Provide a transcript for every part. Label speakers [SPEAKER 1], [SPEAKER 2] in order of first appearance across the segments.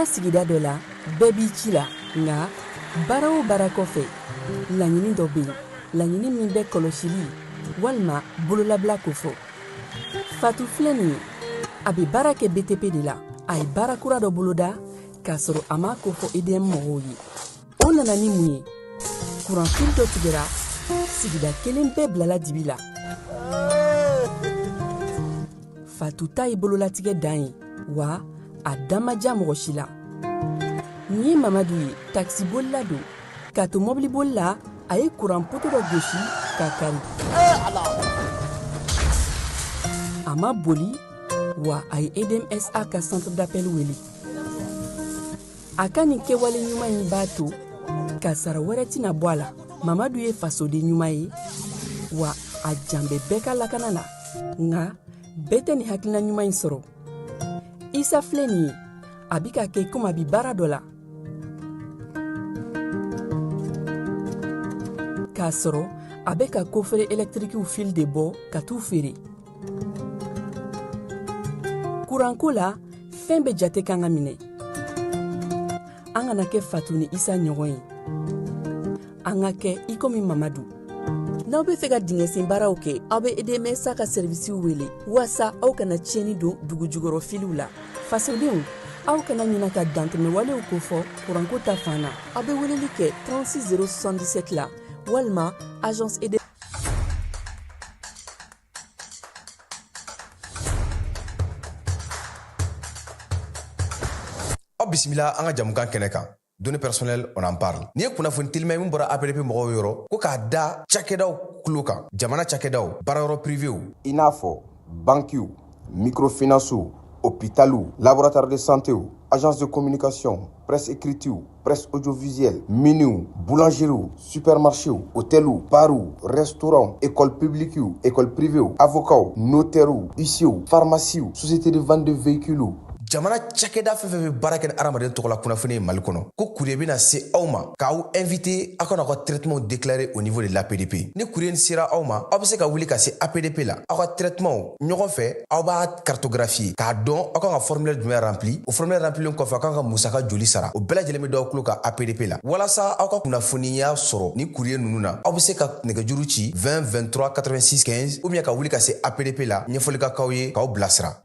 [SPEAKER 1] Jamana sigida dɔ la, bɛɛ b'i ci la. Nka baara o baara kɔfɛ, laɲini dɔ bɛ yen, laɲini min bɛ kɔlɔsili walima bololabila kofɔ. Fatu filɛ nin ye, a bɛ baara kɛ BTP de la. A ye baara kura dɔ boloda k'a sɔrɔ a m'a kofɔ EDM mɔgɔw ye. O nana ni mun ye? Kuranfili dɔ tigɛra, sigida kelen bɛɛ bilala dibi la. Fatu ta ye bololatigɛ dan ye, wa a da ma diya mɔgɔ si la. Nin ye Mamadu ye, takisibolila don. K'a to mɔbiliboli la, a ye kuran poto dɔ gosi k'a kari. A ma boli, wa a ye EDMSA ka centre d'appel wele. A ka nin kɛwale ɲuman in b'a to kasara wɛrɛ tɛna bɔ a la. Mamadu ye fasoden ɲuman ye, wa a jan bɛ bɛɛ ka lakana la. Nka bɛɛ tɛ nin hakilina ɲuman in sɔrɔ. Isa filɛ nin ye, a bɛ ka kɛ komi a bɛ baara dɔ la, k'a sɔrɔ a bɛ ka kofere ɛlɛtirikiw fil de bɔ ka t'u feere. Kuranko la, fɛn bɛɛ jate kan ka minɛ. An kana kɛ Fatu ni Isa ɲɔgɔn ye, an ka kɛ i komi Mamadu. N'aw bɛ fɛ ka dingɛsen baaraw kɛ, aw bɛ EDMSA ka sɛrivisiw wele waasa aw kana tiɲɛni don dugu jukɔrɔ filiw la. Fasodenw, aw kana ɲina ka dantɛmɛwalew kofɔ kuranko ta fan na. Aw bɛ weleli kɛ 36 077 la walima agence EDM.
[SPEAKER 2] Aw bisimila an ka jamukan kɛnɛ kan, Données personnelles, on en parle. Nin ye kunnafoni telima ye min bɔra APDP mɔgɔw yɔrɔ, ko k'a da cakɛdaw tulo kan, jamana cakɛdaw, baarayɔrɔ privéw, i n'a fɔ bankiw, microfinancew, hôpitaliw, laboratoire de santéw, agence de communication, presse écritew, presse audiovisuelle, miniw, boulangeriew, supermarchéw, hôteliw, barw, restaurants, école publiquew, école privéw, avocats, notairew, huissierw, pharmaciew, société de vente de véhicules. Jamana cakɛda fɛn fɛn bɛ baara kɛ ni hadamaden tɔgɔla kunnafoni ye Mali kɔnɔ, ko courrier bɛna se aw ma k'aw invité aw ka n'aw ka traitement déclarer au niveau de l'APDP. Ni courrier sera aw ma, aw bɛ se ka wuli ka se APDP la, aw ka traitement ɲɔgɔn fɛ, aw b'a cartographier k'a dɔn aw kan ka formulaire jumɛn rempli. O formulaire remplilen kɔfɛ, aw kan ka musaka joli sara, o bɛɛ lajɛlen bɛ d'aw tulo kan APDP la. Walasa aw ka kunnafoniya sɔrɔ ni courrier ninnu na, aw bɛ se ka nɛgɛjuru ci 20 23 86 15 ou bien ka wuli ka se APDP la, ɲɛfɔli ka k'aw ye k'aw bilasira.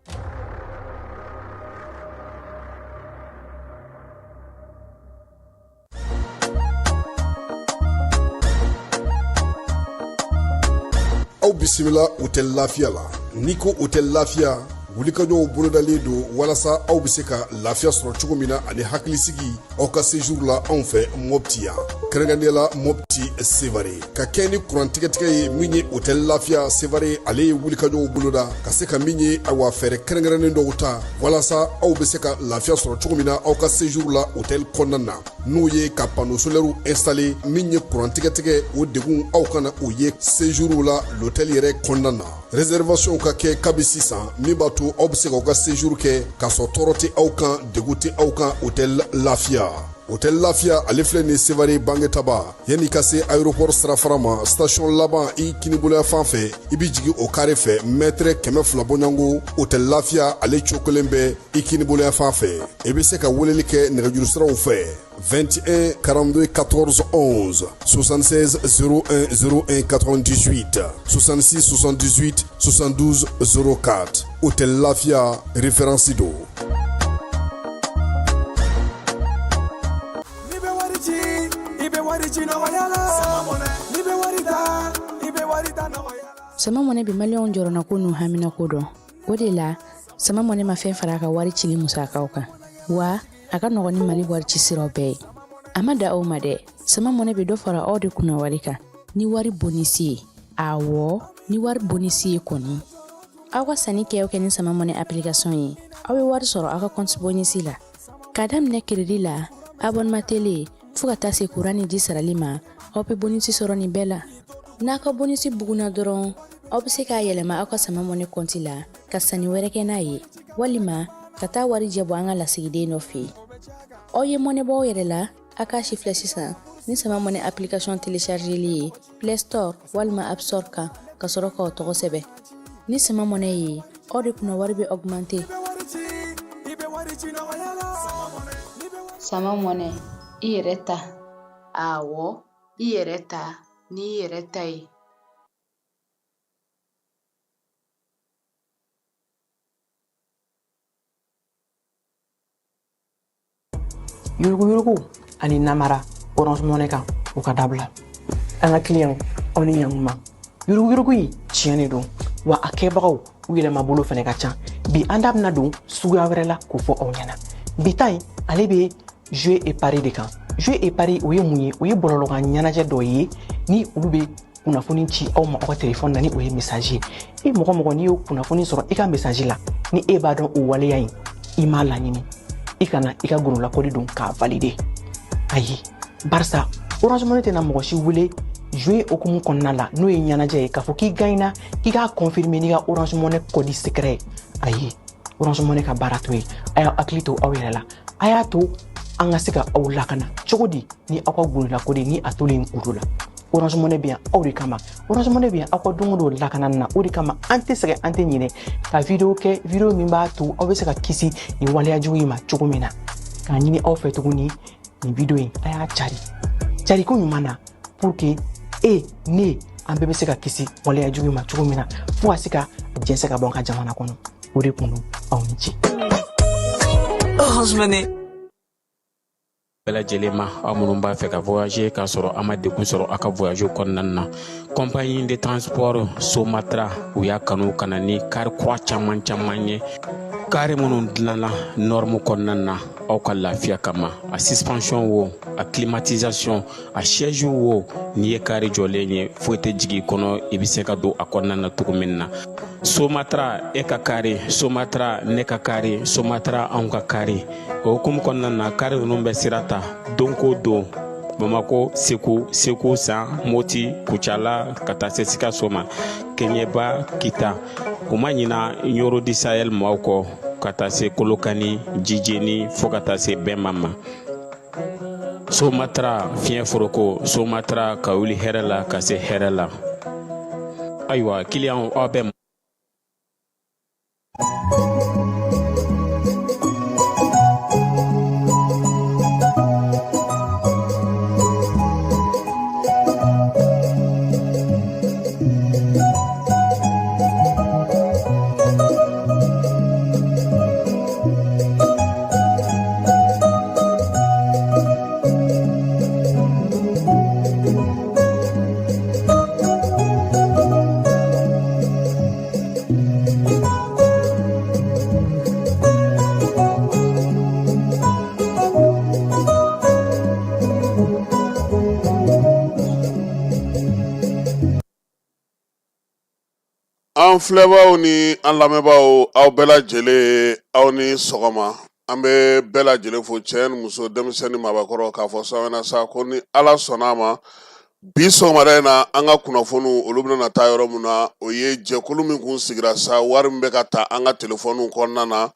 [SPEAKER 3] Aw bisimila Hôtel Lafiya la. N'i ko Hôtel Lafiya, wulikajɔw bolodalen don walasa aw bɛ se ka lafiya sɔrɔ cogo min na ani hakilisigi aw ka séjour la anw fɛ Mopti yan, kɛrɛnkɛrɛnnenya la Mopti Sevare. Ka kɛ ni kuran tigɛtigɛ ye min ye, Hôtel Lafiya Sevare ale ye wulikajɔw boloda ka se ka min ye, ayiwa, fɛɛrɛ kɛrɛnkɛrɛnnen dɔw ta walasa aw bɛ se ka lafiya sɔrɔ cogo min na aw ka séjour la hôtel kɔnɔna na, n'o ye ka panneau solaire installé. Min ye kuran tigɛtigɛ, o degun aw kana o ye séjour la l'hôtel yɛrɛ kɔnɔna na. Réservation ka kɛ kabi sisan, min b'a to aw bɛ se k'aw ka séjour kɛ k'a sɔrɔ tɔɔrɔ tɛ aw kan, degun tɛ aw kan. Hôtel Lafiya, Hôtel Lafiya ale filɛ nin Sevare Bangetaba, yanni ka se aéroport sirafara ma, station laban i kiniboloya fan fɛ, i bɛ jigin o carré fɛ, mètre 200 bɔɲɔgɔnko, Hôtel Lafiya ale cokolen bɛ i kiniboloya fan fɛ. I bɛ se ka weleli kɛ nɛgɛjuru siraw fɛ: 21 42 14 11, 76 01 01 98, 66 78 72 04. Hôtel Lafia, référence don.
[SPEAKER 4] N'i bɛ wari ci, i bɛ wari ci nɔgɔya la. N'i bɛ wari ta, i bɛ wari ta nɔgɔya la.
[SPEAKER 5] Sama Mɔnɛ bɛ maliyɛnw jɔrɔnako n'u haminako dɔn. O de la, Sama Mɔnɛ ma fɛn fara a ka wari cili musakaw kan, wa a ka nɔgɔn ni Mali wari ci siraw bɛɛ ye. A ma da aw ma dɛ, Sama Mɔnɛ bɛ dɔ fara aw de kunna wari kan ni wari bonisi ye. Awɔ, ni wari bonisi ye kɔni, aw ka sanni kɛ o kɛ ni Sama Mɔnɛ application ye, aw bɛ wari sɔrɔ aw ka compte bonisi la. K'a daminɛ crédit la, abonnement télé, fo ka taa se kuran ni ji sarali ma, aw bɛ bonisi sɔrɔ nin bɛɛ la. N'a ka bonisi bugunna dɔrɔn, aw bɛ se k'a yɛlɛma aw ka Sama Mɔnɛ kɔnti la ka sanni wɛrɛ kɛ n'a ye, walima ka taa wari jɛ bɔ an ka lasigiden dɔ fɛ yen. Aw ye mɔnɛ bɔ aw yɛrɛ la, a k'a si filɛ sisan ni Sama Mɔnɛ application téléchargeli ye Play Store walima App Store kan, ka sɔrɔ k'aw tɔgɔ sɛbɛn. Ni Sama Mɔnɛ ye, aw de kunna wari bɛ augmenter.
[SPEAKER 4] I bɛ wari ci, i bɛ wari ci nɔgɔya la.
[SPEAKER 5] Sama Mɔnɛ, i yɛrɛ ta. Awɔ, i yɛrɛ ta n'i yɛrɛ ta ye.
[SPEAKER 6] Yuruguyurugu ani namara Orange Money kan, o ka dabila. An ka kiliyanw, aw ni ɲankuma. Yuruguyurugu in tiɲɛ de don wa, a kɛbagaw u yɛlɛmabolo fɛnɛ ka ca. Bi, an da bɛna don suguya wɛrɛ la k'o fɔ aw ɲɛna. Bi ta in, ale bɛ jeu et pari de kan. Jeu et pari, o ye mun ye? O ye bɔlɔlɔkan ɲɛnajɛ dɔ ye ni olu bɛ kunnafoni ci aw ma aw ka telefɔni na, ni o ye message ye. E mɔgɔ mɔgɔ, n'i y'o kunnafoni sɔrɔ i ka message la, ni e b'a dɔn o waleya in i m'a laɲini, i kana i ka gololakɔli don k'a valider. Ayi, barisa Orange Money tɛna mɔgɔ si wele jeu hukumu kɔnɔna la, n'o ye ɲɛnajɛ ye, k'a fɔ k'i gagnera, k'i k'a confirmer n'i ka Orange Money code secret ye. Ayi, Orange Money ka baara t'o ye. A y'aw hakili to aw yɛrɛ la. A y'a to an ka se ka aw lakana cogo di ni aw ka gololakɔli ni a tolen kudo la. Orange Money bɛ yan aw de kama. Orange Money bɛ yan aw ka don o don lakanani na. O de kama an tɛ sɛgɛn, an tɛ ɲinɛ ka video kɛ, video min b'a to aw bɛ se ka kisi nin waleya jugu in ma cogo min na. K'a ɲini aw fɛ tuguni, nin video in, a y'a cari cariko ɲuman na, pour que e ne, an bɛɛ bɛ se ka kisi waleya jugu in ma cogo min na, fo ka se ka jɛnsɛn ka bɔ an ka jamana kɔnɔ. O de kun don. Aw ni ce.
[SPEAKER 7] Orange Money.
[SPEAKER 8] Bɛɛ lajɛlen ma, aw minnu b'a fɛ ka voyager k'a sɔrɔ a ma degun sɔrɔ aw ka voyage kɔnɔna na, compagnie de transport Somatra, u y'a kanu ka na ni kari kura caman caman ye, kari minnu dilanna norme kɔnɔna na aw ka lafiya kama. A suspension wo, a climatisation, a siège wo, n'i ye kari jɔlen ye, foyi tɛ jigin i kɔnɔ, i bɛ se ka don a kɔnɔna na cogo min na. Somatra, e ka kari Somatra, ne ka kari Somatra, anw ka kari. O hukumu kɔnɔna na, kari ninnu bɛ sira ta don ko don Bamako, Segu, Segu San, Moti, Kucala, ka taa se Sikaso ma, Kɛɲɛba, Kita. U ma ɲina Ɲoro di Sahel maaw kɔ, ka taa se Kolokani, Jijeni, fo ka taa se Bɛnma ma. Somatra, fiɲɛ foroko Somatra, ka wuli hɛrɛ la ka se hɛrɛ la. Ayiwa, kiliyanw, aw bɛ
[SPEAKER 3] An filɛbaaw ni an lamɛnbaaw, aw bɛɛ lajɛlen, aw ni sɔgɔma. An bɛ bɛɛ lajɛlen fo, cɛ ni muso, denmisɛnnin, maabakɔrɔ, k'a fɔ sɔgɔmana sa ko ni Ala sɔnna a ma, bi sɔgɔmada in na, an ka kunnafoniw olu bɛna taa yɔrɔ min na, o ye jɛkulu min kun sigira sa, wari min bɛ ka ta an ka telefɔniw kɔnɔna na,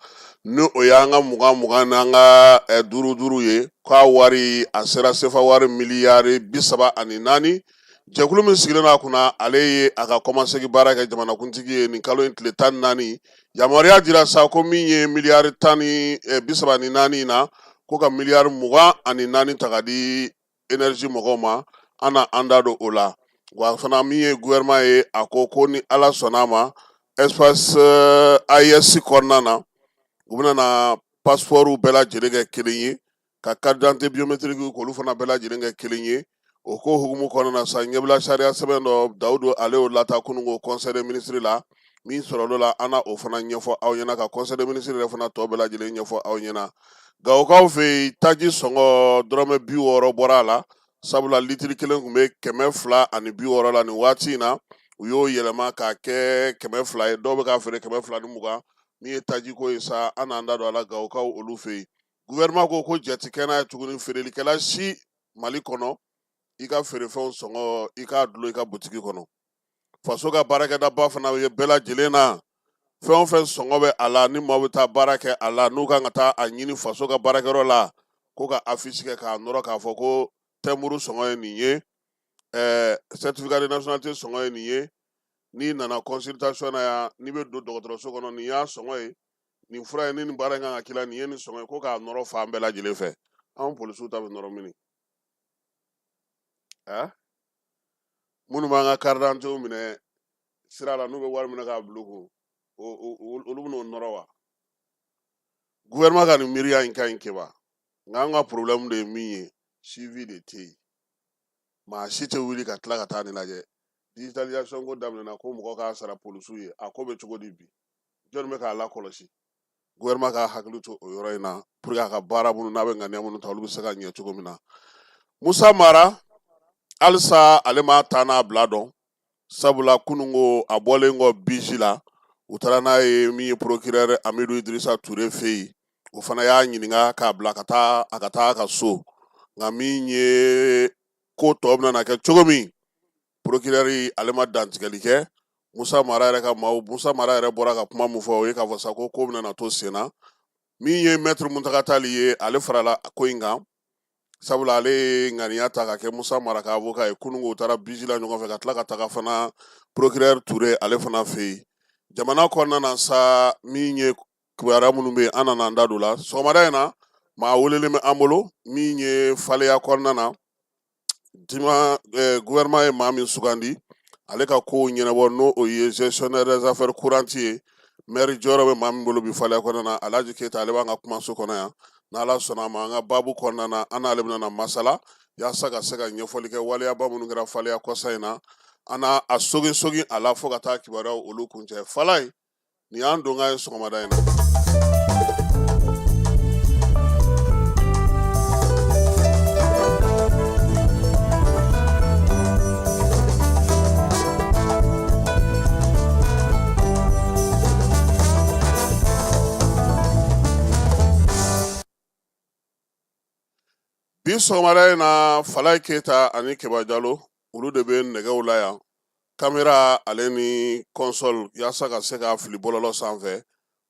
[SPEAKER 3] ni o y'an ka 20 20 n'an ka 5 5 ye, k'a wari a sera sefa wari miliyari 34. Jɛkulu min sigilen n'a kunna, ale ye a ka kɔmasegin baara kɛ jamanakuntigi ye nin kalo in tile 14. Yamaruya dira sa ko min ye miliyari tan ni 34 na, ko ka miliyari 24 ta ka di énergie mɔgɔw ma. An na an da don o la. Wa fana, min ye gouvernement ye, a ko ko ni Ala sɔnna a ma, espace AES kɔnɔna na, u bɛna na passeport bɛɛ lajɛlen kɛ kelen ye, ka carte d'identité biométrique k'olu fana bɛɛ lajɛlen kɛ kelen ye. O ko hukumu kɔnɔna na sa, ɲɛbila sariya sɛbɛn dɔ, Dawudu ale y'o lata kununko conseil des ministres la. Min sɔrɔla la, an na o fana ɲɛfɔ aw ɲɛna, ka conseil des ministres yɛrɛ fana tɔ bɛɛ lajɛlen ɲɛfɔ aw ɲɛna. Gawokaw fɛ yen, taji sɔngɔ dɔrɔmɛ 60 bɔra a la, sabula litiri kelen tun bɛ 260 la. Nin waati in na, u y'o yɛlɛma k'a kɛ 200 ye, dɔw bɛ k'a feere 220. Min ye tajiko ye sa, an n'an da don a la Gawokaw olu fɛ yen. Gouvernement ko ko jate kɛ n'a ye tuguni, feerelikɛla si Mali kɔnɔ, i ka feerefɛnw sɔngɔ, i k'a dulon i ka butigi kɔnɔ. Faso ka baarakɛdaba fana ye bɛɛ lajɛlen na, fɛn o fɛn sɔngɔ bɛ a la, ni maaw bɛ taa baara kɛ a la, n'u kan ka taa a ɲini faso ka baarakɛyɔrɔ la, ko ka affiche kɛ k'a nɔrɔ k'a fɔ ko timbre sɔngɔ ye nin ye, certificat de nationalité sɔngɔ ye nin ye, n'i nana consultation na yan, n'i bɛ don dɔgɔtɔrɔso kɔnɔ, nin y'a sɔngɔ ye, nin fura ye, ni nin baara in kan ka k'i la, nin ye nin sɔngɔ ye, ko k'a nɔrɔ fan bɛɛ lajɛlen fɛ. Anw polisiw ta bɛ nɔrɔ mini? Ɛ minnu b'an ka carte d'identité minɛ sira la, n'u bɛ wari minɛ k'a bila u kun, olu bɛn'o nɔrɔ wa? Gouvernement ka nin miiriya in ka ɲi Keba, nka an ka problème de ye min ye, suivi de tɛ yen. Maa si tɛ wuli ka tila ka taa nin lajɛ. Digitalisation ko daminɛna ko mɔgɔ k'a sara polisiw ye, a ko bɛ cogo di bi? Jɔnni bɛ k'a lakɔlɔsi? Gouvernement ka hakili to o yɔrɔ in na pour que a ka baara minnu n'a bɛ ŋaniya minnu ta, olu bɛ se ka ɲɛ cogo min na. Musa Mara, halisa ale ma taa n'a bila dɔn, sabula kununko a bɔlen kɔ bisi la, u taara n'a ye min ye procureur Amidu Idirisa Ture fɛ yen. O fana y'a ɲininka k'a bila ka taa a ka taa a ka so. Nka min ye ko tɔ bɛna na kɛ cogo min, procureur ale ma dantigɛli kɛ. Musa Mara yɛrɛ ka maaw, Musa Mara yɛrɛ bɔra ka kuma min fɔ, o ye k'a fɔ sa ko ko bɛna na to sen na. Min ye maître Muntaga Tali ye, ale farala ko in kan, sabula ale ye ŋaniya ta ka kɛ Musa Mara ka avocat ye. Kununko u taara bisi la ɲɔgɔn fɛ, ka tila ka taga fana procureur Ture ale fana fɛ yen. Jamana kɔnɔna na sa, min ye kibaruya minnu bɛ yen, an nana an da don la sɔgɔmada in na. Maa welelen bɛ an bolo min ye Faleya kɔnɔna na dima gouvernement ye maa min sugandi ale ka kow ɲɛnabɔ, n'o o ye gestionnaire des affaires courantes ye, maire jɔyɔrɔ bɛ maa min bolo bi Faleya kɔnɔna na, Alhaji Keyita, ale b'an ka kumaso kɔnɔ yan. N'Ala sɔnna a ma, an ka baabu kɔnɔna na, an n'ale bɛna na masala yaasa ka se ka ɲɛfɔli kɛ waleyaba minnu kɛra Faleya kɔsa in na. An n'a a sogin sogin a la fo ka taa kibaruyaw olu kuncɛ. Falaye, nin y'an donkan ye sɔgɔmada in na. Bi sɔgɔmada in na, Falaye Keyita ani Keba Jalo, olu de bɛ nɛgɛw la yan, kamera ale ni console, yaasa ka se k'a fili bɔlɔlɔ sanfɛ.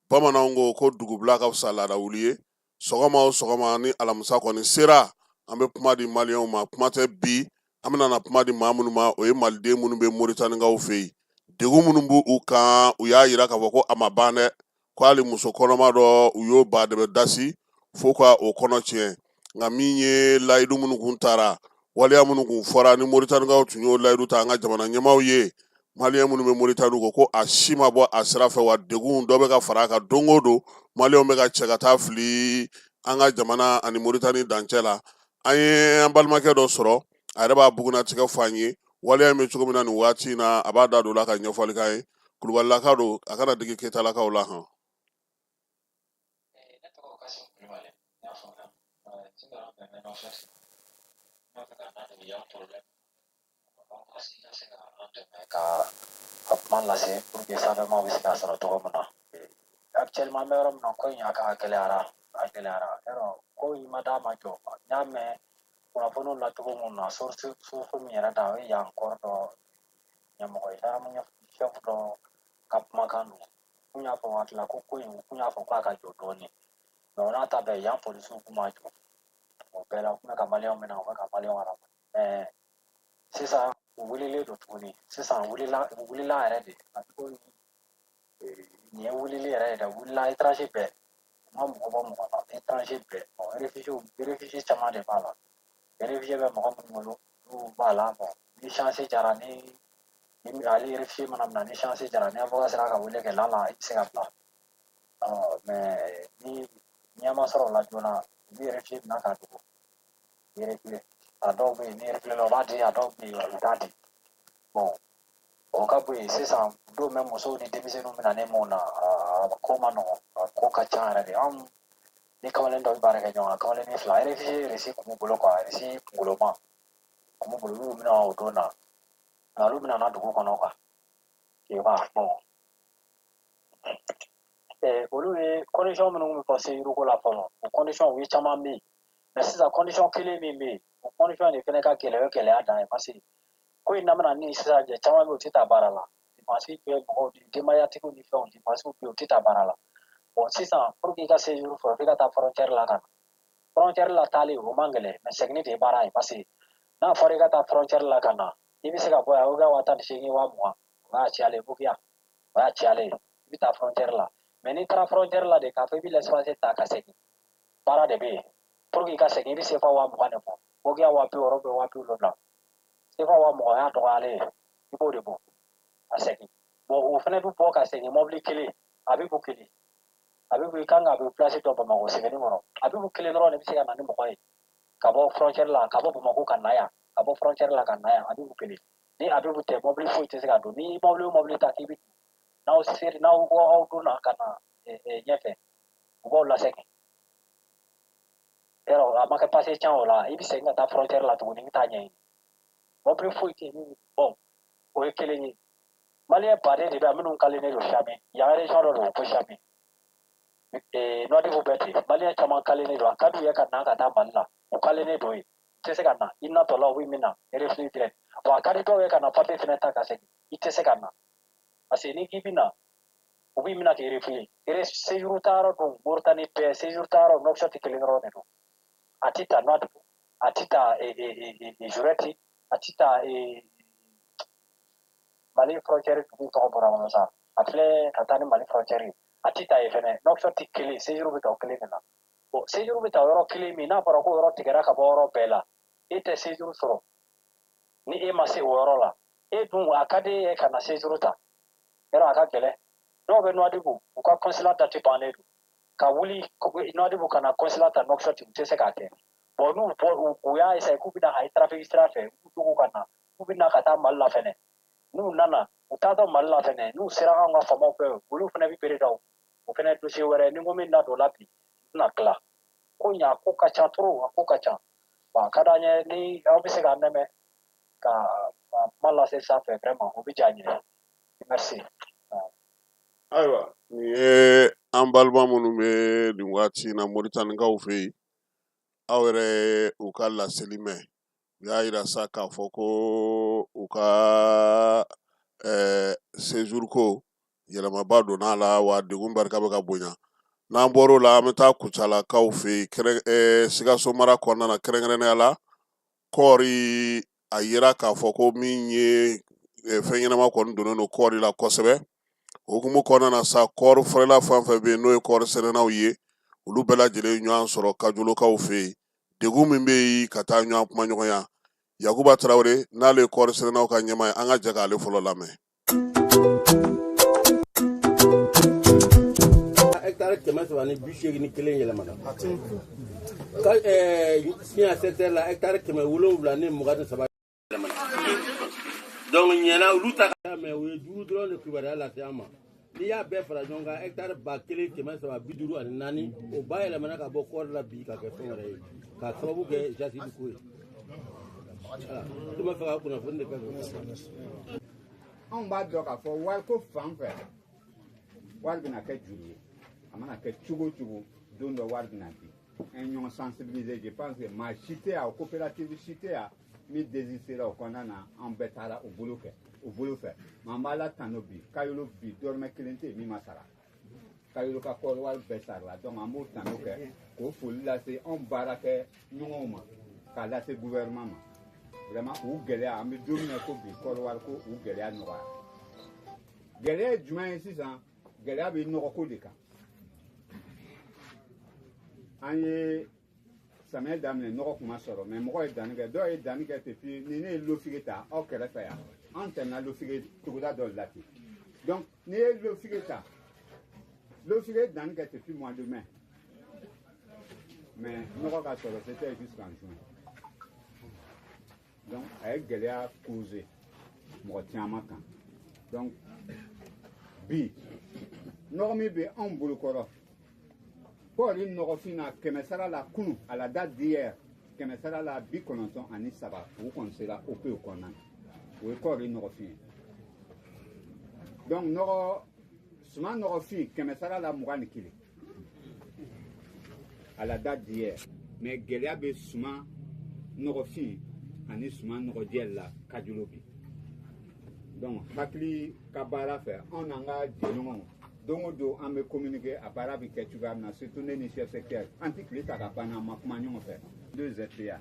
[SPEAKER 3] Bamananw ko ko dugubila ka fisa laada wuli ye. Sɔgɔma o sɔgɔma ni alamisa kɔni sera, an bɛ kuma di maliyɛnw ma. Kuma tɛ bi, an bɛna na kuma di maa minnu ma, o ye maliden minnu bɛ Moritanikaw fɛ yen. Degun minnu b'u u kan, u y'a yira k'a fɔ ko a ma ban dɛ, ko hali muso kɔnɔma dɔ, u y'o ba dɛbɛ dasi fo ka o kɔnɔ tiɲɛ. Nka min ye layidu minnu kun tara, waleya minnu kun fɔra ni Moritanikaw tun y'o layidu ta an ka jamana ɲɛmaaw ye, maliyɛn minnu bɛ Moritani ko ko a si ma bɔ a sira fɛ, wa degun dɔ bɛ ka fara a kan don o don. Maliyɛnw bɛ ka cɛ ka taa fili an ka jamana ani Moritani dancɛ la. An ye an balimakɛ dɔ sɔrɔ, a yɛrɛ b'a bugunnatigɛ fɔ an ye waleya in bɛ cogo min na nin waati in na. A b'a da don o la ka ɲɛfɔli k'an ye. Kulubalilaka don, a kana digi Keyitalakaw la han.
[SPEAKER 9] Ne tɔgɔ Kasim Kulubali, n y'a faamuya. Sisan bɛn bɛ nɔfɛ, n b'a fɛ ka na don yan problème ka se ka an dɛmɛ ka a kuma lase pour que sanfɛmaw bɛ se k'a sɔrɔ cogo min na. Actuellement, an bɛ yɔrɔ min na, ko in a ka gɛlɛyara, a gɛlɛyara yɔrɔ ko in ma d'a ma jɔ. N y'a mɛn kunnafoniw la cogo min na, source min yɛrɛ da, o ye yan kɔrɔ dɔ ɲɛmɔgɔ ye, gendarme chef dɔ ka kumakan don. Kun y'a fɔ waati la ko ko in, kun y'a fɔ k'a ka jɔ dɔɔnin, mais o n'a ta bɛɛ, yan polisiw kun ma jɔ o bɛɛ la. U kun bɛ ka maliyɛnw minɛ, u bɛ ka maliyɛnw arama, mais sisan u wulilen don tuguni. Sisan wulila, u wulila yɛrɛ de a cogo nin ye wulili yɛrɛ ye dɛ. U wulila étranger bɛɛ, u ma mɔgɔ bɔ mɔgɔ la, étranger bɛɛ. Bon, réfugié, réfugié caman de b'a la. Réfugié bɛ mɔgɔ minnu bolo, olu b'a la. Bon, ni chance jara, ni ale réfugié mana minɛ, ni chance jara, ni avocat sera ka wele kɛ la la, i bɛ se ka bila. Mais ni ɲɛ ma sɔrɔ o la joona, u bɛ réfugié minɛ k'a dogo. Réfugié a dɔw bɛ yen, ni réfugié la, u b'a di, a dɔw bɛ yen, u t'a di. Bon, o ka bɔ yen sisan, don bɛ musow ni denmisɛnninw bɛna ne mun na, a ko ma nɔgɔn, a ko ka ca yɛrɛ de. Anw ni kamalen dɔ bɛ baara kɛ ɲɔgɔn kan, kamalen ni fila, réfugié reçu kun b'u bolo quoi, reçu kunkoloma kun b'u bolo, olu bɛna o don na, nka olu bɛna na dugu kɔnɔ quoi, tu vois. Bon, olu ye condition minnu bɛ fɔ séjour ko la fɔlɔ, o condition u ye caman bɛ yen, mais sisan condition kelen min bɛ yen, o condition de fana ka gɛlɛn, o ye gɛlɛya dan ye, parce que ko in daminɛ ni sisan cɛ, caman bɛ yen, u tɛ taa baara la, dépense bɛ mɔgɔw di, denbayatigiw ni fɛnw, dépense bɛ yen, u tɛ taa baara la. Bon, sisan pour que i ka séjour sɔrɔ, f'i ka taa frontière la ka na. Frontière la taali, o man gɛlɛn, mais seginni de ye baara ye, parce que n'a fɔra i ka taa frontière la ka na, i bɛ se ka bɔ yan, o bɛ 18,000, 20,000, o y'a cayalen ye, o y'a cayalen ye, i bɛ taa frontière la. Mais n'i taara frontière la de k'a fɔ i bɛ laissez-passer ta ka segin, baara de bɛ yen. Pour que i ka segin, i bɛ CFA 20,000 de bɔ. Bogiya 60,000 bɛ 70,000. CFA 20,000 y'a dɔgɔyalen ye, i b'o de bɔ ka segin. Bon, o fana bɛ bɔ ka segin mobili kelen, a bɛ bɔ kelen. A bɛ bɔ i kan ka bɛ place dɔ Bamakɔ seginni kɔnɔ. A bɛ bɔ kelen dɔrɔn de bɛ se ka na ni mɔgɔ ye. Ka bɔ frontière la, ka bɔ Bamakɔ ka na yan, ka bɔ frontière la ka na yan, a bɛ bɔ kelen. Ni a bɛ bɔ tɛ, mobili foyi tɛ se ka don. Ni mobili o mobili ta k'i bɛ n'aw seri n'aw aw donna ka na ɲɛfɛ, u b'aw lasegin. Yɔrɔ a ma kɛ passe can o la, i bɛ segin ka taa frontière la tuguni, i bɛ taa ɲɛɲini. Mobili foyi tɛ yen min bon, o ye kelen ye. Maliyɛn baden de bɛ yan minnu kalennen don Sami. Yan région dɔ don ko Sami. Nouadhibou bɛɛ ten. Maliyɛn caman kalennen don. A ka d'u ye ka na ka taa Mali la. U kalennen don yen. I tɛ se ka na. I natɔ la u bɛ min na refus direct. Wa a ka di dɔw ye ka na papier fɛnɛ ta ka segin. I tɛ se ka na. Parce que n'i k'i bɛ na, u b'i minɛ k'i refuser. Séjour ta yɔrɔ dun, Mauritanie bɛɛ séjour ta yɔrɔ Nouakchott kelen dɔrɔn de don. A tɛ ta Nouadhibou, a tɛ ta Zurɛti, a tɛ ta Mali frontière dugu tɔgɔ bɔra kɔnɔ sa. A filɛ ka taa ni Mali frontière ye. A tɛ ta yen fɛnɛ. Nouakchott kelen, séjour bɛ ta o kelen de la. Bon, séjour bɛ ta yɔrɔ kelen min, n'a fɔra ko yɔrɔ tigɛra ka bɔ yɔrɔ bɛɛ la, e tɛ séjour sɔrɔ ni e ma se o yɔrɔ la. E dun a ka di e ye ka na séjour ta. Yɔrɔ a ka gɛlɛn. Dɔw bɛ Nouadhibou, u ka consulat date bannen don. Ka wuli Nouadhibou ka na consulat ta Nouakchott, u tɛ se k'a kɛ. Bon, n'u bɔ u y'a essayer k'u bɛna a ye trafic sira fɛ, u b'u to ka na, k'u bɛna ka taa Mali la fɛnɛ. N'u nana, u taatɔ Mali la fɛnɛ, n'u sera anw ka faamaw fɛ, olu fɛnɛ bɛ bere da o. O fɛnɛ ye dossier wɛrɛ ye. Ni n ko min da don o la bi, n tɛna tila. Ko ɲa, a ko ka ca trop, a ko ka ca. Bon, a ka d'an ye ni aw bɛ se k'an dɛmɛ ka kuma lase sanfɛ, vraiment o bɛ diya n ye. Merci.
[SPEAKER 3] Ayiwa, nin ye an balima minnu bɛ nin waati in na Moritanikaw fɛ yen, aw yɛrɛ ye u ka laseli mɛn. U y'a yira sa k'a fɔ ko u ka séjour ko yɛlɛmaba donna a la, wa degun barika bɛ ka bonya. N'an bɔr'o la, an bɛ taa Kucalakaw fɛ yen, Sikaso mara kɔnɔna na, kɛrɛnkɛrɛnnenya la kɔɔri. A yira k'a fɔ ko min ye fɛn ɲɛnama kɔni donnen don kɔɔri la kosɛbɛ. O hukumu kɔnɔna na sa, kɔɔri feerela fɛn fɛn bɛ yen, n'o ye kɔɔri sɛnɛnaw ye, olu bɛɛ lajɛlen ɲɔgɔn sɔrɔ Kajolokaw fɛ yen. Degun min bɛ yen, ka taa ɲɔgɔn kuma ɲɔgɔnya. Yakuba Tarawele, n'ale ye kɔɔri sɛnɛnaw ka ɲɛmaa ye, an ka jɛ k'ale fɔlɔ lamɛn.
[SPEAKER 10] Hectare 381 yɛlɛmana ka siɲɛ secteur la, hectare 723 yɛlɛmana. Donc ɲɛna olu ta, mais u ye duuru dɔrɔn de kibaruya lase an ma. N'i y'a bɛɛ fara ɲɔgɔn kan, hectare 1354, o ba yɛlɛmana ka bɔ kɔɔri la bi ka kɛ fɛn wɛrɛ ye, k'a sababu kɛ jasidi ko ye. Voilà, ne b'a fɛ ka kunnafoni de kɛ.
[SPEAKER 11] Anw b'a dɔn k'a fɔ wariko fan fɛ, wari bɛna kɛ juru ye. A mana kɛ cogo o cogo, don dɔ wari bɛna di. An ye ɲɔgɔn sensibiliser. Je pense que maa si tɛ yan, coopérative si tɛ yan min désistera o kɔnɔna na. An bɛɛ taara o bolo kɛ o bolo fɛ. Mais an b'a la tando bi, Kayolo bi, dɔrɔmɛ kelen tɛ yen min ma sara. Kayolo ka kɔɔri wari bɛɛ sarala. Donc an b'o tando kɛ k'o foli lase anw baarakɛ ɲɔgɔnw ma, k'a lase gouvernement ma. Vraiment, u gɛlɛya, an bɛ don min na ko bi, kɔɔri wari ko u gɛlɛya nɔgɔya. Gɛlɛya ye jumɛn ye sisan? Gɛlɛya bɛ nɔgɔko de kan. An ye samiya daminɛ, nɔgɔ kun ma sɔrɔ, mais mɔgɔ ye danni kɛ, dɔw ye danni kɛ depuis ni ne ye Lofige ta aw kɛrɛfɛ yan, an tɛmɛna Lofige togoda dɔ la ten. Donc n'i ye Lofige ta, Lofige ye danni kɛ depuis mois de mai, mais nɔgɔ ka sɔrɔ, c'était jusqu'en juin. Donc a ye gɛlɛya causé mɔgɔ caman kan. Donc bi, nɔgɔ min bɛ anw bolokɔrɔ, kɔɔri nɔgɔfin na, kɛmɛ sara la kunu, à la date d'hier, kɛmɛ sara la 93, o kɔni sera OP kɔnɔna na. O ye kɔɔri nɔgɔfin ye. Donc nɔgɔ suman nɔgɔfin, kɛmɛ sara la 21 à la date d'hier. Mais gɛlɛya bɛ suman nɔgɔfin ani suman nɔgɔjɛ la Kajolo bi. Donc hakili ka baara fɛ, anw n'an ka jɛɲɔgɔnw, don o don an bɛ communiquer a baara bɛ kɛ cogoya min na. Surtout ne ni chef secteur, an ti tile ta ka ban n'an ma kuma ɲɔgɔn fɛ. Deux ZPA,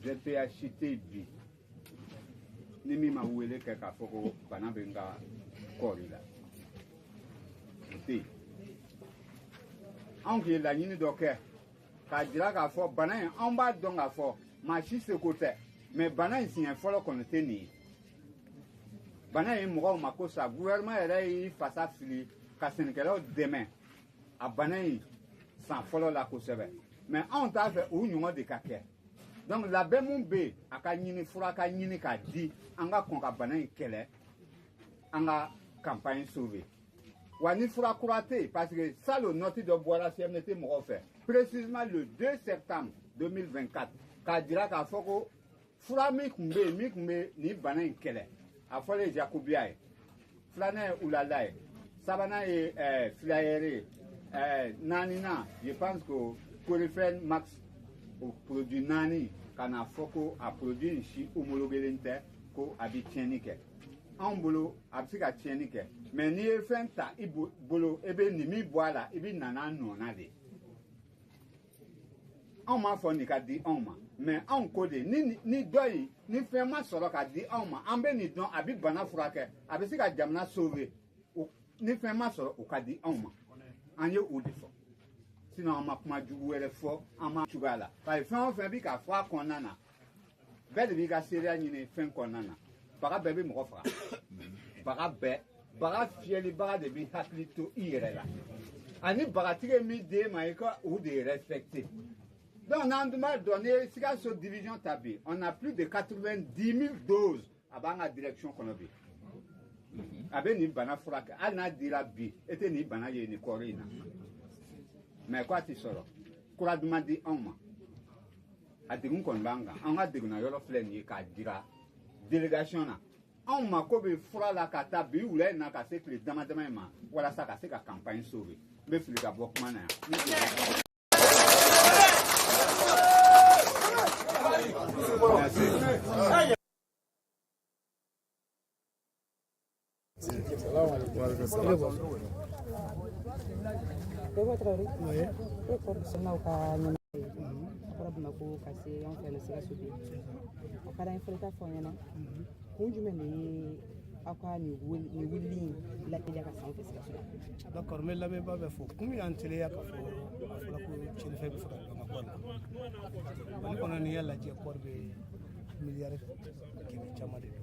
[SPEAKER 11] ZPA si tɛ yen bi ni min ma wele kɛ k'a fɔ ko bana bɛ n ka kɔɔri la, o tɛ yen. Anw tun ye laɲini dɔ kɛ. K'a jira k'a fɔ bana in, anw b'a dɔn k'a fɔ maa si seko tɛ, mais bana in siɲɛ fɔlɔ kɔni tɛ nin ye. Bana in mɔgɔw ma ko sa, gouvernement yɛrɛ y'i fasa fili ka sɛnɛkɛlaw dɛmɛ a bana in san fɔlɔ la kosɛbɛ, mais anw t'a fɛ o ɲɔgɔn de ka kɛ. Donc labɛn mun bɛ yen, a ka ɲini, fura ka ɲini k'a di, an ka kɔn ka bana in kɛlɛ, an ka campagne sauver. Wa ni fura kura tɛ yen, parce que salon note dɔ bɔra CMDT mɔgɔw fɛ précisément le 2 septembre 2024 k'a jira k'a fɔ ko fura min tun bɛ yen, min tun bɛ nin bana in kɛlɛ, a fɔlɔ ye Jacobia ye, filanan ye Ulala ye, sabanan ye Filayɛri ye, naaninan, je pense que Corifen Max. O produit naani, ka na fɔ ko a produit in si homologué tɛ, ko a bɛ tiɲɛni kɛ. Anw bolo a bɛ se ka tiɲɛni kɛ, mais n'i ye fɛn ta i bolo, e bɛ nin min bɔ a la, i bɛ na n'a nɔ de. Anw m'a fɔ nin ka di anw ma, mais anw ko de ni dɔ in, ni fɛn ma sɔrɔ ka di anw ma, an bɛ nin dɔn, a bɛ bana furakɛ, a bɛ se ka jamana sauver. Ni fɛn ma sɔrɔ, o ka di anw ma. An ye o de fɔ, sinon an ma kuma jugu wɛrɛ fɔ, an ma cogoya la, parce que fɛn o fɛn bɛ ka fɔ a kɔnɔna na, bɛɛ de b'i ka seereya ɲini fɛn kɔnɔna na. Baga bɛɛ bɛ mɔgɔ faga, baga bɛɛ, baga fiyɛlibaga de bɛ hakili to i yɛrɛ la, ani bagatigi min d'e ma, i ka o de respecter. Donc n'an dun b'a dɔn, n'i ye Sikaso division ta bi, on a plus de 90 000 doses a b'an ka direction kɔnɔ bi. A bɛ nin bana furakɛ, hali n'a dira bi, e tɛ nin bana ye nin kɔɔri in na. Mais k'a ti sɔrɔ kura duman di anw ma, a degun kɔni b'an kan. An ka degunna yɔrɔ filɛ nin ye k'a jira délégation na. Anw mako bɛ fura la ka taa bi wula in na ka se tile dama dama in ma, walasa ka se ka campagne sauver. N bɛ fili ka bɔ kuma na yan. Merci.
[SPEAKER 12] Oui. E kɔrɔsɛnnaw ka ɲɛmɔgɔ ye, a bɔra Bamakɔ ka se an fɛ yan Sikaso bi. O ka d'an ye fɔlɔ, i k'a fɔ an ɲɛna kun jumɛn de ye aw ka nin wulili in lateliya ka s'anw fɛ Sikaso la.
[SPEAKER 13] D'accord, n bɛ lamɛnbaa bɛɛ fo. Kun min y'an teliya k'a fɔ, a fɔra ko tiɲɛnifɛn bɛ fɛ ka don an ka kɔɔri la. Mali kɔnɔ, n'i y'a lajɛ, kɔɔri bɛ miliyari 100 caman de don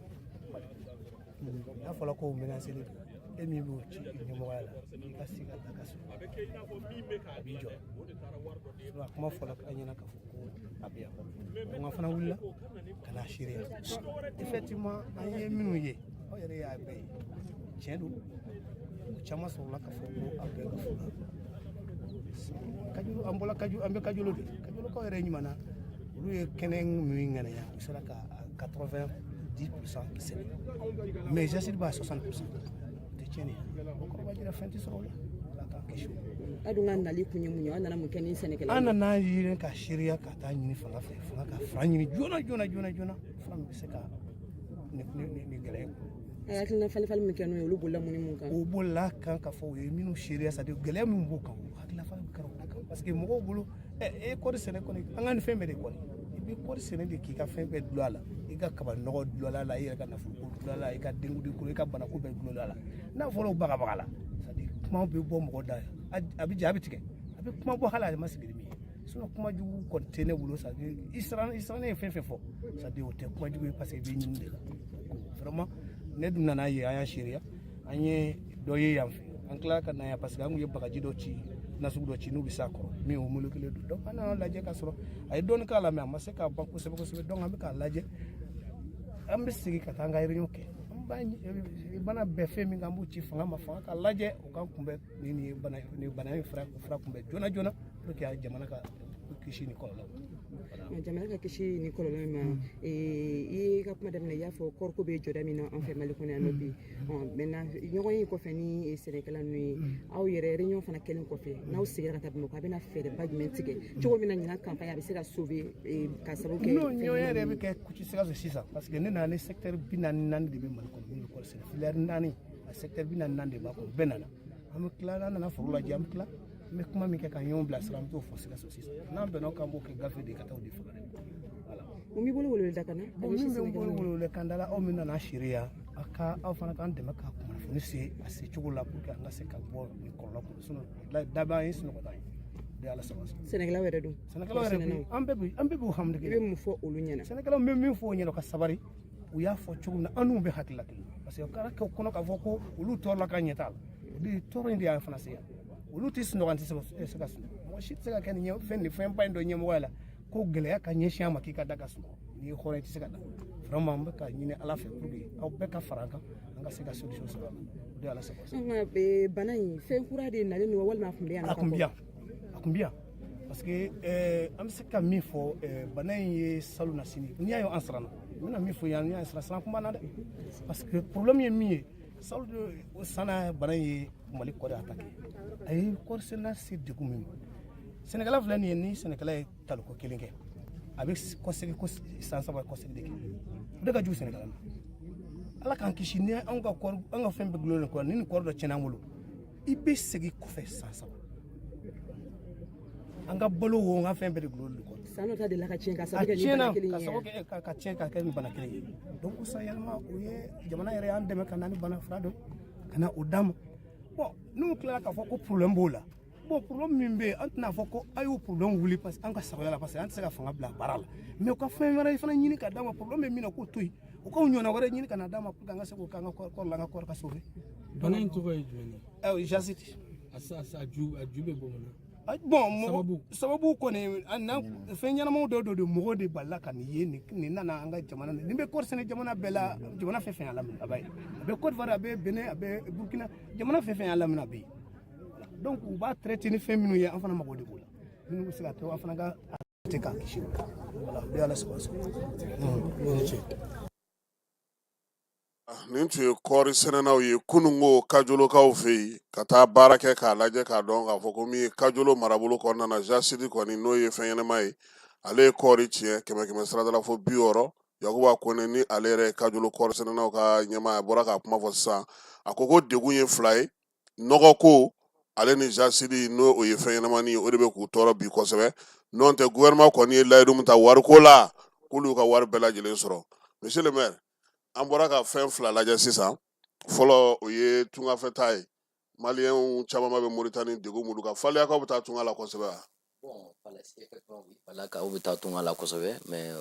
[SPEAKER 13] Mali kɔnɔ. N'a fɔra ko menacelen don, e min b'o ci ɲɛmɔgɔya la, i ka se ka da ka sɔrɔ a b'i jɔ. A kuma fɔra an ɲɛna k'a fɔ ko a bɛ yan, donc an fana wulila ka n'a seereya. Effectivement, an ye minnu ye, aw yɛrɛ y'a bɛɛ ye, tiɲɛ don, o caman sɔrɔla k'a fɔ ko a bɛɛ ka fɔ la Kajolo. An bɔra Kajolo, an bɛ Kajolo de. Kajolokaw yɛrɛ ɲuman, olu ye kɛnɛ min ŋaniya, u sera ka 90% sɛnɛ, mais jachère b'a 60%. O tɛ tiɲɛni ye, o kɔrɔ b'a jira fɛn tɛ sɔrɔ o la. Ala k'an kisi o.
[SPEAKER 12] Aw dun ka nali kun ye mun ye? Aw nana mun kɛ ni sɛnɛkɛlaw?
[SPEAKER 13] An nana yiri ka seereya ka taa ɲini fanga fɛ, fanga ka fura ɲini joona joona joona joona, fura min bɛ se ka nin gɛlɛya in kun.
[SPEAKER 12] A ye hakilina falen falen min kɛ n'o ye, olu bolila mun ni mun kan?
[SPEAKER 13] O bolila kan k'a fɔ u ye minnu seereya, c'est à dire gɛlɛya min b'o kan, o hakilina falen kɛra o de kan, parce que mɔgɔw bolo e kɔɔri sɛnɛ kɔni, an ka nin fɛn bɛɛ de kɔni, i bɛ kɔɔri sɛnɛ de k'i ka fɛn bɛɛ dulon a la, i ka kaba nɔgɔ dulon a la, i yɛrɛ ka nafolo ko dulon a la, i ka denkundi ko, i ka banako bɛɛ dulon a la. N'a fɔra o bagabaga la, c'est à dire kuma bɛ bɔ mɔgɔ da, a bɛ ja, a bɛ tigɛ, a bɛ kuma bɔ hali a ma sigi ni min ye. Sinon kuma jugu kɔni tɛ ne bolo, c'est à dire i siran, i sirannen ye fɛn fɛn fɔ, c'est à dire o tɛ kuma jugu ye, parce que i bɛ ɲini de la. Vraiment, ne dun nana ye, an y'a seereya, an ye dɔ ye yan fɛ, an tilala ka na yan, parce que an kun ye bagaji dɔ ci, nasugu dɔ ci n'u bɛ s'a kɔrɔ min homologué don. Donc an nana lajɛ k'a sɔrɔ a ye dɔɔni k'a la, mais a ma se k'a ban kosɛbɛ kosɛbɛ. Donc an bɛ k'a lajɛ, an bɛ segin ka taa an ka réunion kɛ, an b'a bana bɛɛ fɛn min kan, an b'o ci fanga ma, fanga k'a lajɛ, o k'an kunbɛn ni bana ni bana in fura kunbɛn joona joona, pour que jamana ka kisi ni kɔlɔlɔ
[SPEAKER 12] ma. Jamana ka kisi ni kɔlɔlɔ in ma. I ye ka kuma daminɛ, i y'a fɔ kɔɔriko bɛ jɔda min na an fɛ Mali kɔnɔ yan nɔ bi. Maintenant, ɲɔgɔn ye kɔfɛ ni sɛnɛkɛla ninnu ye, aw yɛrɛ réunion fana kɛlen kɔfɛ, n'aw seginna ka taa Bamakɔ, a bɛna fɛɛrɛba jumɛn tigɛ cogo min na ɲinan campagne a bɛ se ka sauver ka sababu kɛ?
[SPEAKER 13] N'o ɲɔgɔn yɛrɛ bɛ kɛ Kuci Sikaso sisan, parce que ne nana ni secteur 44 de bɛ Mali kɔnɔ min bɛ kɔɔri sɛnɛ, filière naani, a secteur 44 de b'a kɔnɔ, bɛɛ nana. An bɛ tila, n'an nana foro lajɛ, an bɛ tila, an bɛ kuma min kɛ ka ɲɔgɔn bilasira, an bɛ t'o fɔ Sikaso sisan. N'an bɛnna o kan, an b'o kɛ gafe de ka taa o di fanga de ma. Voilà.
[SPEAKER 12] Mun b'i bolo welewele da kan na?
[SPEAKER 13] Bon, min bɛ n bolo welewele kan da la, aw min nana seereya, a ka aw fana k'an dɛmɛ ka kunnafoni se a se cogo la, pour que an ka se ka bɔ nin kɔlɔlɔ kɔnɔ. Sinon dab'an ye, sunɔgɔ t'an ye. De Ala sago.
[SPEAKER 12] Sɛnɛkɛlaw yɛrɛ dun?
[SPEAKER 13] Sɛnɛkɛlaw yɛrɛ, an bɛɛ b'u hami.
[SPEAKER 12] I bɛ mun fɔ olu ɲɛna?
[SPEAKER 13] Sɛnɛkɛlaw, bɛ min fɔ o ɲɛna, ka sabari. U y'a fɔ cogo min na, an n'u bɛ hakilila kelen, parce que o kɛra kɛ kɔnɔ k'a fɔ ko olu tɔɔrɔla ka ɲɛ t'a la. O de tɔɔrɔ in de y'an fana se yan. Olu tɛ sunɔgɔ, an tɛ se ka sunɔgɔ. Mɔgɔ si tɛ se ka kɛ nin fɛn nin fɛnba in dɔ ɲɛmɔgɔya la ko gɛlɛya ka ɲɛsin a ma k'i ka da ka sunɔgɔ. N'i ye hɔrɔn ye, i tɛ se ka da. Vraiment, an bɛ ka ɲini Ala fɛ pour que aw bɛɛ ka fara an kan, an ka se ka solution sɔrɔ a la. O de ye Ala sago.
[SPEAKER 12] An ka bana in, fɛn kura de nalen don wa, walima a tun bɛ yan?
[SPEAKER 13] A tun bɛ yan, a tun bɛ yan, parce que an bɛ se ka min fɔ, bana in ye salon na sini. N'i y'a ye an siranna, n bɛna min fɔ yan, n'i y'a ye siran, siran kun b'an na dɛ, parce que problème ye min ye, salon o sanna, bana in ye Mali kɔɔri attaqué. A ye kɔɔri sɛnɛna se degun min ma, sɛnɛkɛla filɛ nin ye, ni sɛnɛkɛla ye taliko kelen kɛ, a bɛ kɔsegin ko san 3 kɔsegin de kɛ. O de ka jugu sɛnɛkɛla ma. Ala k'an kisi, ni anw ka kɔɔri, an ka fɛn bɛɛ gulonnen kɔɔri, ni nin kɔɔri dɔ tiɲɛna an bolo, i bɛ segin kɔfɛ san 3. An ka balo wo, an ka fɛn bɛɛ de gulonnen don kɔɔri.
[SPEAKER 12] San dɔ ta delila ka tiɲɛ ka
[SPEAKER 13] A
[SPEAKER 12] sababu kɛ nin
[SPEAKER 13] tiɲɛna
[SPEAKER 12] bana kelen
[SPEAKER 13] ka
[SPEAKER 12] ye?
[SPEAKER 13] sababu kɛ ka tiɲɛ ka kɛ ni bana kelen ye. Donc sa yɛlɛma, o ye jamana yɛrɛ y'an dɛmɛ ka na ni bana fura dɔ ye ka na o d'an ma. Bon, n'u tilala k'a fɔ ko problème b'o la, bon, problème min bɛ yen, an tɛna fɔ ko a y'o problème wuli, parce que an ka sagoya la, parce que an tɛ se ka fanga bila baara la. Mais u ka fɛn wɛrɛ fana ɲini ka d'an ma. Problème bɛ min na, k'o to yen, u k'o ɲɔgɔnna wɛrɛ ɲini ka na d'an ma pour que an ka se k'o kɛ an ka kɔɔri la, an ka kɔɔri ka sauver.
[SPEAKER 14] Bana in tɔgɔ ye jumɛn ye?
[SPEAKER 13] Jasiti.
[SPEAKER 14] A ju bɛ bɔ mun na?
[SPEAKER 13] Bon, mɔgɔ sababu kɔni, fɛn ɲɛnamaw dɔ de mɔgɔw de balila ka nin ye. Nin nana an ka jamana na, nin bɛ kɔɔri sɛnɛ jamana bɛɛ la. Jamana fɛn fɛn y'a laminɛ, a b'a ye, a bɛ Côte d'Ivoire, a bɛ Benin, a bɛ Burkina, jamana fɛn fɛn y'a laminɛ, a bɛ yen. Donc u b'a traiter ni fɛn minnu ye, an fana mago de b'o la, minnu bɛ se ka to an fana ka traiter k'an kisi. Voilà, o de y'Ala sago sago. I ni ce.
[SPEAKER 3] Nin tun ye kɔɔri sɛnɛnaw ye kununko Kajolokaw fɛ yen, ka taa baara kɛ k'a lajɛ k'a dɔn k'a fɔ ko min ye Kajolo marabolo kɔnɔna na, jasidi kɔni, n'o ye fɛn ɲɛnama ye, ale ye kɔɔri tiɲɛ kɛmɛ kɛmɛ sarada la fo 60. Yakuba Kone, ni ale yɛrɛ ye Kajolo kɔɔri sɛnɛnaw ka ɲɛmaa, a bɔra k'a kuma fɔ sisan. A ko ko degun ye fila ye: nɔgɔ ko ale ni jasidi, n'o o ye fɛn ɲɛnamani ye, o de bɛ k'u tɔɔrɔ bi kosɛbɛ. N'o tɛ, gouvernement kɔni ye layidu min ta wariko la, k'olu y'u ka wari bɛɛ lajɛlen sɔrɔ. Monsieur le maire, an bɔra ka fɛn fila lajɛ sisan. Fɔlɔ, o ye tungafɛta ye. Maliyɛnw caman bɛ Moritani, degun minnu kan, Faleyakaw bɛ taa tunga la kosɛbɛ wa?
[SPEAKER 15] Bon, effectivement, oui. Faleyakaw bɛ taa tunga la kosɛbɛ, mais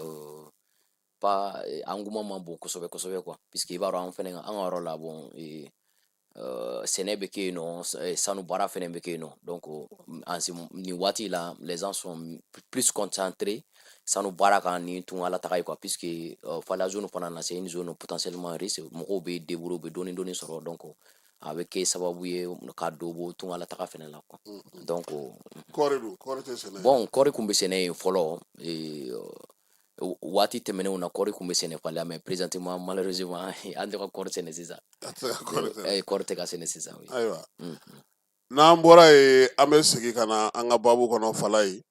[SPEAKER 15] pas engouement man bon kosɛbɛ kosɛbɛ quoi, puisque i b'a dɔn, an fɛnɛ an ka yɔrɔ la, bon, sɛnɛ bɛ kɛ yen nɔ, sanu baara fɛnɛ bɛ kɛ yen nɔ. Donc en ce nin waati la, les gens sont plus concentrés sanu baara kan ni tunga la taga ye quoi, puisque Faléa zone fana na, c'est une zone potentiellement riche. Mɔgɔw bɛ débrouiller, u bɛ dɔɔni dɔɔni sɔrɔ, donc a bɛ kɛ sababu ye ka dɔ bɔ tunga la taga fɛnɛ la quoi. Donc
[SPEAKER 3] Kɔɔri dun, kɔɔri tɛ sɛnɛ?
[SPEAKER 15] Bon, kɔɔri kun bɛ sɛnɛ yen fɔlɔ. Waati tɛmɛnenw na, kɔɔri kun bɛ sɛnɛ Faléa, mais présentement, malheureusement, an tɛ ka kɔɔri sɛnɛ sisan.
[SPEAKER 3] A tɛ ka kɔɔri sɛnɛ.
[SPEAKER 15] Kɔɔri tɛ ka sɛnɛ sisan, oui.
[SPEAKER 3] Ayiwa, n'an bɔra yen, an bɛ segin ka na an ka baabu kɔnɔ, fala ye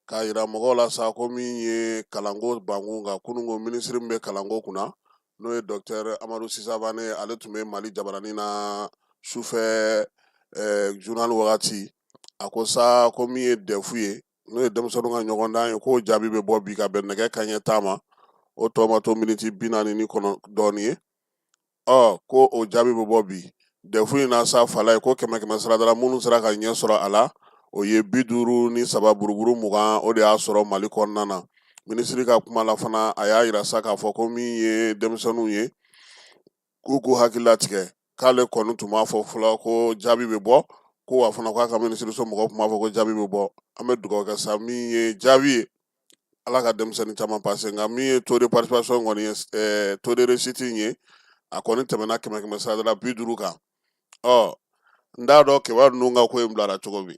[SPEAKER 3] k'a yira mɔgɔw la sa ko min ye kalanko bankun kan, kununko minisiri min bɛ kalanko kunna, n'o ye docteur Amadu Sisabane, ale tun bɛ Mali jabaranin na sufɛ journal wagati. A ko sa ko min ye DEF ye, n'o ye denmisɛnninw ka ɲɔgɔndan ye, k'o jaabi bɛ bɔ bi ka bɛn nɛgɛ kanɲɛ 10 ma. O tɔ ma to miniti 49 dɔɔnin ye. Ɔ, ko o jaabi bɛ bɔ bi. DEF in na sa, fala ye ko kɛmɛ kɛmɛ sarada la, minnu sera ka ɲɛ sɔrɔ a la, o ye 53 buruburu 20, o de y'a sɔrɔ Mali kɔnɔna na. Minisiri ka kuma la fana, a y'a yira sa k'a fɔ ko min ye denmisɛnninw ye, k'u k'u hakili latigɛ, k'ale kɔni tun b'a fɔ fɔlɔ ko jaabi bɛ bɔ, ko wa fana k'a ka minisiriso mɔgɔw tun b'a fɔ ko jaabi bɛ bɔ. An bɛ dugawu kɛ sa, min ye jaabi ye, Ala ka denmisɛnnin caman pase. Nka min ye taux de participation kɔni ye, taux de réussite in ye, a kɔni tɛmɛna kɛmɛ kɛmɛ sarada la 50 kan. Ɔ, n t'a dɔn kibaru ninnu ka ko in bilara cogo min,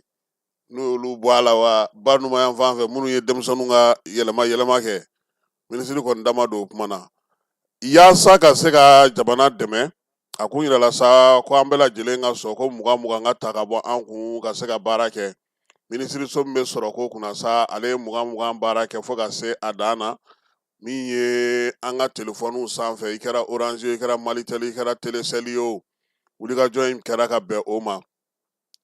[SPEAKER 3] n'u y'olu bɔ a la wa ba numayan fan fɛ, minnu ye denmisɛnninw ka yɛlɛma yɛlɛma kɛ. Minisiri kɔni da ma don o kuma na. Yaasa ka se ka jamana dɛmɛ, a kun yirala sa ko an bɛɛ lajɛlen ka sɔn ko 20 20 ka ta ka bɔ an kun ka se ka baara kɛ. Minisiriso min bɛ sɔrɔ ko kunna sa, ale ye 20 20 baara kɛ fo ka se a dan na. Min ye an ka telefɔniw sanfɛ, i kɛra Orange ye, i kɛra Malitel, i kɛra Telecel ye o, wulikajɔ in kɛra ka bɛn o ma.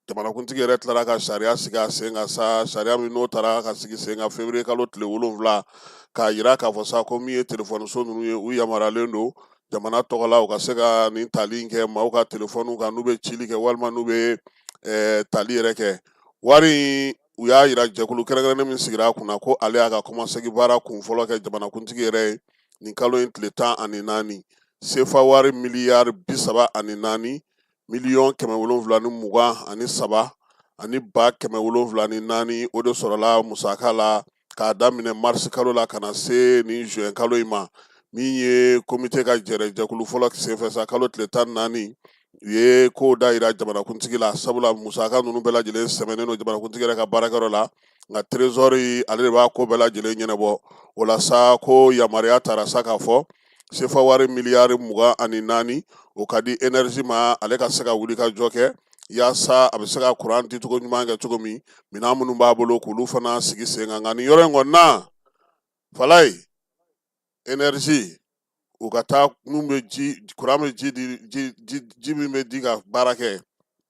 [SPEAKER 3] Jamanakuntigi yɛrɛ tilara ka sariya sigi a sen kan sa, sariya min n'o taara ka sigi sen kan février kalo tile 7, k'a yira k'a fɔ sa ko min ye telefɔniso ninnu ye, u yamaruyalen don jamana tɔgɔ la, u ka se ka nin tali in kɛ maaw ka telefɔniw kan, n'u bɛ cili kɛ walima n'u bɛ tali yɛrɛ kɛ. Wari in
[SPEAKER 16] U y'a yira jɛkulu kɛrɛnkɛrɛnnen min sigira a kunna ko ale y'a ka kɔmasegi baara kun fɔlɔ kɛ jamanakuntigi yɛrɛ ye nin kalo in tile 14, sefa wari miliyari 34 miliyɔn 723 ani 704, o de sɔrɔla musaka la k'a daminɛ marisi kalo la ka na se nin juin kalo in ma. Min ye komite ka jɛrɛ jɛkulu fɔlɔ senfɛ sa, kalo tile 14, u ye kow da yira jamanakuntigi la, sabula musaka ninnu bɛɛ lajɛlen sɛmɛnen don jamanakuntigi yɛrɛ ka baarakɛyɔrɔ la, nka trésor ale de b'a ko bɛɛ lajɛlen ɲɛnabɔ. O la sa, ko yamaruya tara sa k'a fɔ sefa wari miliyari 24, o ka di énergie ma, ale ka se ka wuli ka jɔ kɛ yaasa a bɛ se ka kuran dicogo ɲuman kɛ cogo min, minɛn minnu b'a bolo k'olu fana sigi sen kan. Nka nin yɔrɔ in kɔni na, Falaye, énergie u ka taa min bɛ ji kuran bɛ ji di ji ji ji min bɛ di ka baara kɛ,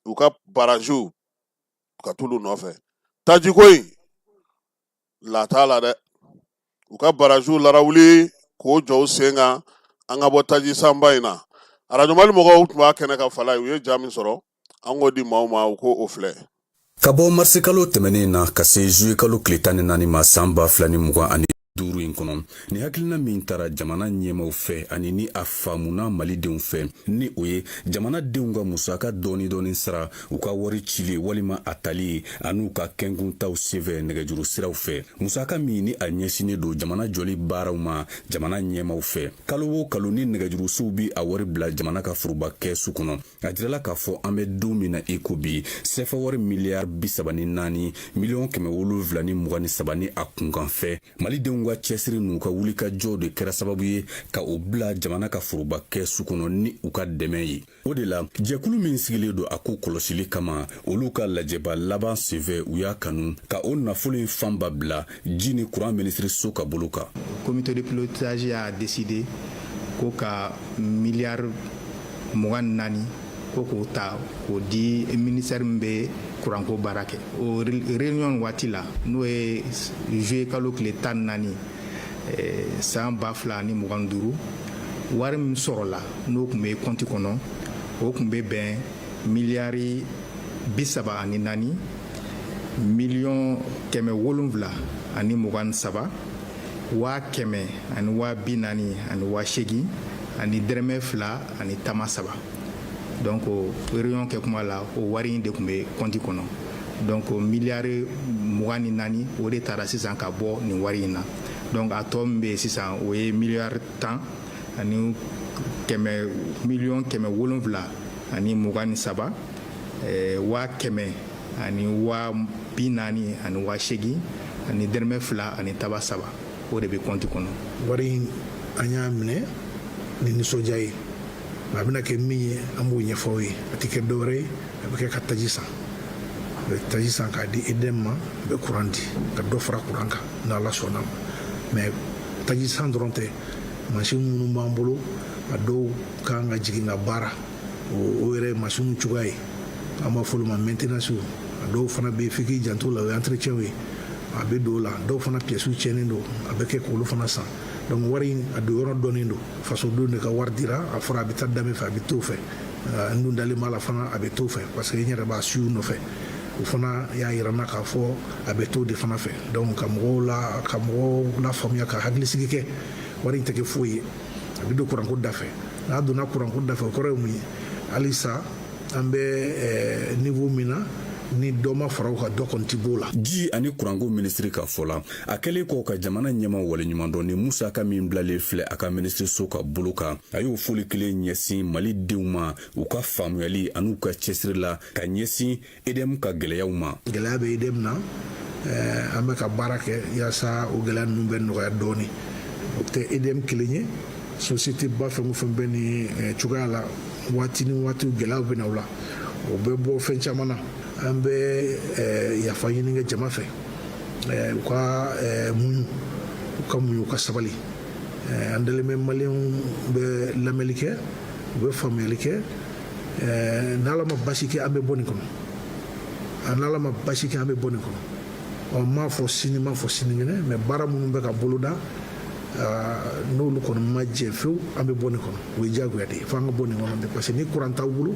[SPEAKER 16] u ka baraziw ka t'olu nɔfɛ tajiko in la t'a la dɛ. U ka baraziw larawuli k'o jɔ u sen kan, an ka bɔ taji sanba in na. Arajo Mali mɔgɔw tun b'a kɛnɛ kan, Falaye, u ye ja min sɔrɔ, an k'o di maaw ma, u k'o filɛ.
[SPEAKER 17] Ka bɔ marisikalo tɛmɛnen na ka se zuyekalo tile 14 ma san 2025 in kɔnɔ, ni hakilina min tara jamana ɲɛmaw fɛ ani ni a faamuna malidenw fɛ, ni o ye jamanadenw ka musaka dɔɔni dɔɔni sara u ka wari cili walima a tali an'u ka kɛnkuntaw senfɛ nɛgɛjuru siraw fɛ, musaka min ni a ɲɛsinnen don jamana jɔli baaraw ma jamana ɲɛmaw fɛ kalo o kalo, ni nɛgɛjurusow bi a wari bila jamana ka foroba kɛsu kɔnɔ, a jirala k'a fɔ an bɛ don min na i ko bi, sefa wari miliyari 34 miliyɔn 723 ni a kunkanfɛ, malidenw ka cɛsiri n'u ka wulikajɔ de kɛra sababu ye ka o bila jamana ka foroba kɛsu kɔnɔ ni u ka dɛmɛ ye. O de la, jɛkulu min sigilen don a ko kɔlɔsili kama, olu ka lajɛba laban senfɛ, u y'a kanu ka o nafolo in fanba bila ji ni kuran minisiriso ka bolo kan.
[SPEAKER 18] Comité de pilotage y'a décidé ko ka miliyari 24 ko k'o ta k'o di ministère min bɛ kuranko baara kɛ. O réunion waati la, n'o ye juillet kalo tile 14 san 2025, wari min sɔrɔla, n'o tun bɛ kɔnti kɔnɔ, o tun bɛ bɛn miliyari 34 miliyɔn 723 100 ani 40 ani 80 ani dɛrɛmɛ 2 ani tama 3. Donc réunion kɛ kuma la, o wari in de tun bɛ kɔnti kɔnɔ. Donc miliyari 24, o de taara sisan ka bɔ nin wari in na. Donc a tɔ min bɛ yen sisan, o ye miliyari 10 ani kɛmɛ miliyɔn 723 100 ani 40 ani 80 ani dɛrɛmɛ 2 ani taba 3, o de bɛ kɔnti kɔnɔ.
[SPEAKER 19] Wari in, an y'a minɛ ni nisɔndiya ye. A bɛna kɛ min ye, an b'o ɲɛfɔ aw ye. A tɛ kɛ dɔwɛrɛ ye, a bɛ kɛ ka taji san. A bɛ taji san k'a di EDM ma, a bɛ kuran di, ka dɔ fara kuran kan n'Ala sɔnna ma. Mais taji san dɔrɔn tɛ, mansin minnu b'an bolo, a dɔw kan ka jigin ka baara, o yɛrɛ mansinw cogoya ye, an b'a fɔ olu ma maintenance. A dɔw fana bɛ yen, f'i k'i janto la, o ye entretien ye, a bɛ don o la. Dɔw fana pièces tiɲɛnen don, a bɛ kɛ k'olu fana san. Donc wari in, a don yɔrɔ dɔnnen don. Fasodenw de ka wari dira, a fɔra a bɛ taa da min fɛ, a bɛ t'o fɛ. N dun dalen b'a la fana, a bɛ t'o fɛ, parce que n yɛrɛ b'a suivi nɔfɛ. O fana y'a yira n na k'a fɔ a bɛ t'o de fana fɛ. Donc ka mɔgɔw la faamuya, ka hakilisigi kɛ, wari in tɛ kɛ foyi ye, a bɛ don kuranko da fɛ. N'a donna kuranko da fɛ, o kɔrɔ ye mun ye? Halisa an bɛ niveau min na, ni dɔ ma fara o kan, dɔ kɔni ti b'o la.
[SPEAKER 17] Ji ani kuranko minisiri ka fɔ la, a kɛlen kɔ ka jamana ɲɛmaw waleɲuman dɔn ni musaka min bilalen filɛ a ka minisiriso ka bolo kan, a y'o foli kelen ɲɛsin malidenw ma u ka faamuyali an'u ka cɛsiri la ka ɲɛsin EDM ka gɛlɛyaw ma.
[SPEAKER 19] Gɛlɛya bɛ EDM na, an bɛ ka baara kɛ yaasa o gɛlɛya ninnu bɛ nɔgɔya dɔɔni. O tɛ EDM kelen ye, société ba fɛn o fɛn bɛ nin cogoya la, waati ni waati gɛlɛyaw bɛ na o la. O bɛ bɔ fɛn caman na. An bɛ yafa ɲini kɛ jama fɛ, u ka muɲu, u ka muɲu, u ka sabali. An dalen bɛ maliyɛnw bɛ lamɛnli kɛ, u bɛ faamuyali kɛ. N'Ala ma basi kɛ, an bɛ bɔ nin kɔnɔ. N'Ala ma basi kɛ, an bɛ bɔ nin kɔnɔ. Ɔ, n m'a fɔ sini, n m'a fɔ sinikɛnɛ, mais baara minnu bɛ ka boloda, n'olu kɔni ma jɛ fewu, an bɛ bɔ nin kɔnɔ. O ye diyagoya de ye, f'an ka bɔ nin kɔnɔ, parce que ni kuran t'aw bolo,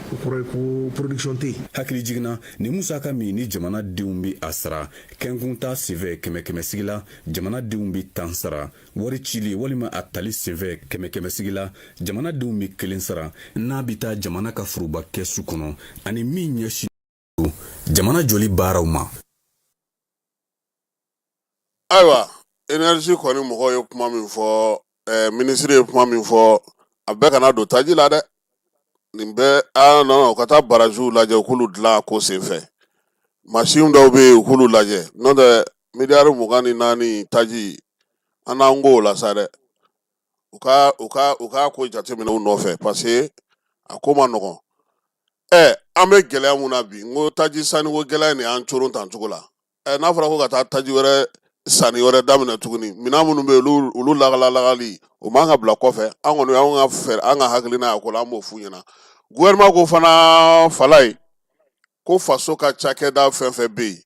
[SPEAKER 19] O kɔrɔ ye ko production tɛ yen.
[SPEAKER 17] Hakili jiginna nin musaka min ni jamanadenw bɛ a sara kɛnkunta senfɛ, kɛmɛ kɛmɛ sigi la, jamanadenw bɛ 10 sara wari cili walima a tali senfɛ, kɛmɛ kɛmɛ sigi la, jamanadenw bɛ 1 sara n'a bɛ taa jamana ka foroba kɛsu kɔnɔ ani min ɲɛsin don jamana jɔli baaraw ma.
[SPEAKER 16] Ayiwa, énergie kɔni mɔgɔw ye kuma min fɔ, minisiri ye kuma min fɔ, a bɛɛ kana don taji la dɛ. Nin bɛɛ, ah non, u ka taa baraziw lajɛ, u k'olu dilan a ko senfɛ. Mansin dɔw bɛ yen, u k'olu lajɛ. N'o tɛ, miliyari 24 taji, an n'an ko o la sa dɛ. U ka ko jateminɛ u nɔfɛ, parce que a ko ma nɔgɔn. An bɛ gɛlɛya mun na bi, n ko taji sanniko gɛlɛya nin y'an coron tan cogo la. N'a fɔra ko ka taa taji wɛrɛ sanni wɛrɛ daminɛ tuguni, minɛn minnu bɛ yen, olu lagala lagali, o man ka bila kɔfɛ. An kɔni, an ka fɛɛrɛ, an ka hakilina y'a ko la, an b'o f'u ɲɛna. Gouvernement ko fana, Falaye, ko faso ka cakɛda fɛn fɛn bɛ yen,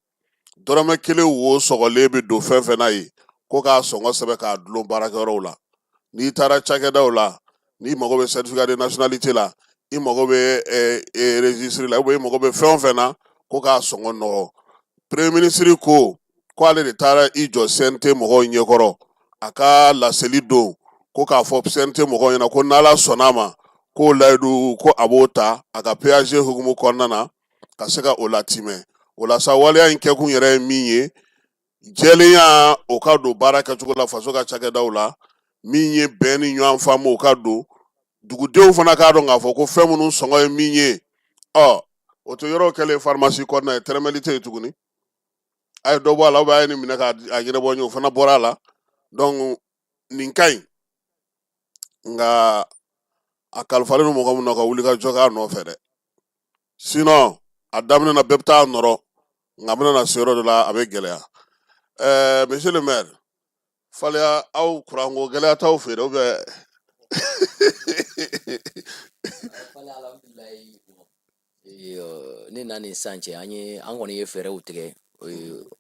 [SPEAKER 16] dɔrɔmɛ 1 wo sɔgɔlen bɛ don fɛn fɛn na yen, ko k'a sɔngɔ sɛbɛn k'a dulon baarakɛyɔrɔw la. N'i taara cakɛdaw la, n'i mago bɛ certificat de nationalité la, i mago bɛ registre la, ou bien i mago bɛ fɛn o fɛn na, ko k'a sɔngɔ nɔgɔ. Premier ministre ko ko ale de taara i jɔ CNT mɔgɔw ɲɛkɔrɔ a ka laseli don, ko k'a fɔ CNT mɔgɔw ɲɛna ko n'Ala sɔnna a ma, k'o layidu, ko a b'o ta a ka PAG hukumu kɔnɔna na ka se ka o latimɛ. O la sa, waleya in kɛkun yɛrɛ ye min ye, jɛlenya o ka don baara kɛcogo la faso ka cakɛdaw la, min ye bɛn ni ɲɔgɔn faamu o ka don, dugudenw fana k'a dɔn k'a fɔ ko fɛn minnu sɔngɔ ye min ye. Ɔ o tɛ yɔrɔw kɛlen farimasi kɔnɔna ye, tɛrɛmɛli tɛ yen tuguni. A ye dɔ bɔ a la, a ye nin minɛ k'a ɲɛnabɔ n ye, o fana bɔra a la. Donc nin ka ɲi, nka a kalifalen don mɔgɔ min na ka wuli ka jɔ k'a nɔfɛ dɛ. Sinon a daminɛ na, bɛɛ bɛ taa nɔrɔ, nka a bɛna na se yɔrɔ dɔ la, a bɛ gɛlɛya. Monsieur le maire Faleya, aw kuranko gɛlɛya t'aw fɛ yen ou bien?
[SPEAKER 15] Fale, alhamdulilayi. Ne na ni sisan cɛ, an ye, an kɔni ye fɛɛrɛw tigɛ.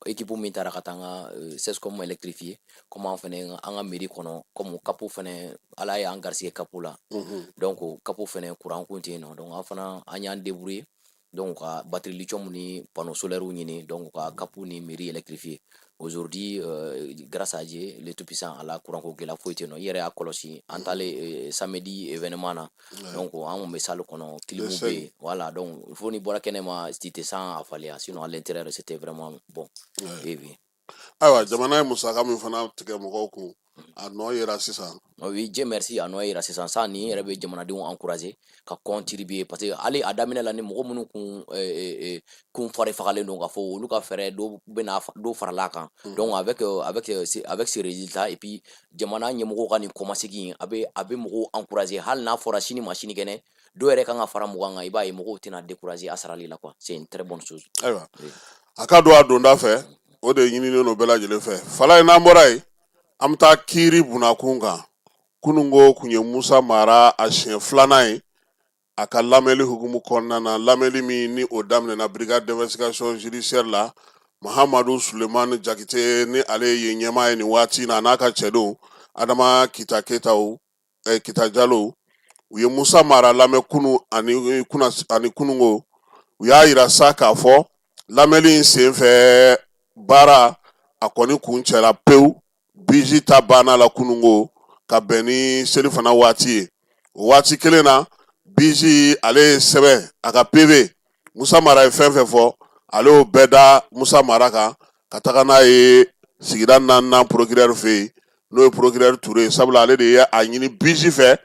[SPEAKER 15] Équipe min taara ka taa an ka CSCOM électrifié, comme an fɛnɛ, an ka mairie kɔnɔ, comme CAP fɛnɛ, Ala y'an garisɛgɛ CAP la, donc CAP fɛnɛ courant kun tɛ yen nɔ. Donc an fana, an y'an débrouiller, donc ka batterie lithium ni panneau solaire ɲini, donc ka CAP ni mairie électrifié. Aujourd'hui, grâce à Dieu le tout puissant, ala, courant ko gɛlɛya foyi tɛ yen nɔ. I yɛrɛ y'a kɔlɔsi, an taalen samedi événement na, donc an kun bɛ salle kɔnɔ, clim bɛ yen, voilà. Donc fo ni bɔra kɛnɛma, tu te sens a faleya. Sinon à l'intérieur, c'était vraiment bon. Oui, oui.
[SPEAKER 16] Ayiwa, jamana ye musaka min fana tigɛ mɔgɔw kun, a nɔ yera sisan?
[SPEAKER 15] Oui, Dieu merci, a nɔ yera sisan. Sa nin yɛrɛ bɛ jamanadenw encourager ka contribuer, parce que hali a daminɛ la, ni mɔgɔ minnu kun fari fagalen don k'a fɔ olu ka fɛɛrɛ dɔw bɛna dɔw farala kan. Donc avec ce résultat et puis jamana ɲɛmɔgɔw ka nin kɔmasegin, a bɛ mɔgɔw encourager. Hali n'a fɔra sini ma sinikɛnɛ dɔw yɛrɛ kan ka fara 20 kan, i b'a ye mɔgɔw tɛna décourager a sarali la quoi. C'est une très bonne chose.
[SPEAKER 16] Ayiwa, a ka don a donda fɛ, o de ɲininen don bɛɛ lajɛlen fɛ. Falaye, n'an bɔra yen, an bɛ taa kiiri bunakun kan. Kununko kun ye Musa Mara a siɲɛ filanan ye a ka lamɛnli hukumu kɔnɔna na, lamɛnli min ni o daminɛna brigade d'investigation judiciaire la. Mahamadu Sulemani Jakite ni ale ye ɲɛmaa ye nin waati in na, a n'a ka cɛdenw Adama Kita Keyitaw, Kita Jalo, u ye Musa Mara lamɛn kunu ani kuna ani kununko. U y'a yira sa k'a fɔ lamɛnli in senfɛ, baara a kɔni kun cɛla pewu. Biji ta banna la kununko ka bɛn ni selifana waati ye. O waati kelen na, biji ale ye sɛbɛn a ka PV, Musa Mara ye fɛn fɛn fɔ, ale y'o bɛɛ da Musa Mara kan ka taga n'a ye sigida naaninan procureur fɛ yen, n'o ye procureur Ture ye, sabula ale de ye a ɲini biji fɛ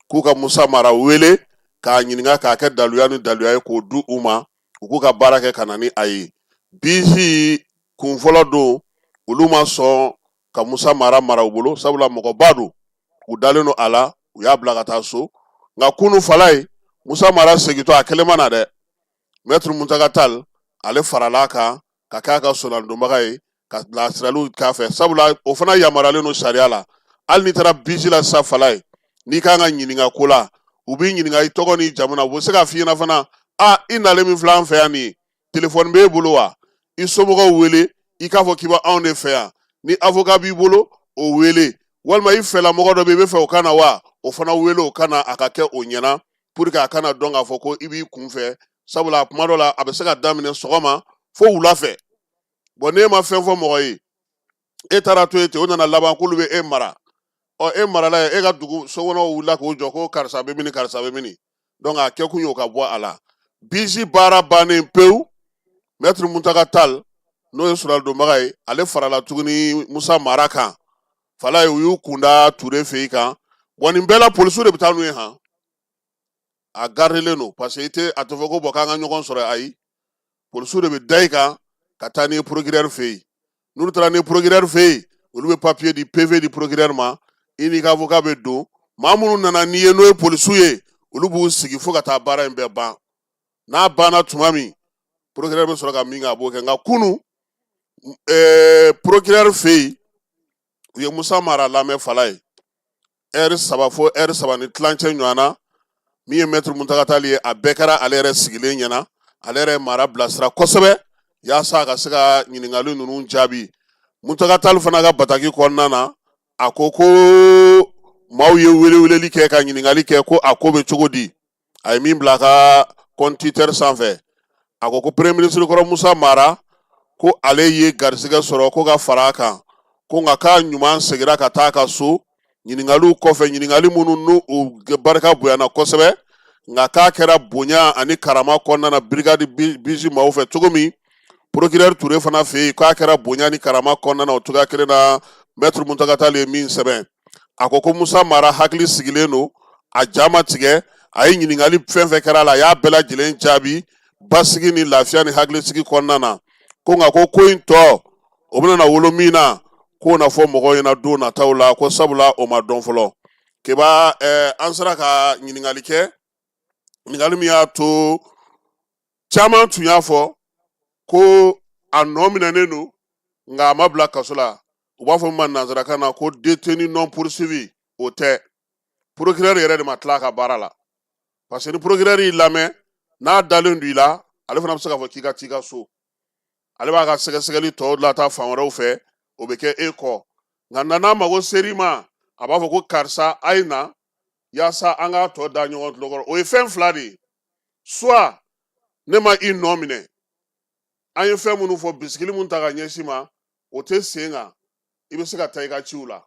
[SPEAKER 16] k'u ka Musa Mara wele k'a ɲininka, k'a kɛ daluya ni daluya ye k'o di u ma, u k'u ka baara kɛ ka na ni a ye. Biji kun fɔlɔ don, olu ma sɔn ka Musa Mara mara u bolo, sabula mɔgɔba don, u dalen don a la, u y'a bila ka taa so. Nka kunu, Falaye, Musa Mara segintɔ, a kelen ma na dɛ. Maître Muntaka Tall, ale farala a kan ka kɛ a ka solandonbaga ye, ka bilasiraliw k'a fɛ, sabula o fana yamaruyalen don sariya la. Hali n'i taara biji la sisan, Falaye, n'i kan ka ɲininka ko la, u b'i ɲininka i tɔgɔ n'i jamu na. U bɛ se k'a f'i ɲɛna fana: a i nalen min filɛ an fɛ yan nin ye, telefɔni b'e bolo wa? I somɔgɔw wele, i k'a fɔ k'i bɛ anw de fɛ yan. Ni avocat b'i bolo, o wele, walima i fɛlamɔgɔ dɔ bɛ yen, i bɛ fɛ o ka na wa, o fana wele, o ka na, a ka kɛ o ɲɛna. pour que a kana dɔn k'a fɔ ko i b'i kun fɛ, sabula kuma dɔ la a bɛ se ka daminɛ sɔgɔma fo wula fɛ. Bon, n'e ma fɛn fɔ mɔgɔ ye, e taara to yen ten, o nana laban k'olu bɛ e mara. Ɔ, e marala ye, e ka dugu sokɔnɔw wulila k'o jɔ ko karisa bɛ mini, karisa bɛ mini. Donc a kɛkun ye o ka bɔ a la. BIJ baara bannen pewu, maître Muntaga Tall, n'o ye sɔrɔdonbaga ye, ale farala tuguni Musa Mara kan. Falaye, u y'u kunda Ture fɛ yen kan. Wa nin bɛɛ la, polisiw de bɛ taa n'u ye han, a gardelen don, parce que i tɛ a tɛ fɔ ko bɔn k'an ka ɲɔgɔn sɔrɔ. Ayi, polisiw de bɛ da i kan ka taa n'i ye procureur fɛ yen. N'olu taara n'i ye procureur fɛ yen, olu bɛ papier di, PV di procureur ma, i n'i ka avocat bɛ don. Maa minnu nana n'i ye, n'o ye polisiw ye, olu b'u sigi fo ka taa baara in bɛɛ ban. N'a banna tuma min, procureur bɛ sɔrɔ ka min kɛ, a b'o kɛ. Nka kunu, procureur fɛ yen, u ye Musa Mara lamɛn. Falaye, ɛri 3 fo ɛri 3 ni tilancɛ ɲɔgɔn na, min ye maître Muntaga Tall ye, a bɛɛ kɛra ale yɛrɛ sigilen ɲɛna. Ale yɛrɛ ye Mara bilasira kosɛbɛ yaasa a ka se ka ɲininkali ninnu jaabi. Muntaga Tall fana ka bataki kɔnɔna na, a ko ko maaw ye weleweleli kɛ ka ɲininkali kɛ ko a ko bɛ cogo di. A ye min bila a ka compte Twitter sanfɛ, a ko ko premier ministre kɔrɔ Musa Mara, ko ale ye garisɛgɛ sɔrɔ ko ka fara a kan, ko nka k'a ɲuman segira ka taa a ka so ɲininkaliw kɔfɛ, ɲininkali minnu n'u u barika bonyana kosɛbɛ, nka k'a kɛra bonya ani karama kɔnɔna na brigade BIJ maaw fɛ cogo min, procureur Ture fana fɛ yen, k'a kɛra bonya ni karama kɔnɔna na o cogoya kelen na. Maître Muntaga Tall ye min sɛbɛn, a ko ko Musa Mara hakili sigilen don, a ja ma tigɛ, a ye ɲininkali fɛn fɛn kɛra a la, a y'a bɛɛ lajɛlen jaabi basigi ni lafiya ni hakilisigi kɔnɔna na. Ko nka ko ko in tɔ o bɛna na wolo min na, k'o na fɔ mɔgɔw ɲɛna don nataw la, ko sabula o ma dɔn fɔlɔ. Keba, an sera ka ɲininkali kɛ, ɲininkali min y'a to caman tun y'a fɔ ko a nɔ minɛnen don, nka a ma bila kaso la. U b'a fɔ min ma nanzarakan na ko détenu non poursuivi. O tɛ, procureur yɛrɛ de ma tila a ka baara la, parce que ni procureur y'i lamɛn, n'a dalen don i la, ale fana bɛ se k'a fɔ k'i ka t'i ka so. Ale b'a ka sɛgɛsɛgɛli tɔw lataa fan wɛrɛw fɛ, o bɛ kɛ e kɔ. Nka n'a mago ser'i ma, a b'a fɔ ko karisa, a ye na yaasa an k'a tɔ da ɲɔgɔn tulo kɔrɔ. O ye fɛn fila de ye: soit ne ma i nɔ minɛ, an ye fɛn minnu fɔ, bisigili min ta ka ɲɛsin ma, o tɛ sen kan, i bɛ se ka taa i ka ciw la,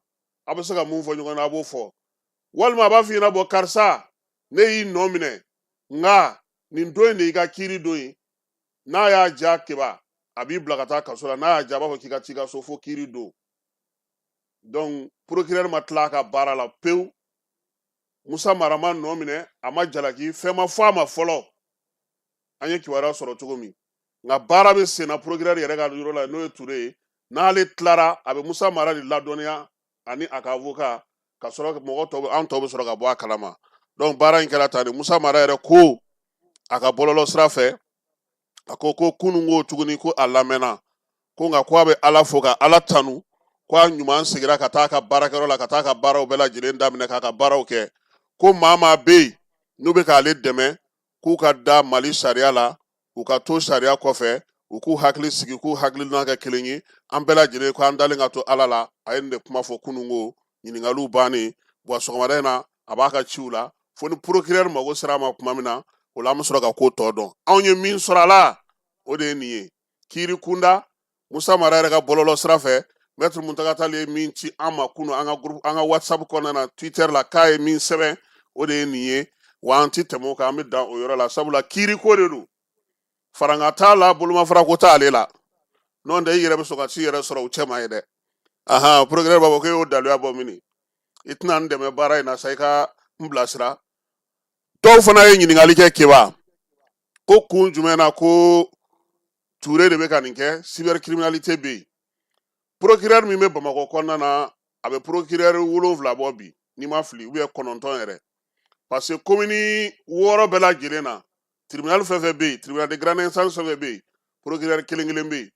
[SPEAKER 16] a bɛ se ka mun fɔ ɲɔgɔn na, a b'o fɔ. Walima a b'a f'i ɲɛna, bɔn karisa, ne y'i nɔ minɛ, nka nin don in de y'i ka kiiri don ye. N'a y'a ja Keba, a b'i bila ka taa kaso la. N'a y'a ja, a b'a fɔ k'i ka t'i ka so fo kiiri don. Donc procureur ma tila a ka baara la pewu. Musa Mara ma nɔ minɛ, a ma jalaki, fɛn ma fɔ a ma fɔlɔ, an ye kibaruya sɔrɔ cogo min. Nka baara bɛ senna procureur yɛrɛ ka yɔrɔ la, n'o ye Ture ye. N'ale tilara, a bɛ Musa Mara de ladɔnniya ani a ka avocat, ka sɔrɔ mɔgɔ tɔw, an tɔw bɛ sɔrɔ ka bɔ a kalama. Donc baara in kɛra tan de. Musa Mara yɛrɛ ko a ka bɔlɔlɔ sira fɛ, a ko ko kunun ko tuguni ko a lamɛnna, ko nka ko a bɛ Ala fo ka Ala tanu, ko a ɲuman segira ka taa a ka baarakɛyɔrɔ la, ka taa a ka baaraw bɛɛ lajɛlen daminɛ, k'a ka baaraw kɛ, ko maa maa bɛ yen n'u bɛ k'ale dɛmɛ, k'u ka da Mali sariya la, u ka to sariya kɔfɛ, u k'u hakili sigi, k'u hakilina kɛ kelen ye, an bɛɛ lajɛlen ko an dalen ka to Ala la. A ye nin de kuma fɔ kunun ko ɲininkaliw bannen. Wa sɔgɔmada in na, a b'a ka ciw la fo ni procureur mago sera a ma tuma min na, o la an bɛ sɔrɔ ka ko tɔ dɔn. Anw ye min sɔrɔ a la, o de ye nin ye. Kiiri kunda, Musa Mara yɛrɛ ka bɔlɔlɔ sira fɛ, maître Muntaga Tall ye min ci an ma kunu an ka groupe, an ka WhatsApp kɔnɔna na, Twitter la, k'a ye min sɛbɛn, o de ye nin ye. Wa an ti tɛmɛ o kan, an bɛ dan o yɔrɔ la, sabula kiiri ko de don, faranga t'a la, bolomafara ko t'ale la. N'o tɛ, i yɛrɛ bɛ sɔn ka t'i yɛrɛ sɔrɔ u cɛma ye dɛ. Ahan, procureur b'a fɔ k'e y'o daluya bɔ mini, i tɛna n dɛmɛ baara in na sa, i ka n bilasira. Dɔw fana ye ɲininkali kɛ Keba, ko kun jumɛn na ko Ture de bɛ ka nin kɛ? Cybercriminalité bɛ yen. Procureur min bɛ Bamakɔ kɔnɔna na, a bɛ procureur 7 bɔ bi, n'i ma fili, ou bien 9 yɛrɛ, parce que commune 6 bɛɛ lajɛlen na, tribunal fɛn fɛn bɛ yen, tribunal de grande instance fɛn fɛn bɛ yen, procureur kelen kelen bɛ yen.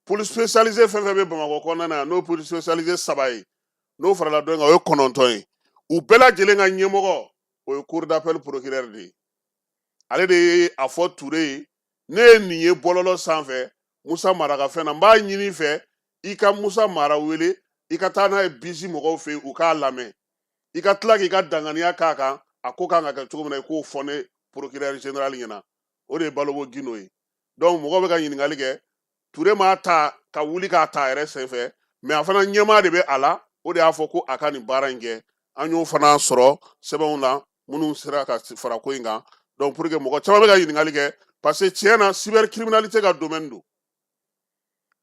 [SPEAKER 16] Police spécialisée fɛn fɛn bɛ Bamakɔ kɔnɔna na, n'o police spécialisée 3 ye, n'o farala dɔ in kan, o ye 9 ye. U bɛɛ lajɛlen ka ɲɛmɔgɔ, o ye cour d'appel procureur de ye. Ale de ye a fɔ Ture ye, ne ye nin ye bɔlɔlɔ sanfɛ Musa Mara ka fɛn na, n b'a ɲini i fɛ, i ka Musa Mara wele, i ka taa n'a ye BIJ mɔgɔw fɛ yen, u k'a lamɛn, i ka tila k'i ka danganiya k'a kan. A ko kan ka kɛ cogo min na, i k'o fɔ ne procureur général ɲɛna. O de ye Balobo Gindo ye. Donc mɔgɔw bɛ ka ɲininkali kɛ, Ture m'a ta ka wuli k'a ta a yɛrɛ senfɛ, mais a fana ɲɛmaa de bɛ a la, o de y'a fɔ ko a ka nin baara in kɛ. An y'o fana sɔrɔ sɛbɛnw na minnu sera ka fara ko in kan. Donc pour que mɔgɔ caman bɛ ka ɲininkali kɛ, parce que tiɲɛ na, cybercriminalité ka domaine don.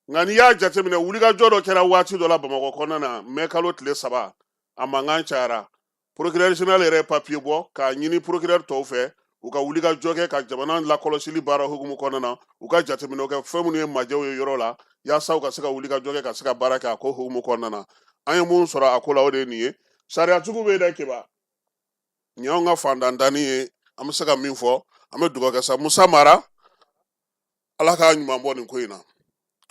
[SPEAKER 16] Nka n'i y'a jateminɛ, wulikajɔ dɔ kɛra waati dɔ la Bamakɔ kɔnɔna na, mɛ kalo tile 3, a mankan cayara. Procureur général yɛrɛ ye papier bɔ k'a ɲini procureur tɔw fɛ, u ka wulikajɔ kɛ ka jamana lakɔlɔsili baara hukumu kɔnɔna na, u ka jateminɛw kɛ fɛn minnu ye majɛw ye yɔrɔ la, yaasa u ka se ka wulikajɔ kɛ ka se ka baara kɛ a ko hukumu kɔnɔna na. An ye mun sɔrɔ a ko la, o de ye nin ye. Sariyatigiw bɛ yen dɛ, Keba. Nin y'anw ka fantantanni ye. An bɛ se ka min fɔ, an bɛ dugawu kɛ sa, Musa Mara, Ala k'a ɲuman bɔ nin ko in na.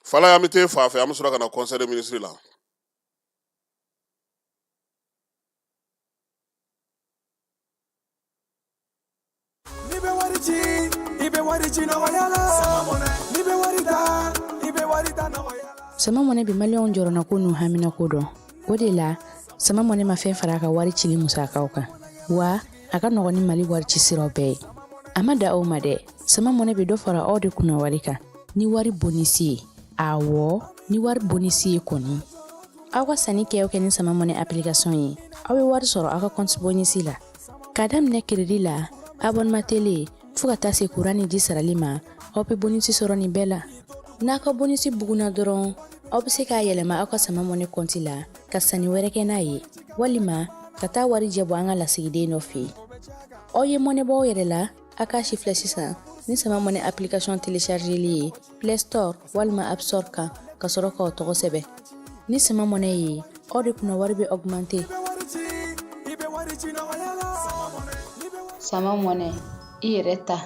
[SPEAKER 16] Falaye, an bɛ t'e fan fɛ, an bɛ sɔrɔ ka na conseil des ministres la.
[SPEAKER 4] N'i bɛ wari ci, i bɛ wari ci nɔgɔya la. N'i bɛ wari ta, i bɛ wari ta nɔgɔya la.
[SPEAKER 5] Sama Mɔnɛ bɛ maliyɛnw jɔrɔnako n'u haminako dɔn. O de la, Sama Mɔnɛ ma fɛn fara a ka wari cili musakaw kan, wa a ka nɔgɔn ni Mali wari ci siraw bɛɛ ye. A ma da o ma dɛ, Sama Mɔnɛ bɛ dɔ fara aw de kunna wari kan ni wari bonisi ye. Awɔ, ni wari bonisi ye kɔni. Aw ka sanni kɛ o kɛ ni Sama Mɔnɛ application ye, aw bɛ wari sɔrɔ aw ka compte bonisi la. K'a daminɛ crédit la, abonnement télé, fo ka taa se kuran ni ji sarali ma, aw bɛ bonisi sɔrɔ nin bɛɛ la. N'a ka bonisi bugunna dɔrɔn, aw bɛ se k'a yɛlɛma aw ka Sama Mɔnɛ kɔnti la ka sanni wɛrɛ kɛ n'a ye, walima ka taa warijɛ bɔ an ka lasigiden dɔ fɛ yen. Aw ye mɔnɛ bɔ aw yɛrɛ la, a k'a sifilɛ sisan ni Sama Mɔnɛ application téléchargeli ye Play Store walima App Store kan, ka sɔrɔ k'aw tɔgɔ sɛbɛn. Ni Sama Mɔnɛ ye, aw de kunna wari bɛ augmenter.
[SPEAKER 20] Sama Mɔnɛ, i yɛrɛ ta.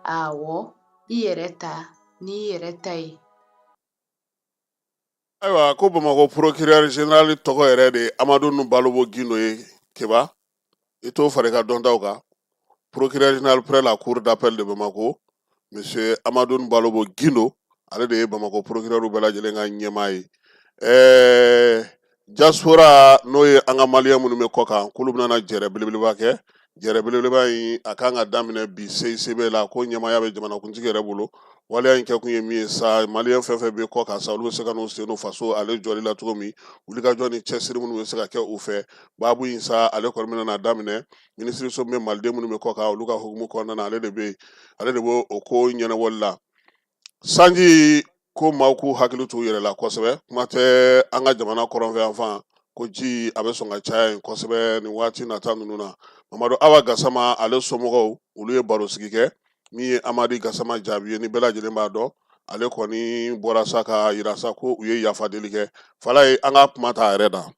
[SPEAKER 20] Awɔ, i yɛrɛ ta n'i yɛrɛ ta ye.
[SPEAKER 16] Ayiwa, ko Bamakɔ procureur général tɔgɔ yɛrɛ de ye Amadu Balobo Gindo ye. Keba, i t'o fara i ka dɔntaw kan. Procureur général près la cour d'appel de Bamako, monsieur Amadu Balobo Gindo, ale de ye Bamakɔ procureur bɛɛ lajɛlen ka ɲɛmaa ye. Diaspora, n'o ye an ka maliyɛn minnu bɛ kɔ kan, k'olu bɛna jɛrɛ belebeleba kɛ. Jɛrɛ belebeleba in, a kan ka daminɛ bi CICB la, ko ɲɛmaaya bɛ jamanakuntigi yɛrɛ bolo. Waleya in kɛkun ye min ye sa, maliyɛn fɛn fɛn bɛ kɔ kan sa, olu bɛ se ka n'u sen don faso ale jɔli la cogo min, wulikajɔ ni cɛsiri minnu bɛ se ka kɛ u fɛ. Baabu in sa, ale kɔni bɛna na daminɛ minisiriso min bɛ maliden minnu bɛ kɔ kan, olu ka hukumu kɔnɔna na, ale de bɛ yen, ale de b'o o ko ɲɛnabɔli la. Sanji ko, maaw k'u hakili t'u yɛrɛ la kosɛbɛ. Kuma tɛ an ka jamana kɔrɔnfɛ yanfan, ko ji a bɛ sɔn ka caya yen kosɛbɛ nin waati nata ninnu na. Mamadu Awa Gasama, ale somɔgɔw, olu ye barosigi kɛ. Min ye Amadi Gasama jaabi ye, ni bɛɛ lajɛlen b'a dɔn, ale kɔni bɔra sa ka yira sa ko u ye yafa deli kɛ. Falaye, an ka kuma t'a yɛrɛ da.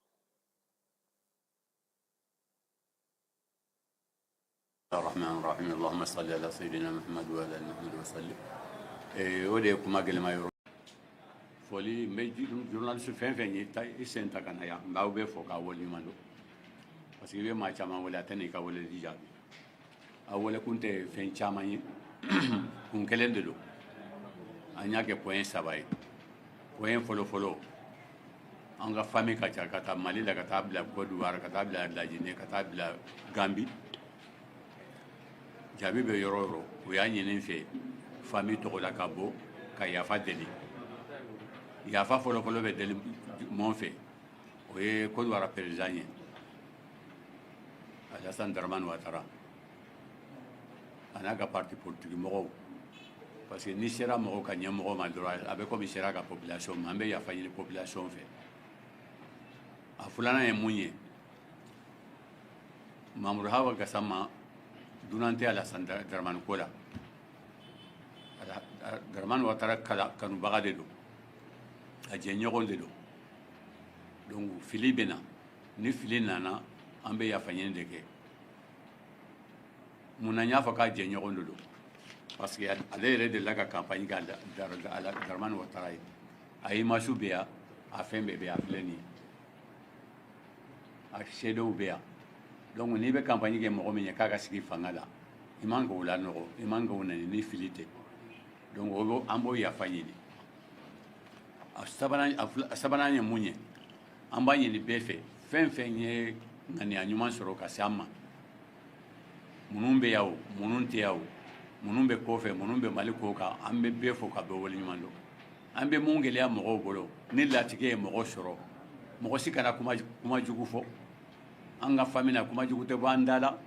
[SPEAKER 21] الرحمن الرحيم اللهم صل على سيدنا محمد وعلى ال محمد وسلم. O de ye kuma gɛlɛma yɔrɔ fɔli. N bɛ journaliste fɛn fɛn ye i sen ta ka na yan, n b'aw bɛɛ fo k'a waleɲuman dɔn, parce que i bɛ maa caman wele, a tɛ n'i ka weleli jaabi. A wele kun tɛ fɛn caman ye, kun kelen de don. An y'a kɛ point saba ye. Point fɔlɔ fɔlɔ, an ka famille ka ca, ka taa Mali la, ka taa bila Côte d'Ivoire, ka taa bila Lajinɛ, ka taa bila Gambi. Jaabi bɛ yɔrɔ o yɔrɔ, u y'a ɲini n fɛ famille tɔgɔ la ka bɔ ka yafa deli. Yafa fɔlɔfɔlɔ bɛ deli mɔn fɛ, o ye Côte d'Ivoire président ye, Alassane Dramane Ouattara, a n'a ka parti politique mɔgɔw, parce que n'i sera mɔgɔw ka ɲɛmɔgɔ ma dɔrɔn, a bɛ komi sera ka population ma. An bɛ yafa ɲini population fɛ. A filanan ye mun ye? Mamudu Hawa Gasama dunan tɛ Alassane Dramane ko la. Dramane Ouattara kanubaga de don, a jɛɲɔgɔn de don. Donc fili bɛ na, ni fili nana, an bɛ yafa ɲini de kɛ. Mun na n y'a fɔ k'a jɛɲɔgɔn de don? Parce que ale yɛrɛ delila ka campagne kɛ Dramane Ouattara ye. A image bɛ yan, a fɛn bɛɛ bɛ yan, a filɛ nin ye, a seedew bɛ yan. Donc n'i bɛ campagne kɛ mɔgɔ min ye k'a ka sigi fanga la, i man k'o lanɔgɔ, i man k'o nɛni ni fili tɛ. Donc o an b'o yafa ɲini. A sabanan ye mun ye? An b'a ɲini bɛɛ fɛ, fɛn fɛn ye ŋaniya ɲuman sɔrɔ ka se an ma. Minnu bɛ yan o, minnu tɛ yan o, minnu bɛ kɔfɛ, minnu bɛ Mali kɔkan, an bɛ bɛɛ fo ka bɛɛ waleɲuman dɔn. An bɛ mun gɛlɛya mɔgɔw bolo, ni latigɛ ye mɔgɔ sɔrɔ, mɔgɔ si kana kuma kuma jugu fɔ. An ka famille na, kuma jugu tɛ bɔ an da la,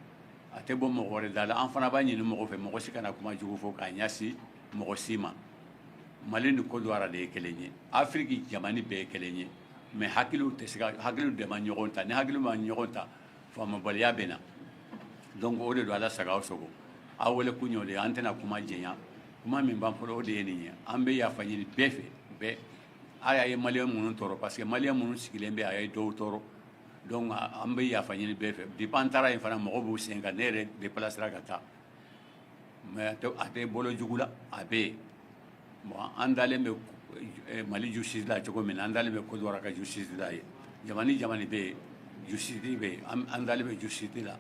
[SPEAKER 21] a tɛ bɔ mɔgɔ wɛrɛ da la. An fana b'a ɲini mɔgɔ fɛ, mɔgɔ si kana kuma jugu fɔ k'a ɲɛsin mɔgɔ si ma. Mali ni Côte d'Ivoire de ye kelen ye, Afiriki jamana bɛɛ ye kelen ye, mais hakiliw tɛ se ka, hakiliw de ma ɲɔgɔn ta. Ni hakiliw ma ɲɔgɔn ta, faamubaliya bɛ na. Donc o de don, ala sago aw sago. Aw wele kun y'o de ye. An tɛna kuma jɛnya. Kuma min b'an bolo, o de ye nin ye. An bɛ yafa ɲini bɛɛ fɛ, bɛɛ a y'a ye maliyɛn minnu tɔɔrɔ, parce que maliyɛn minnu sigilen bɛ, a ye dɔw tɔɔrɔ. Donc an bɛ yafa ɲini bɛɛ fɛ. Depuis an taara yen fana, mɔgɔw b'u sen kan. Ne yɛrɛ déplacera ka taa, mais a tɛ bolo jugu la, a bɛ yen. Bon, an dalen bɛ Mali justice la cogo min na, an dalen bɛ Côte d'Ivoire ka justice la yen. Jamana ni jamana bɛ yen, justice bɛ yen, an dalen bɛ justice la.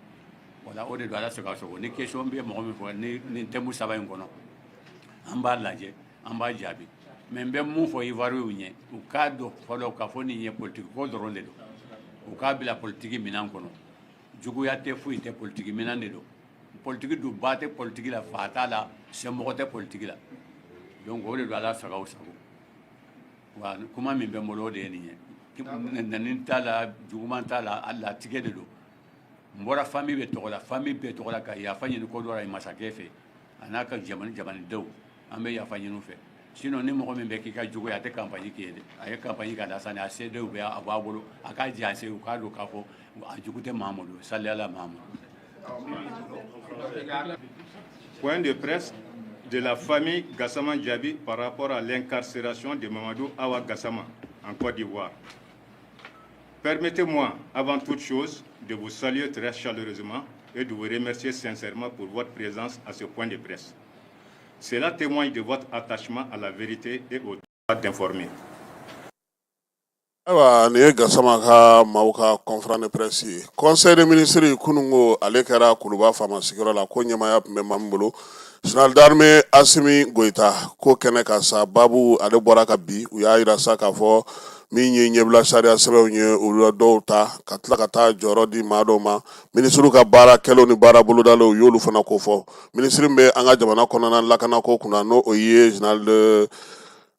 [SPEAKER 21] Voilà, o de don. Ala sago aw sago. Ni question bɛ mɔgɔ min fɔ ni nin thème saba in kɔnɔ, an b'a lajɛ, an b'a jaabi. Mais n bɛ mun fɔ Ivoirienw ye, u k'a dɔn fɔlɔ k'a fɔ nin ye politique ko dɔrɔn de don. U k'a bila politique minɛn kɔnɔ. Juguya tɛ, foyi tɛ, politique minɛn de don. Politique dun, ba tɛ politique la, fa t'a la, sɛmɔgɔ tɛ politique la. Donc o de don. Ala sago aw sago. Wa kuma min bɛ n bolo, o de ye nin ye. Nɛni t'a la, juguman t'a la, a latigɛ de don. N bɔra famille bɛɛ tɔgɔ la, famille bɛɛ tɔgɔ la, ka yafa ɲini Côte d'Ivoire masakɛ fɛ, a n'a ka jamana jamanadenw. An bɛ yafa ɲini u fɛ. Sinon ni mɔgɔ min bɛ k'i ka jugu ye, a tɛ campagne k'i ye dɛ. A ye campagne kɛ Alasani, a CDw bɛ a b'a bolo, a k'a janse, u k'a dɔn k'a fɔ a jugu tɛ Mahamudu saliyala Mahamudu.
[SPEAKER 1] Point de presse de la famille Gassama Diaby par rapport à l'incarcération de Mamadou Awa Gassama en Côte d'Ivoire. Permettez-moi, avant toute chose, de vous saluer très chaleureusement et de vous remercier sincèrement pour votre présence à ce point de presse. Cela témoigne de votre attachement à la vérité et au droit d'informer.
[SPEAKER 16] Ayiwa, nin ye Gasama ka maaw ka conférence de presse ye. Conseil des ministres kununko, ale kɛra Kuluba faama sigiyɔrɔ la. Ko ɲɛmaaya tun bɛ maa min bolo, général d'armée Asimi Goyita. Ko kɛnɛ kan sa, baabu ale bɔra ka bi. U y'a yira sa k'a fɔ min ye ɲɛbila sariya sɛbɛnw ye, olu la dɔw ta ka tila ka taa jɔyɔrɔ di maa dɔw ma. Minisiriw ka baara kɛlenw ni baara bolodalenw, u y'olu fana ko fɔ. Minisiri min bɛ an ka jamana kɔnɔna lakanako kunna, n'o o ye général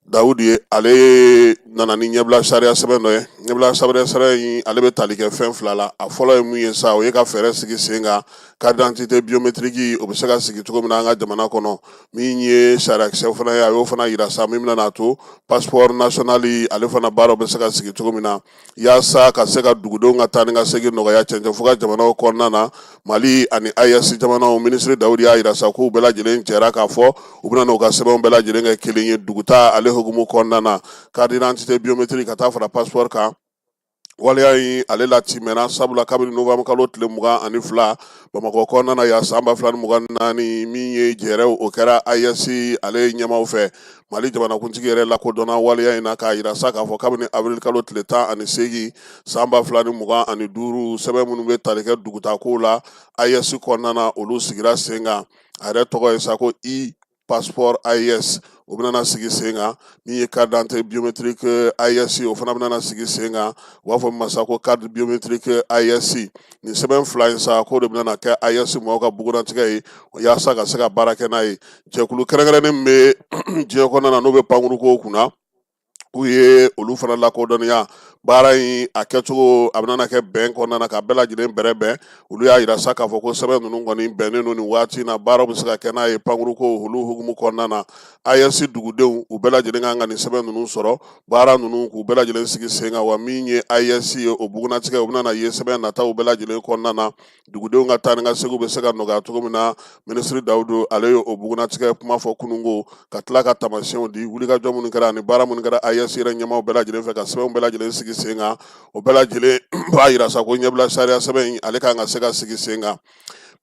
[SPEAKER 16] Dawudu ye, ale nana ni ɲɛbila sariya sɛbɛn dɔ ye. Ɲɛbila sariya sɛbɛn in, ale bɛ tali kɛ fɛn fila la. A fɔlɔ ye mun ye sa? O ye ka fɛɛrɛ sigi sen kan, carte d'identité biométrique, o bɛ se ka sigi cogo min na an ka jamana kɔnɔ. Min ye sariyakisɛ fana ye, a y'o fana yira sa, min bɛna to passeport national, ale fana baaraw bɛ se ka sigi cogo min na, yaasa ka se ka dugudenw ka taa ni ka segin nɔgɔya cɛncɛn fo ka jamanaw kɔnɔna na. Mali ani AES jamanaw, minisiri Dawudi y'a yira sa k'u bɛɛ lajɛlen jɛra k'a fɔ u bɛna n'u ka sɛbɛnw bɛɛ lajɛlen kɛ kelen ye dugutaa ale hukumu kɔnɔna na, carte d'identité biométrique ka taa fara passeport kan. Waleya in, ale latimɛna, sabula kabini novembre kalo tile 22 Bamakɔ kɔnɔna na yan san 2024, min ye jɛrɛw, o kɛra AES ale ɲɛmaw fɛ. Mali jamanakuntigi yɛrɛ lakodɔnna waleya in na, k'a yira sa k'a fɔ kabini avril kalo tile 18 san 2025, sɛbɛn minnu bɛ tali kɛ dugutakow la AES kɔnɔna na, olu sigira sen kan. A yɛrɛ tɔgɔ ye sa ko e passeport AES, o bɛna sigi sen kan. Min ye carte d'identité biométrique AES, o fana bɛna sigi sen kan. U b'a fɔ min ma sa ko carte biométrique AES. Nin sɛbɛn fila in sa, k'o de bɛna kɛ AES mɔgɔw ka bugunnatigɛ ye, yaasa ka se ka baara kɛ n'a ye. Jɛkulu kɛrɛnkɛrɛnnen min bɛ diɲɛ kɔnɔna na, n'o bɛ pankuruko kunna, k'u ye olu fana lakodɔnniya baara in a kɛcogo, a bɛna kɛ bɛn kɔnɔna na, ka bɛɛ lajɛlen bɛrɛ bɛn. Olu y'a yira sa k'a fɔ ko sɛbɛn ninnu kɔni bɛnnen don nin waati in na, baaraw bɛ se ka kɛ n'a ye pankuruko olu hukumu kɔnɔna na. AES dugudenw, u bɛɛ lajɛlen kan ka nin sɛbɛn ninnu sɔrɔ, baara ninnu k'u bɛɛ lajɛlen sigi sen kan. Wa min ye AES ye, o bugunnatigɛ, o bɛna ye sɛbɛn nataw bɛɛ lajɛlen kɔnɔna na, dugudenw ka taa ni ka seginw bɛ se ka nɔgɔya cogo min na. Minisiri Dawudu, ale ye o bugunnatigɛ kuma fɔ kununko, ka tila ka taamasiyɛnw di wulikajɔ minnu kɛra ani baara minnu kɛra AES yɛrɛ ɲɛmaaw bɛɛ lajɛlen fɛ ka sɛbɛnw bɛɛ lajɛlen sigi sen kan. O bɛɛ lajɛlen b'a yira sa ko ɲɛbila sariya sɛbɛn in, ale kan ka se ka sigi sen kan.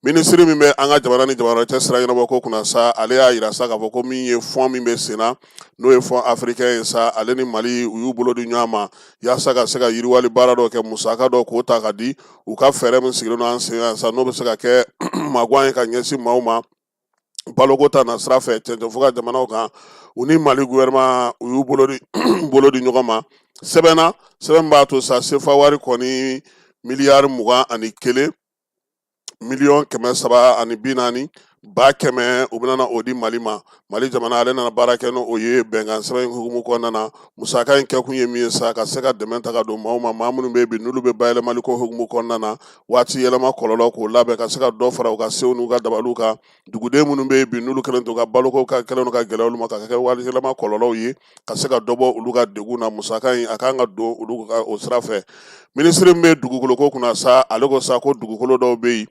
[SPEAKER 16] Minisiri min bɛ an ka jamana ni jamana cɛ sira ɲɛnabɔ ko kunna sa, ale y'a yira sa k'a fɔ ko min ye fonds min bɛ sen na, n'o ye fonds africain ye sa, ale ni Mali, u y'u bolo di ɲɔgɔn ma yaasa ka se ka yiriwali baara dɔ kɛ, musaka dɔ k'o ta ka di u ka fɛɛrɛ min sigilen don an sen kan sa, n'o bɛ se ka kɛ magan ye ka ɲɛsin maaw ma baloko ta na sira fɛ cɛncɛn fo ka jamanaw kan. U ni Mali gouvernement, u y'u bolo di ɲɔgɔn ma sɛbɛn na, sɛbɛn b'a to sa sefa wari kɔni miliyari 21. Miliyɔn 340,100, u bɛna o di Mali ma. Mali jamana ale nana baara kɛ n'o ye bɛnkan sɛbɛn in hukumu kɔnɔna na. Musaka in kɛkun ye min ye sa, ka se ka dɛmɛ ta ka don maaw ma, maa minnu bɛ bi n'olu bɛ bayɛlɛmali ko hukumu kɔnɔna na, waati yɛlɛma kɔlɔlɔ k'o labɛn, ka se ka dɔ fara u ka sew n'u ka dabaliw kan. Duguden minnu bɛ bi n'olu kɛlen to ka baloko ka kɛlen ka gɛlɛya olu ma, ka kɛ waati yɛlɛma kɔlɔlɔw ye, ka se ka dɔ bɔ olu ka degun na. Musaka in a kan ka don olu ka o sira fɛ. Minisiri min bɛ dugukolo ko kunna sa, ale ko sa ko dugukolo dɔw bɛ yen,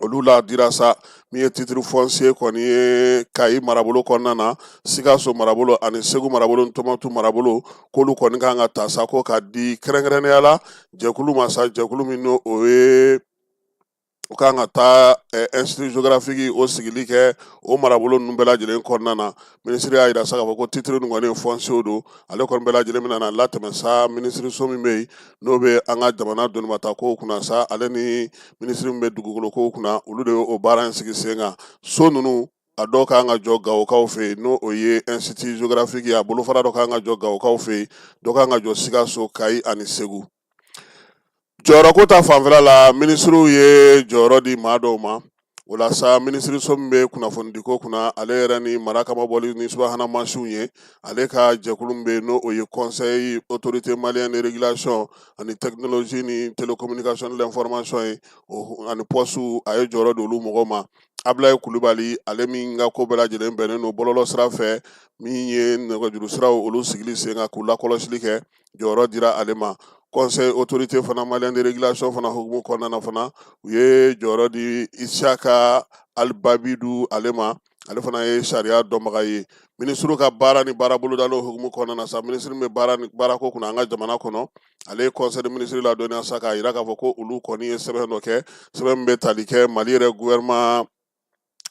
[SPEAKER 16] olu ladira sa. Min ye titre foncier kɔni ye Kayi marabolo kɔnɔna na, Sikaso marabolo ani Segu marabolo ni Tɔnbukutu marabolo, k'olu kɔni kan ka ta sa ko ka di kɛrɛnkɛrɛnnenya la jɛkulu ma sa, jɛkulu min n'o o ye u kan ka taa institut géographique o sigili kɛ o marabolo ninnu bɛɛ lajɛlen kɔnɔna na. Minisiri y'a jira sa k'a fɔ ko titre ninnu kɔni ye foncier don. Ale kɔni bɛɛ lajɛlen bɛna na latɛmɛ sa minisiriso min bɛ yen n'o bɛ an ka jamana donibata kow kunna sa, ale ni minisiri min bɛ dugukolo kow kunna, olu de ye o baara in sigi sen kan. So ninnu a dɔw kan ka jɔ Gawokaw fɛ yen, n'o o ye institut géographique ye, a bolofara dɔ kan ka jɔ Gawokaw fɛ yen, dɔ kan ka jɔ Sikaso, Kayi ani Segu. Jɔyɔrɔko ta fanfɛla la, minisiriw ye jɔyɔrɔ di maa dɔw ma. O la sa, minisiriso min bɛ kunnafonidiko kunna, ale yɛrɛ ni mara kamabɔli ni subahana mansinw ye, ale ka jɛkulu min bɛ yen n'o o ye conseil autorité malienne de régulation ani technologie ni télécommunication de l'information ye, ani poste, a ye jɔyɔrɔ di olu mɔgɔw ma. Abulayi Kulubali, ale min ka ko bɛɛ lajɛlen bɛnnen don bɔlɔlɔ sira fɛ, min ye nɛgɛjuru siraw olu sigili sen kan k'u lakɔlɔsili kɛ, jɔyɔrɔ dira ale ma. Conseil autorité fana malien de régulation fana hukumu kɔnɔna na fana, u ye jɔyɔrɔ di Isaka Alibabidu ale ma, ale fana ye sariya dɔnbaga ye. Minisiriw ka baara ni baara bolodalen hukumu kɔnɔna na sa, minisiri min bɛ baara ni baarako kunna an ka jamana kɔnɔ, ale ye conseil des ministres ladɔnniya sa k'a jira k'a fɔ ko olu kɔni ye sɛbɛn dɔ kɛ, sɛbɛn min bɛ tali kɛ Mali yɛrɛ gouvernement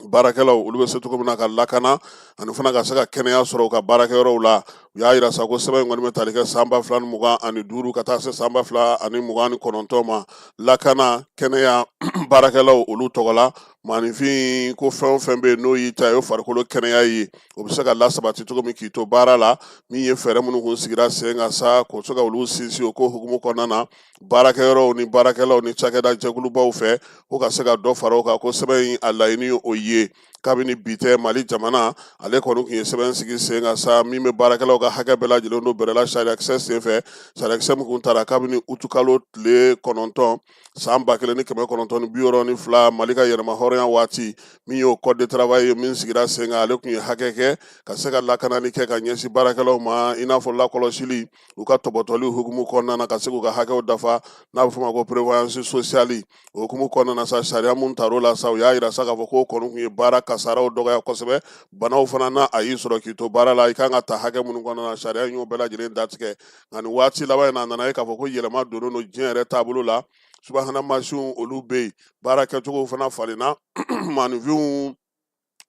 [SPEAKER 16] baarakɛlaw olu bɛ se cogo min na ka lakana ani fana ka se ka kɛnɛya sɔrɔ u ka baarakɛyɔrɔw la. U y'a jira sa ko sɛbɛn in kɔni bɛ tali kɛ san 2025 ka taa se san 2029 ma, lakana kɛnɛya baarakɛlaw olu tɔgɔ la. Maaninfin ko fɛn o fɛn bɛ yen n'o y'i ta ye, o farikolo kɛnɛya ye, o bɛ se ka lasabati cogo min k'i to baara la. Min ye fɛɛrɛ minnu kun sigira sen kan sa, k'o se ka olu sinsin o ko hukumu kɔnɔna na baarakɛyɔrɔw ni baarakɛlaw ni cakɛda jɛkulubaw fɛ, ko ka se ka dɔ fara o kan, ko sɛbɛn in a laɲini ye o ye. Kabini bi tɛ, Mali jamana ale kɔni tun ye sɛbɛn sigi sen kan sa min bɛ baarakɛlaw ka hakɛ bɛɛ lajɛlen don bɛrɛ la sariyakisɛ senfɛ, sariyakisɛ min kun tara kabini utukalo tile 9 san 1962, Mali ka yɛrɛma hɔrɔnya waati, min y'o code de travail ye min sigira sen kan. Ale tun ye hakɛ kɛ ka se ka lakanali kɛ ka ɲɛsin baarakɛlaw ma, i n'a fɔ lakɔlɔsili u ka tɔbɔtɔli hukumu kɔnɔna na, ka se k'u ka hakɛw dafa, n'a bɛ f'o ma ko prévoyance sociale. O hukumu kɔnɔna na sa, sariya mun tar'o la sa, u y'a jira sa k'a fɔ k'o kɔni tun ye baara kasaraw dɔgɔya kosɛbɛ. Banaw fana n'a a y'i sɔrɔ k'i to baara la, i kan ka ta hakɛ minnu kɔnɔna na, sariya in y'o bɛɛ lajɛlen datigɛ. Nka nin waati laban in na, a nana ye k'a fɔ ko yɛlɛma donnen don diɲɛ yɛrɛ taabolo la. Subahana mansinw olu bɛ yen, baara kɛcogo fana falenna, maaninfinw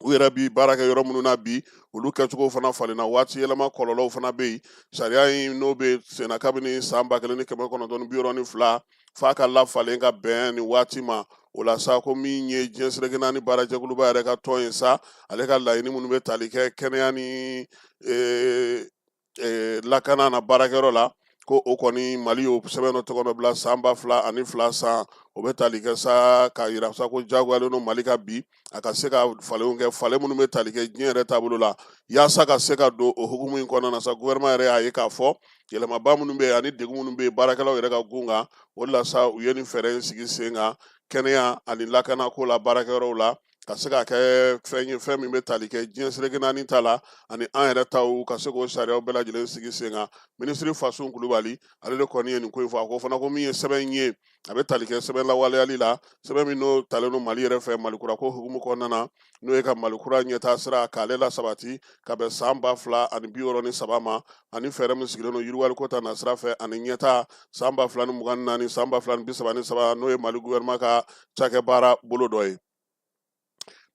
[SPEAKER 16] u yɛrɛ bi baara kɛ yɔrɔ minnu na bi, olu kɛcogo fana falenna, waati yɛlɛma kɔlɔlɔw fana bɛ yen. Sariya in n'o bɛ senna kabini san 1962, f'a ka lafalen ka bɛn nin waati ma. O la sa, ko min ye diɲɛ seleke naani baarajɛkuluba yɛrɛ ka tɔn ye sa, ale ka laɲini minnu bɛ tali kɛ kɛnɛya ni lakana na baarakɛyɔrɔ la, ko o kɔni Mali y'o sɛbɛn dɔ tɔgɔ dɔ bila san 2002 san. O bɛ tali kɛ sa k'a yira sa ko jagoyalen don Mali ka bi a ka se ka falenw kɛ, falen minnu bɛ tali kɛ diɲɛ yɛrɛ taabolo la, yaasa ka se ka don o hukumu in kɔnɔna na sa. Gouvernement yɛrɛ y'a ye k'a fɔ yɛlɛmaba minnu bɛ yen ani degun minnu bɛ yen baarakɛlaw yɛrɛ ka gun kan, o de la sa u ye nin fɛɛrɛ in sigi sen kan kɛnɛya ani lakanako la baarakɛyɔrɔw la, ka se ka kɛ fɛn ye, fɛn min bɛ tali kɛ diɲɛ seleke naani ta la ani an yɛrɛ taw, ka se k'o sariyaw bɛɛ lajɛlen sigi sen kan. Minisiri Fasun Kulubali, ale de kɔni ye nin ko in fɔ. A ko fana ko min ye sɛbɛn in ye, a bɛ tali kɛ sɛbɛn lawaleyali la, sɛbɛn min n'o talen don Mali yɛrɛ fɛ Mali kura ko hukumu kɔnɔna na, n'o ye ka Mali kura ɲɛtaa sira k'ale lasabati ka bɛn san 2063 ma, ani fɛɛrɛ min sigilen don yiriwaliko ta nasira fɛ ani ɲɛtaa san 2024 san 2033, n'o ye Mali gouvernement ka cakɛbaara bolo dɔ ye.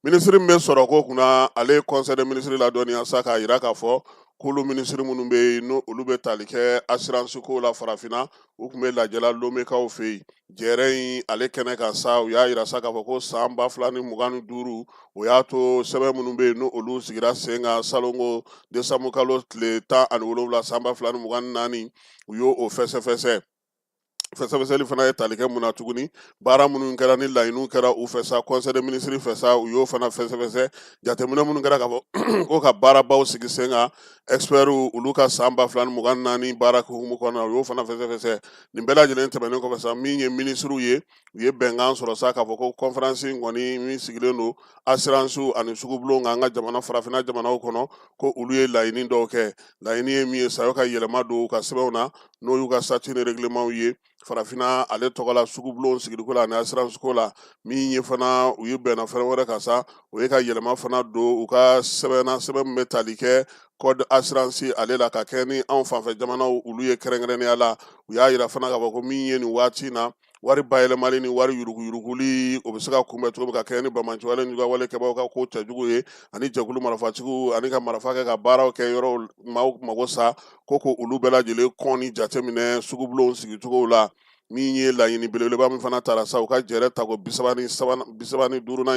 [SPEAKER 16] Minisiri min bɛ sɔrɔko kunna, ale ye conseil des ministres ladɔnniya sa k'a jira k'a fɔ k'olu minisiri minnu bɛ yen n'o olu bɛ tali kɛ assurance ko la farafinna, u tun bɛ lajɛ la Lomekaw fɛ yen jɛrɛ in ale kɛnɛ kan sa. U y'a jira sa k'a fɔ ko san 2025, o y'a to sɛbɛn minnu bɛ yen n'o olu sigira sen kan salongo décembre kalo tile 17 san 2024, u y'o fɛsɛfɛsɛ. Fɛsɛfɛsɛli fana ye tali kɛ mun na tuguni? Baara minnu kɛra ni laɲiniw kɛra u fɛ sa, conseil des ministres fɛ sa, u y'o fana fɛsɛfɛsɛ. Jateminɛ minnu kɛra k'a fɔ ko ka baarabaw sigi sen kan, experts olu ka san 2024 baara hukumu kɔnɔna, u y'o fana fɛsɛfɛsɛ. Nin bɛɛ lajɛlen tɛmɛnen kɔfɛ sa, min ye minisiriw ye, u ye bɛnkan sɔrɔ sa k'a fɔ ko conférence in kɔni min sigilen don assurance ani sugubulon kan an ka jamana, farafinna jamanaw kɔnɔ, ko olu ye laɲini dɔw kɛ. Laɲini ye min ye sa, ka yɛlɛma don u ka sɛbɛnw na, n'o y'u ka statut ni règlement ye, farafinna ale tɔgɔ la sugubulon sigiliko la ani assurance ko la. Min ye fana, u ye bɛnna fɛn wɛrɛ kan sa, o ye ka yɛlɛma fana don u ka sɛbɛn na, sɛbɛn min bɛ tali kɛ code assurance ale la, ka kɛ ni anw fanfɛ jamanaw olu ye kɛrɛnkɛrɛnnenya la. U y'a yira fana k'a fɔ ko min ye nin waati in na, wari bayɛlɛmali ni wari yuruguyuruguli, o bɛ se ka kunbɛn cogo min, ka kɛ ni banbaanciwale ni juguwale kɛbagaw ka ko cɛjugu ye, ani jɛkulu marifatigiw, ani ka marifa kɛ ka baaraw kɛ yɔrɔw maaw mago sa, ko olu bɛɛ lajɛlen kɔn ni jateminɛ sugubulonw sigicogow la. Min ye laɲini belebeleba min fana tara sa u ka jɛrɛ tako 35nan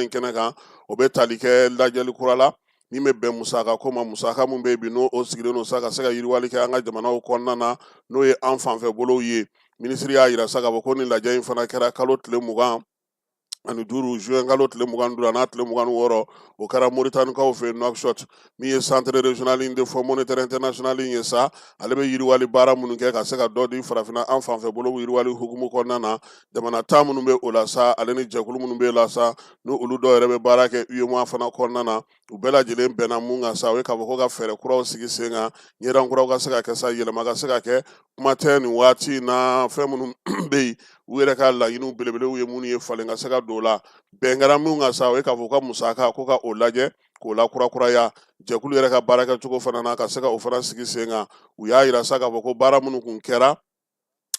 [SPEAKER 16] in kɛnɛ kan, o bɛ tali kɛ lajɛli kura la min bɛ bɛn musaka ko ma, musaka min bɛ yen bi, n'o o sigilen don sa ka se ka yiriwali kɛ an ka jamanaw kɔnɔna na, n'o ye an fanfɛ bolow ye. Minisiri y'a yira sa k'a fɔ ko nin lajɛ in fana kɛra kalo tile 25, juin kalo tile 25 a n'a tile 26, o kɛra Moritanikaw fɛ Nouakchott. Min ye centre régional de fonds monétaire international ye sa, ale bɛ yiriwali baara minnu kɛ ka se ka dɔ di farafinna an fanfɛ bolo yiriwali hukumu kɔnɔna na, jamana 10 minnu bɛ o la sa, ale ni jɛkulu minnu bɛ la sa, n'o olu dɔw yɛrɛ bɛ baara kɛ UEMOA fana kɔnɔna na, u bɛɛ lajɛlen bɛnna mun kan sa, o ye k'a fɔ ko ka fɛɛrɛ kuraw sigi sen kan, ɲɛdan kuraw ka se ka kɛ sa, yɛlɛma ka se ka kɛ. Kuma tɛ nin waati in na, fɛn minnu bɛ yen, u yɛrɛ ka laɲiniw belebelew ye minnu ye, falen ka se ka don o la. Bɛn kɛra mun kan sa, o ye k'a fɔ u ka musaka ko ka o lajɛ k'o lakurakuraya, jɛkulu yɛrɛ ka baarakɛcogo fana na, ka se ka o fana sigi sen kan. U y'a yira sa k'a fɔ ko baara minnu kun kɛra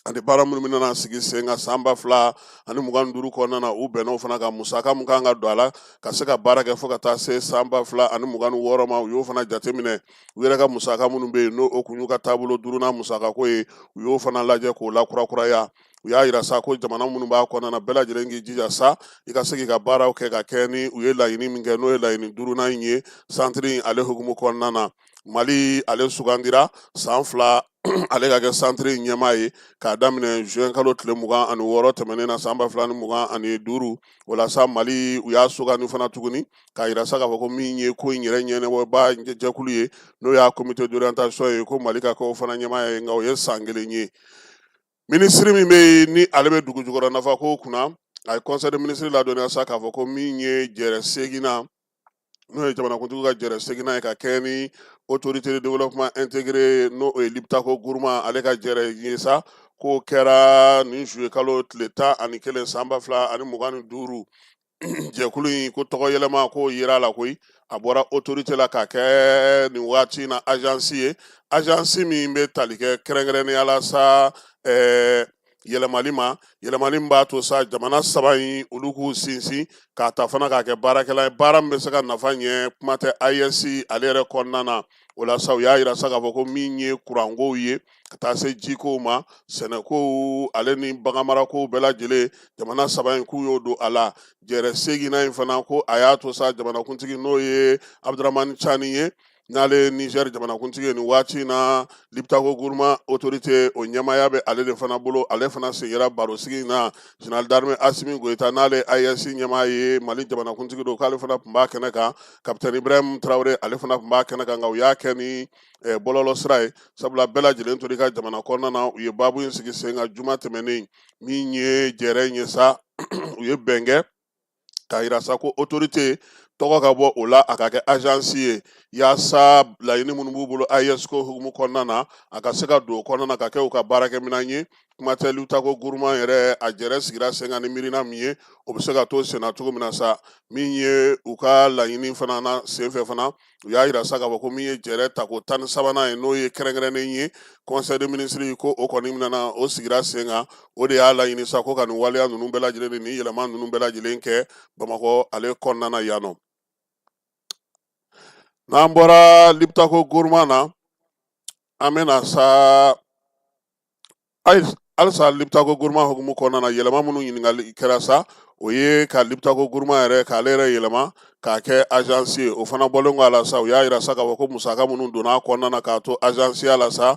[SPEAKER 16] ani baara minnu bɛna sigi sen kan san 2025 kɔnɔna na, u bɛnna o fana kan. Musaka min kan ka don a la ka se ka baara kɛ fo ka taa se san 2026 ma, u y'o fana jateminɛ. U yɛrɛ ka musaka minnu bɛ yen, n'o o kun y'u ka taabolo duurunan musakako ye, u y'o fana lajɛ k'o lakurakuraya. U y'a yira sa ko jamana minnu b'a kɔnɔna na, bɛɛ lajɛlen k'i jija sa i ka se k'i ka baaraw kɛ ka kɛ ni u ye laɲini min kɛ, n'o ye laɲini duurunan in ye santiri in ale hukumu kɔnɔna na. Mali ale sugandira san 2 ale ka kɛ santiri in ɲɛmaa ye, k'a daminɛ juin kalo tile 26 tɛmɛnen na san 2025. O la sa, Mali u y'a sugandi fana tuguni k'a yira sa k'a fɔ ko min ye ko in yɛrɛ ɲɛnabɔba jɛkulu ye, n'o y'a comité d'orientation ye, ko Mali ka kɛ o fana ɲɛmaa ye, nka o ye san kelen ye. Minisiri min bɛ yen ni ale bɛ dugu jukɔrɔ nafa ko kunna, a ye conseil des ministres ladɔnniya sa k'a fɔ ko min ye jɛrɛ seginnan, n'o ye jamanakuntigi ka jɛrɛ seginnan ye, ka kɛ ni autorité de développement intégré, n'o ye Liptako Gourma ale ka jɛrɛ ye sa, k'o kɛra nin juillet kalo tile 11 san 2025. Jɛkulu in ko tɔgɔ yɛlɛma k'o yera a la koyi, a bɔra autorité la k'a kɛ nin waati in na agence ye, agence min bɛ tali kɛ kɛrɛnkɛrɛnnenya la sa yɛlɛmali ma, yɛlɛmali min b'a to sa jamana saba in olu k'u sinsin k'a ta fana k'a kɛ baarakɛla ye, baara min bɛ se ka nafa ɲɛ, kuma tɛ AES ale yɛrɛ kɔnɔna na. O la sa, u y'a yira sa k'a fɔ ko min ye kurankow ye, ka taa se jikow ma, sɛnɛkow ale ni baganmarakow bɛɛ lajɛlen, jamana saba in k'u y'o don a la. Jɛrɛ seginnan in fana, ko a y'a to sa jamanakuntigi, n'o ye Abdramani Cani ye, n'ale ye Niger jamanakuntigi ye nin waati in na, Liptako Gourma autorité o ɲɛmaaya bɛ ale de fana bolo, ale fana sen yera barosigi in na. Général d'armée Assimi Goïta, n'ale ye AES ɲɛmaa ye, Mali jamanakuntigi don, k'ale fana tun b'a kɛnɛ kan. Capitaine Ibrahim Traoré, ale fana tun b'a kɛnɛ kan, nka u y'a kɛ ni bɔlɔlɔ sira ye, sabula bɛɛ lajɛlen tora i ka jamana kɔnɔna na. U ye baabu in sigi sen kan juma tɛmɛnen. Min ye jɛrɛ in ye sa, u ye bɛn kɛ k'a yira sa ko autorité tɔgɔ ka bɔ o la, a ka kɛ agence ye, yaasa laɲini minnu b'u bolo AES ko hukumu kɔnɔna na, a ka se ka don o kɔnɔna na ka kɛ u ka baarakɛminɛn ye. Kuma tɛ Liptako Gourma yɛrɛ, a jɛrɛ sigira sen kan ni miirina min ye, o bɛ se ka to senna cogo min na sa. Min ye u ka laɲini fana na senfɛ fana, u y'a yira sa k'a fɔ ko min ye jɛrɛ tako 13nan ye, n'o ye kɛrɛnkɛrɛnnen ye, conseil des ministres ko o kɔni nana, o sigira sen kan, o de y'a laɲini sa ko ka nin waleya ninnu bɛɛ lajɛlen ni nin yɛlɛma ninnu bɛɛ lajɛlen kɛ Bamakɔ ale kɔnɔna na yan nɔ. N'an bɔra Liptako Gourma na, an bɛna sa ayi. Halisa Liptako Gourma hukumu kɔnɔna na, yɛlɛma minnu ɲininkali kɛra sa, o ye ka Liptako Gourma yɛrɛ k'ale yɛrɛ yɛlɛma k'a kɛ agence ye. O fana bɔlen kɔ a la sa, u y'a yira sa k'a fɔ ko musaka minnu donna a kɔnɔna na k'a to agence ya la sa,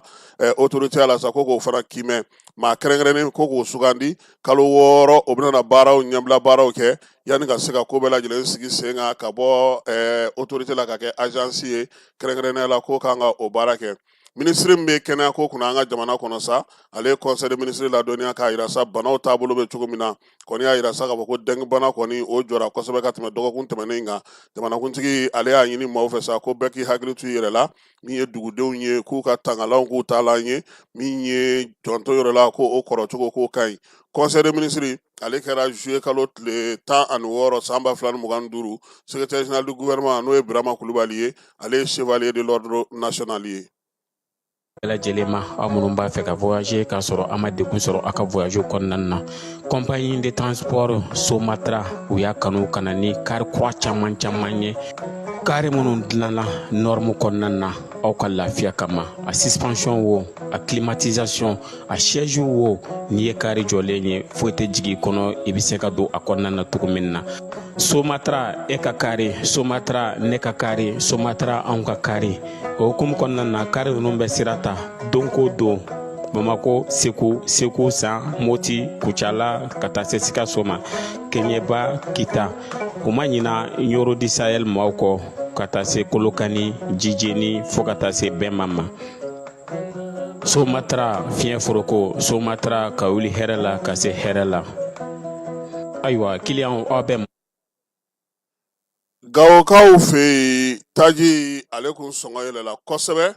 [SPEAKER 16] autorité ya la sa, ko k'o fana kiimɛ. Maa kɛrɛnkɛrɛnnen ko k'o sugandi kalo 6, o bɛna na baaraw ɲɛbila, baaraw kɛ yanni ka se ka ko bɛɛ lajɛlen sigi sen kan ka bɔ autorité la ka kɛ agence ye. Kɛrɛnkɛrɛnnenya la, ko kan ka o baara kɛ. Minisiri min bɛ kɛnɛya ko kunna an ka jamana kɔnɔ sa, ale ye conseil des ministres ladɔnniya k'a yira sa banaw taabolo bɛ cogo min na. Kɔni y'a yira sa k'a fɔ ko dengue bana kɔni o jɔra kosɛbɛ ka tɛmɛ dɔgɔkun tɛmɛnen kan. Jamanakuntigi ale y'a ɲini maaw fɛ sa ko bɛɛ k'i hakili to i yɛrɛ la. Min ye dugudenw ye, k'u ka tangalanw k'u taalan ye. Min ye janto yɔrɔ la, ko o kɔrɔcogo k'o ka ɲi. Conseil des ministres ale kɛra juillet kalo tile 16 san 2025. Secrétaire général du gouvernement, n'o ye Birama Kulubali ye, ale ye chevalier de l'ordre national ye.
[SPEAKER 8] Bɛɛ lajɛlen ma, aw minnu b'a fɛ ka voyager k'a sɔrɔ a ma degun sɔrɔ aw ka voyage kɔnɔna na, compagnie de transport Somatra, u y'a kanu ka na ni kari kura caman caman ye, kari minnu dilanna norme kɔnɔna na aw ka lafiya kama. A suspension wo, a climatisation, a siège wo, n'i ye kari jɔlen ye, foyi tɛ jigin i kɔnɔ, i bɛ se ka don a kɔnɔna na cogo min na. Somatra, e ka kari Somatra, ne ka kari Somatra, anw ka kari. O hukumu kɔnɔna na, kari ninnu bɛ sira ta don ko don Bamako, Segu, Segu San, Moti, Kucala, ka taa se Sikaso ma, Keɲeba, Kita. U ma ɲina Ɲoro du Sahel maaw kɔ, ka taa se Kolokani, Jijeni, fo ka taa se Bɛma ma. Somatra fiɲɛ foroko, Somatra ka wuli hɛrɛ la ka se hɛrɛ la. Ayiwa kiliyanw, aw bɛ
[SPEAKER 16] Gawokaw fɛ yen, taji ale kun sɔngɔ yɛlɛla kosɛbɛ,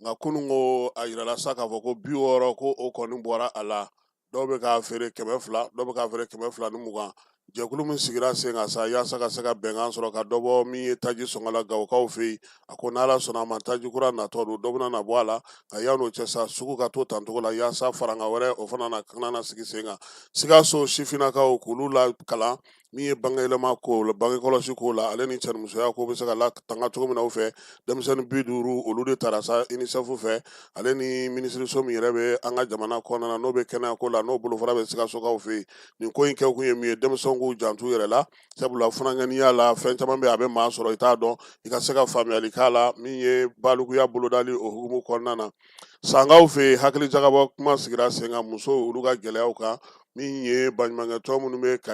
[SPEAKER 16] nka kunun ko a yirala sa k'a fɔ ko 60 ko o kɔni bɔra a la. Dɔw bɛ k'a feere 200, dɔw bɛ k'a feere 220. Jɛkulu min sigira sen kan sa yaasa ka se ka bɛnkan sɔrɔ ka dɔ bɔ min ye taji sɔngɔ la Gawokaw fɛ yen, a ko n'Ala sɔnna a ma, taji kura natɔ don, dɔ bɛna na bɔ a la. Nka yan'o cɛ sa, sugu ka to tancogo la yaasa faranga wɛrɛ o fana na kana na sigi sen kan. Sikaso sifinnakaw k'olu la kalan min ye bangeyɛlɛma ko la, bangekɔlɔsi ko la, ale ni cɛnimusoya ko bɛ se ka latanga cogo min na u fɛ. Denmisɛnnin 50, olu de tara sa UNICEF fɛ, ale ni minisiriso min yɛrɛ bɛ an ka jamana kɔnɔna na, n'o bɛ kɛnɛya ko la, n'o bolofara bɛ Sikasokaw fɛ yen. Nin ko in kɛkun ye min ye, denmisɛnw k'u janto u yɛrɛ la, sabula funankɛninya la, fɛn caman bɛ a bɛ maa sɔrɔ i t'a dɔn, i ka se ka faamuyali k'a la. Min ye balikuya bolodali o hukumu kɔnɔna na, Sankaw fɛ yen, hakili jagabɔ kuma sigira sen kan musow olu ka gɛlɛyaw kan. Min ye baɲumankɛtɔn minnu bɛ ka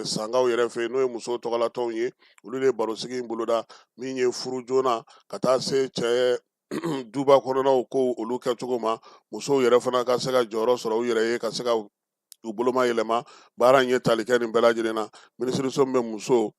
[SPEAKER 16] Sankaw yɛrɛ fɛ yen, n'o ye musow tɔgɔlatɔnw ye, olu de ye barosigi in boloda. Min ye furu joona ka taa se cɛ duba kɔnɔnaw ko olu kɛcogo ma, musow yɛrɛ fana ka se ka jɔyɔrɔ sɔrɔ u yɛrɛ ye, ka se ka u boloma yɛlɛma. Baara in ye tali kɛ nin bɛɛ lajɛlen na. Minisiriso min bɛ muso,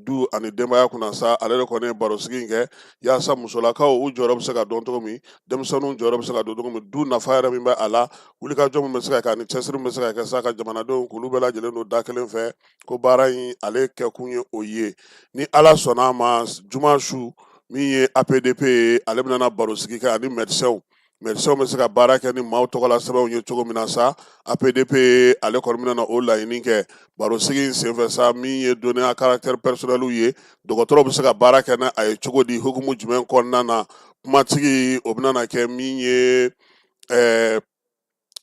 [SPEAKER 16] du ani denbaya kunna sa, ale de kɔni ye barosigi in kɛ yaasa musolakaw u jɔyɔrɔ bɛ se ka dɔn cogo min, denmisɛnninw jɔyɔrɔ bɛ se ka dɔn cogo min, du nafa yɛrɛ min bɛ a la, wulikajɔ min bɛ se ka kɛ ani cɛsiri min bɛ se ka kɛ sa ka jamanadenw k'olu bɛɛ lajɛlen don da kelen fɛ, ko baara in ale kɛkun ye o ye. Ni Ala sɔnna a ma, juma su, min ye APDP ye, ale bɛna na barosigi kɛ ani médecinw. Médecinw bɛ se ka baara kɛ ni maaw tɔgɔla sɛbɛnw ye cogo min na sa, APDP ale kɔni bɛna na o laɲini kɛ barosigi in senfɛ sa. Min ye données à caractère personnel ye, dɔgɔtɔrɔw bɛ se ka baara kɛ n'a ye cogo di, hukumu jumɛn kɔnɔna na, kumatigi o bɛna na kɛ min ye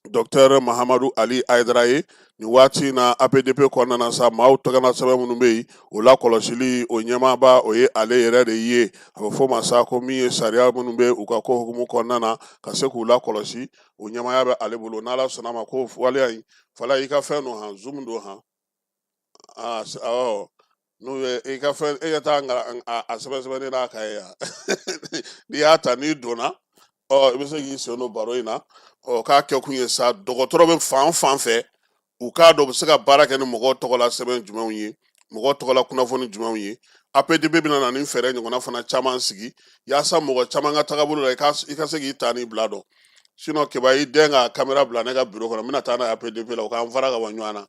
[SPEAKER 16] docteur Mahamadu Ali Ayidara ye. Nin waati in na, APDP kɔnɔna na sa, maaw tɔgɔla sɛbɛn minnu bɛ yen, o lakɔlɔsili o ɲɛmaaba, o ye ale yɛrɛ de ye. A bɛ fɔ o ma sa ko min ye sariya minnu bɛ u ka ko hukumu kɔnɔna na, ka se k'u lakɔlɔsi, o ɲɛmaaya bɛ ale bolo. N'Ala sɔnna a ma, ko waleya in fala i ka fɛn don han, zoom don han. Aa awɔ, n'u ye i ka fɛn, e ka taa a sɛbɛn sɛbɛnnen n'a ka ye yan, n'i y'a ta, n'i donna, ɔ i bɛ se k'i sen don baro in na. Ɔ k'a kɛ kun ye sa, dɔgɔtɔrɔ bɛ fan fan fɛ, u k'a dɔn u bɛ se ka baara kɛ ni mɔgɔw tɔgɔla sɛbɛn jumɛnw ye, mɔgɔw tɔgɔla kunnafoni jumɛnw ye. APDP bɛna na ni fɛɛrɛ ɲɔgɔnna fana caman sigi yaasa mɔgɔ caman ka tagabolo la, i ka se k'i ta n'i bila dɔn. Sinon Keba y'i dɛn ka kamera bila ne ka biro kɔnɔ, n bɛna taa n'a ye APDP la, u k'an fara ka bɔ ɲɔgɔn na.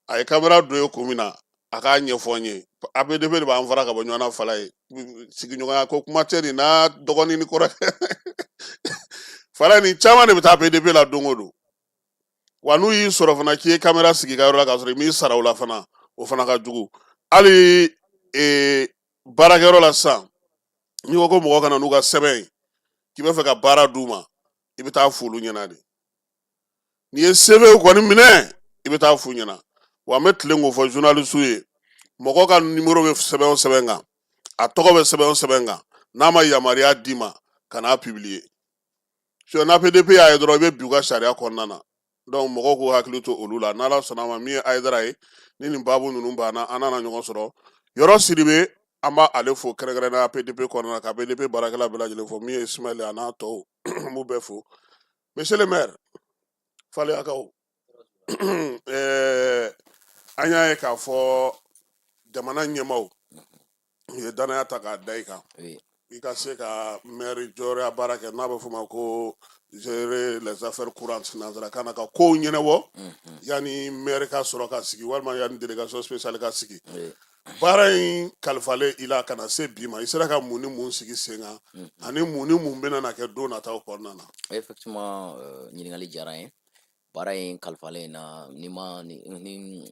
[SPEAKER 16] A ye kamera don ye kun min na, a k'a ɲɛfɔ n ye. APDP de b'an fara ka bɔ ɲɔgɔn na. Fala ye sigiɲɔgɔnya ko kuma tɛ nin n'a dɔgɔnin ni kɔrɔkɛ. Fala ni caman de bɛ taa APDP la don o don. Wa n'u y'i sɔrɔ fana k'i ye kamera sigi i ka yɔrɔ la k'a sɔrɔ i m'i sara o la fana, o fana ka jugu. Hali baarakɛyɔrɔ la sisan, n'i ko ko mɔgɔ ka na n'u ka sɛbɛn ye k'i bɛ fɛ ka baara d'u ma, i bɛ taa f'olu ɲɛna de. N'i ye CV kɔni minɛ, i bɛ taa f'u ɲɛna. Wa n bɛ tilen k'o fɔ journaliste ye, mɔgɔ ka numéro bɛ sɛbɛn o sɛbɛn kan, a tɔgɔ bɛ sɛbɛn o sɛbɛn kan, n'a ma yamaruya d'i ma, kan'a publier. Sinon n'APDP y'a ye dɔrɔn, i bɛ bin u ka sariya kɔnɔna na. Donc mɔgɔw k'u hakili to olu la. N'Ala sɔnna a ma, min ye Hayidara ye, ni nin baabu ninnu banna, an nana ɲɔgɔn sɔrɔ Yɔrɔ Sidibe. An b'a ale fo kɛrɛnkɛrɛnnenya APDP kɔnɔna na, ka APDP baarakɛla bɛɛ lajɛlen fo. Min ye Ismaël a n'a tɔw, n b'u bɛɛ fo. Monsieur le maire, Faleyakaw, an y'a ye k'a fɔ jamana ɲɛmaaw u ye danaya ta k'a da i kan, i ka se ka maire jɔyɔrɔya baara kɛ, n'a bɛ f'o ma ko gérer les affaires courantes nansarakan na, ka kow ɲɛnabɔ yanni maire ka sɔrɔ ka sigi walima yanni délégation spéciale ka sigi. Baara in kalifalen i la ka na se bi ma, i sera ka mun ni mun sigi sen kan, ani mun ni mun bɛna na kɛ don nataw kɔnɔna na?
[SPEAKER 15] Effectivement, ɲininkali diyara n ye. Baara in kalifalen na, ni ma ni ni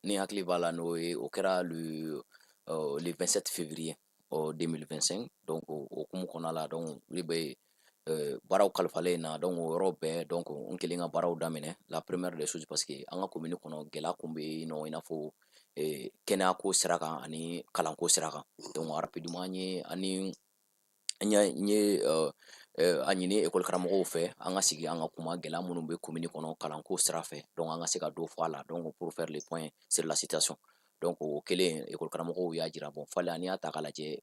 [SPEAKER 15] ni hakili b'a la, n'o ye o kɛra le 27 février 2025. Donc o hukumu kɔnɔna la, donc ne bɛ baaraw kalifalen na, donc o yɔrɔ bɛɛ, donc n kelen ka baaraw daminɛ. La première des choses, parce que an ka commune kɔnɔ, gɛlɛya kun bɛ yen nɔ, i n'a fɔ kɛnɛyako sira kan ani kalanko sira kan. Donc rapidement, an ye ani n ye a ɲini ekɔli karamɔgɔw fɛ, an ka sigi, an ka kuma gɛlɛya minnu bɛ commune kɔnɔ kalanko sira fɛ, donc an ka se ka dɔ fɔ a la, donc pour faire le point sur la situation. Donc o kelen, ekɔli karamɔgɔw y'a jira, bon, Faleya, n'i y'a ta k'a lajɛ,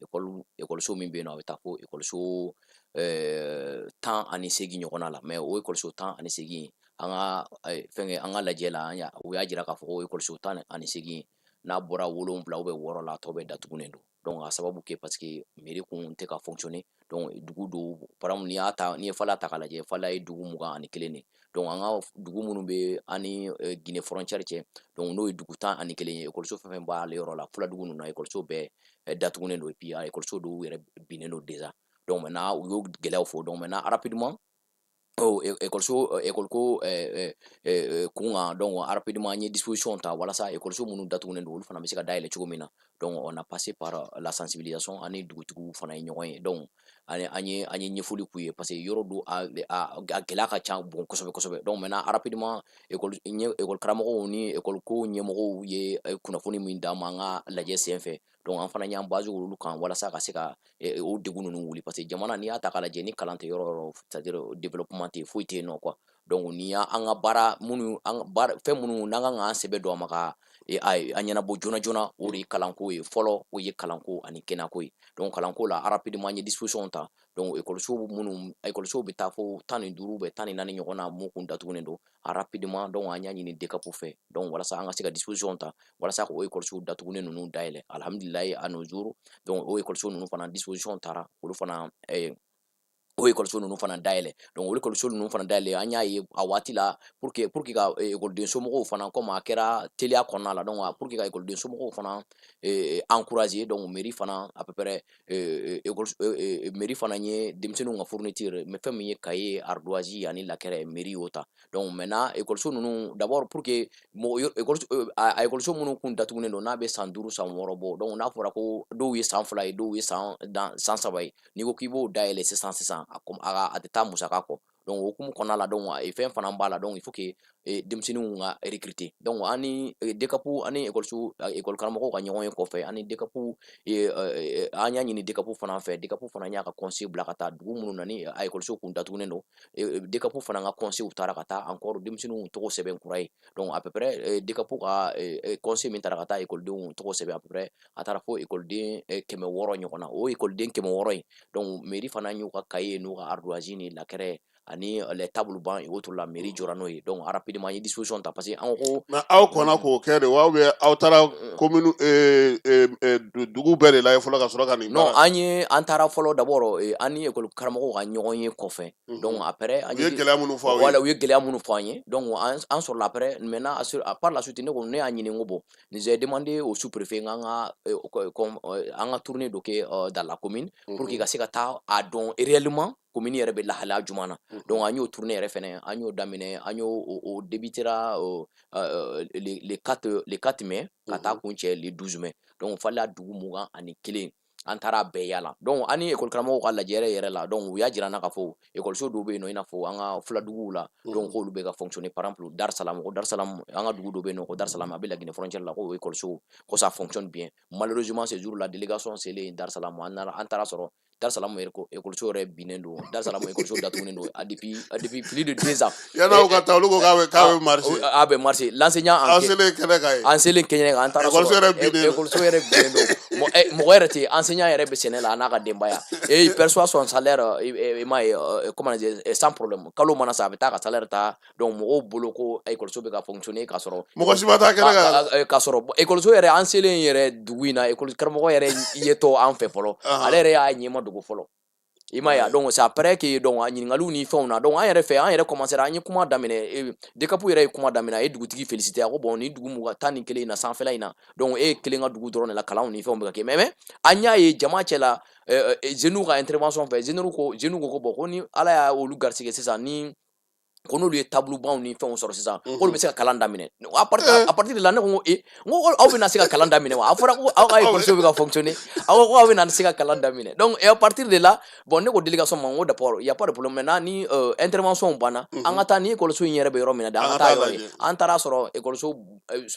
[SPEAKER 15] ekɔliso min bɛ yen nɔ, a bɛ taa fo ekɔliso 18 ɲɔgɔnna la. Mais o ekɔliso 18, an ka fɛnkɛ, an ka lajɛ la, u y'a jira k'a fɔ ko ekɔliso 18, n'a bɔra wolonwula ou wɔɔrɔ la, a tɔ bɛɛ datugunen don. Donc a sababu kɛ parce que mairie kun tɛ ka fonctionner. Donc dugu dɔw, par exemple, n'i y'a ta, n'i ye Faleya ta k'a lajɛ, Faleya ye dugu 21 de. Donc an ka dugu minnu bɛ an ni Guinée frontière cɛ, donc n'o ye dugu 11 ye, ekɔliso fɛn fɛn b'ale yɔrɔ la, Fuladugu ninnu na, ekɔliso bɛɛ datugunen don, et puis ekɔliso dɔw yɛrɛ binnen don déjà. Donc maintenant, u y'o gɛlɛyaw fɔ. Donc maintenant, rapidement, ekɔliso, ekɔliko kun kan, donc rapidement, an ye disposition ta walasa ekɔliso minnu datugunen don, olu fana bɛ se ka dayɛlɛ cogo min na. Donc on a passé par la sensibilisation. Ani dugutigiw fana ye ɲɔgɔn ye, donc an ye ɲɛfɔli k'u ye, parce que yɔrɔ do a gɛlɛya ka ca bon kosɛbɛ kosɛbɛ. Donc maintenant, rapidement, école karamɔgɔw ni école ko ɲɛmɔgɔw ye kunnafoni min d'an ma an ka lajɛ sen fɛ, donc an fana y'an basé olu kan walasa ka se ka o degun ninnu wuli, parce que jamana, n'i y'a ta k'a lajɛ, ni kalan tɛ yɔrɔ o yɔrɔ, c'est à dire développement tɛ yen, foyi tɛ yen nɔ quoi. Donc n'i y'an ka baara minnu, an baara fɛn minnu n'an kan k'an sɛbɛ don a ma ka a ɲɛnabɔ joona joona, o de ye kalanko ye fɔlɔ, o ye kalanko ani kɛnɛyako ye. Donc kalanko la, rapidement, an ye disposition ta. Donc ekɔliso minnu, ekɔlisow bɛ taa fo 15 bɛ 14 ɲɔgɔn na mun kun datugunen don, rapidement, donc an y'a ɲini DCAP fɛ, donc walasa an ka se ka disposition ta walasa k'o ekɔlisow datugunen ninnu dayɛlɛ. Alhamdulilayi, à nos jours, donc o ekɔliso ninnu fana, disposition taara, olu fana o ekɔliso ninnu fana dayɛlɛ. Donc olu ekɔliso ninnu fana dayɛlɛ, an y'a ye a waati la, pour que ka ekɔliden somɔgɔw fana, comme a kɛra teliya kɔnɔna la, donc pour que ka ekɔliden somɔgɔw fana encourager, donc mairie fana, à peu près école mairie fana ye denmisɛnninw ka fourniture, mais fɛn min ye cahier, ardoise ani lakɛrɛ, mairie y'o ta. Donc maintenant, ekɔliso ninnu d'abord, pour que mɔgɔ ekɔliso a ekɔliso minnu kun datugunen don, n'a bɛ san 5, san 6 bɔ, donc n'a fɔra ko dɔw ye san 2 ye, dɔw ye san dan san 3 ye, n'i ko k'i b'o dayɛlɛ sisan sisan, a tɛ taa musaka kɔ. Donc o hukumu kɔnɔna la, donc fɛn fana b'a la, donc il faut que denmisɛnninw ka recruter. Donc ani DCAP ani ekɔliso ekɔli karamɔgɔw ka ɲɔgɔn ye kɔfɛ, ani DCAP, an y'a ɲini DCAP fana fɛ. DCAP fana y'a ka conseil bila ka taa dugu minnu na ni a ekɔliso kun datugunen don. DCAP fana ka conseil taara ka taa encore denmisɛnninw tɔgɔ sɛbɛn kura ye. Donc à peu près, DCAP ka conseil min taara ka taa ekɔlidenw tɔgɔ sɛbɛn, à peu près a taara fo ekɔliden 600 ɲɔgɔn na. O ekɔliden 600 in, donc mairie fana y'u ka cahier n'u ka ardoise ni lakɛrɛ ani les tables bancs et autres la, mairie jɔra n'o ye. Donc rapidement, an ye disposition ta, parce que an ko
[SPEAKER 16] Mais aw kɔnna k'o kɛ de wa, ou bien aw taara commune dugu bɛɛ de lajɛ fɔlɔ ka sɔrɔ ka nin
[SPEAKER 15] Non,
[SPEAKER 16] baara?
[SPEAKER 15] an ye, an taara fɔlɔ d'abord an ni école karamɔgɔw ka ɲɔgɔn ye kɔfɛ. Donc après, an
[SPEAKER 16] U ye gɛlɛya minnu fɔ aw ye.
[SPEAKER 15] Voilà, u ye gɛlɛya minnu fɔ an ye. Donc an sɔrɔla après, maintenant, par la suite, ne ko ne y'a ɲini n ko bon, j'ai demandé au sous-préfet n ka an ka tournée dɔ kɛ dans la commune pour que ka se ka taa a dɔn réellement commune yɛrɛ bɛ lahalaya jumɛn na. Donc an y'o tournée yɛrɛ fɛnɛ, an y'o daminɛ, an y'o o débutera le 4 mai ka taa kuncɛ le 12 mai. Donc Faleya dugu 21. An taara bɛɛ yala. Donc an ni école karamɔgɔw ka lajɛrɛ yɛrɛ la, donc u y'a jira an na k'a fɔ école dɔw bɛ yen nɔ, i n'a fɔ an ka fuladuguw la, donc k'olu bɛ ka fonctionner. Par exemple Dar Salam, ko Dar Salam, an ka dugu dɔ bɛ yen nɔ ko Dar Salam, a bɛ Laginɛ frontière la, ko école ko ça fonctionne bien. Malheureusement, ce jour là, délégation selen Dar Salam, an nana, an taara sɔrɔ Dar Salam yɛrɛ ko école yɛrɛ binnen don. Dar Salam école datugunen don depuis plus de 2 ans.
[SPEAKER 16] Yan'aw ka taa, olu ko k'a bɛ marcher.
[SPEAKER 15] A bɛ marcher. L'enseignant
[SPEAKER 16] Aw selen kɛnɛ kan yen.
[SPEAKER 15] An selen kɛnɛ kan, an taara
[SPEAKER 16] École
[SPEAKER 15] sɔrɔ
[SPEAKER 16] yɛrɛ binnen don.
[SPEAKER 15] École yɛrɛ binnen don. Mɔgɔ yɛrɛ tɛ yen. Enseignant yɛrɛ bɛ sɛnɛ la, a n'a ka denbaya, et il perçoit son salaire, i m'a ye, comment dire, sans problème. Kalo mana sa, a bɛ taa ka salaire ta. Donc mɔgɔw bolo ko école bɛ ka fonctionner k'a sɔrɔ
[SPEAKER 16] Mɔgɔ si ma taa kɛnɛ kan.
[SPEAKER 15] K'a sɔrɔ école yɛrɛ, an selen yɛrɛ dugu in na, école karamɔgɔ yɛrɛ yetɔ an fɛ fɔlɔ, ale yɛrɛ y'a ɲɛma dogo fɔlɔ, i m'a ye a. Donc c'est après que, donc a ɲininkaliw ni fɛnw na, donc an yɛrɛ fɛ, an yɛrɛ commencé, an ye kuma daminɛ. DCAP yɛrɛ ye kuma daminɛ, a ye dugutigi félicité. A ko bon, ni dugu 21 in na, sanfɛla in na, donc e ye kelen ka dugu dɔrɔn de la kalanw ni fɛnw bɛ ka kɛ. Mais an y'a ye jama cɛ la, jeunes ka intervention fɛ, jeunes ko bon, ko ni Ala y'a olu garisɛgɛ sisan, ni ko n'olu ye tableau ni fɛnw sɔrɔ sisan, k'olu bɛ se ka kalan daminɛ. À partir de là, ne ko n ko e, n ko aw bɛna se ka kalan daminɛ wa? A fɔra ko aw ka école bɛ ka fonctionner, aw ko aw bɛna se ka kalan daminɛ. Donc et à partir de là, bon, ne ko délégation ma, n ko d'abord, il y a pas de problème. Maintenant, ni intervention banna, an ka taa ni école in yɛrɛ bɛ yɔrɔ min na de, an ka taa yɔrɔ ye. An taara sɔrɔ école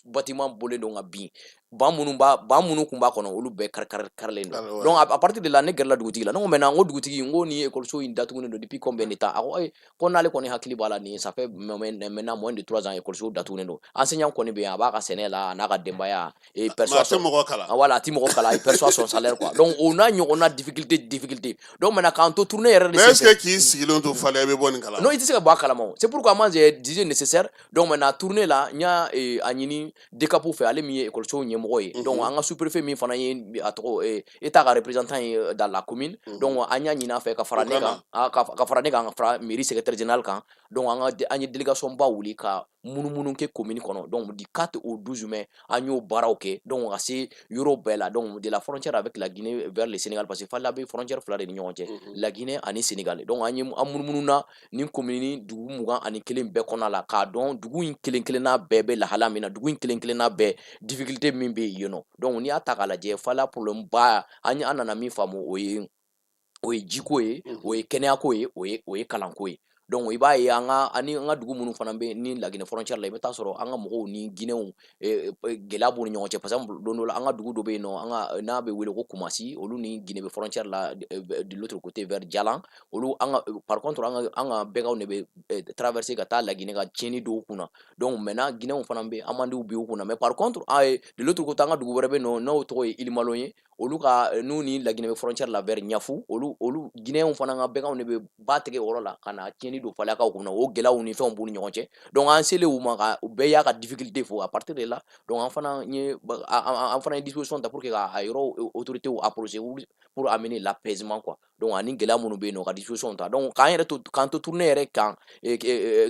[SPEAKER 15] bâtiment bɔlen don ka bin, ban minnu kun b'a kɔnɔ, olu bɛɛ kari kari karilen don. Donc à partir de là, ne gɛrɛla dugutigi la. Ne ko maintenant, n ko dugutigi, n ko ni école in datugulen don depuis combien de temps? A ko ko n'ale kɔni hakili b'a la, nin ça fait maintenant moins de 3 ans école datugulen don. Enseignant kɔni bɛ yen, a b'a ka sɛnɛ la, a n'a ka denbaya, et
[SPEAKER 16] perçoit. A tɛ mɔgɔ kalan.
[SPEAKER 15] Voilà, a tɛ mɔgɔ kalan, il perçoit son salaire quoi. Donc o n'a ɲɔgɔnna difficulté. Donc maintenant, k'an to tournée yɛrɛ de
[SPEAKER 16] Mais est ce que k'i sigilen to Faléa, i bɛ bɔ nin kalama?
[SPEAKER 15] Non, i tɛ se ka bɔ a kalama o. C'est pourquoi moi j'ai jugé nécessaire, donc maintenant tournée la, n y'a a ɲini DCAP fɛ, ale min ye école ɲɛmɔgɔ ye, donc an ka sous-préfet min fana ye, a tɔgɔ, état ka représentant ye dans la commune, donc an y'a ɲini a fɛ ka fara ne kan, ka fara ne kan, ka fara mairie secrétaire général kan. Donc an ye délégation ba wuli ka munumunu kɛ commune kɔnɔ. Donc du 4 au 12 mai, an y'o baaraw kɛ, donc ka se yɔrɔ bɛɛ la, donc de la frontière avec la Guinée vers le Sénégal, parce que Faléa bɛ frontière fila de ni ɲɔgɔn cɛ, la Guinée ani Sénégal. Donc an ye an munumunu ni commune dugu 21 bɛɛ kɔnɔna la, k'a dɔn dugu in kelen kelenna bɛɛ bɛ lahala min na, dugu in kelen kelenna bɛɛ difficulté min bɛ yen nɔ. Donc n'i y'a ta k'a lajɛ, Faléa problème ba, an nana min faamu, o ye jiko ye, o ye kɛnɛyako ye, o ye kalanko ye. Donc i b'a ye, an ka ani an ka dugu minnu fana bɛ ni Laginɛ frontière la, i bɛ taa sɔrɔ an ka mɔgɔw ni Guinéenw, gɛlɛya b'u ni ɲɔgɔn cɛ. Par exemple, don dɔ la, an ka dugu dɔ bɛ yen nɔ, an ka n'a bɛ wele ko Kumasi, olu ni Guinée bɛ frontière la de l'autre côté vers Jalan. Olu an ka, par contre, an ka bɛganw de bɛ traverser ka taa Laginɛ ka tiɲɛni dɔw kunna. Donc maintenant, Guinéenw fana bɛ amendew bin u kunna. Mais par contre, de l'autre côté, an ka dugu wɛrɛ bɛ yen nɔ, n'o tɔgɔ ye Ilimalon ye, olu ka n'u ni Laginɛ bɛ frontière la vers Ɲafu, olu Guinéenw fana ka bɛganw de bɛ ba tigɛ o yɔrɔ la ka na tiɲɛni don Faléakaw kunna. O gɛlɛyaw ni fɛnw b'u ni ɲɔgɔn cɛ. Donc an selen u ma, ka u bɛɛ y'a ka difficulté fɔ. À partir de là, donc an fana ye disposition ta pour que ka a yɔrɔ autorités approcher pour amener l'apaisement quoi. Donc ani gɛlɛya minnu bɛ yen nɔ, ka disposition ta. Donc k'an yɛrɛ to, k'an to tournée yɛrɛ kan,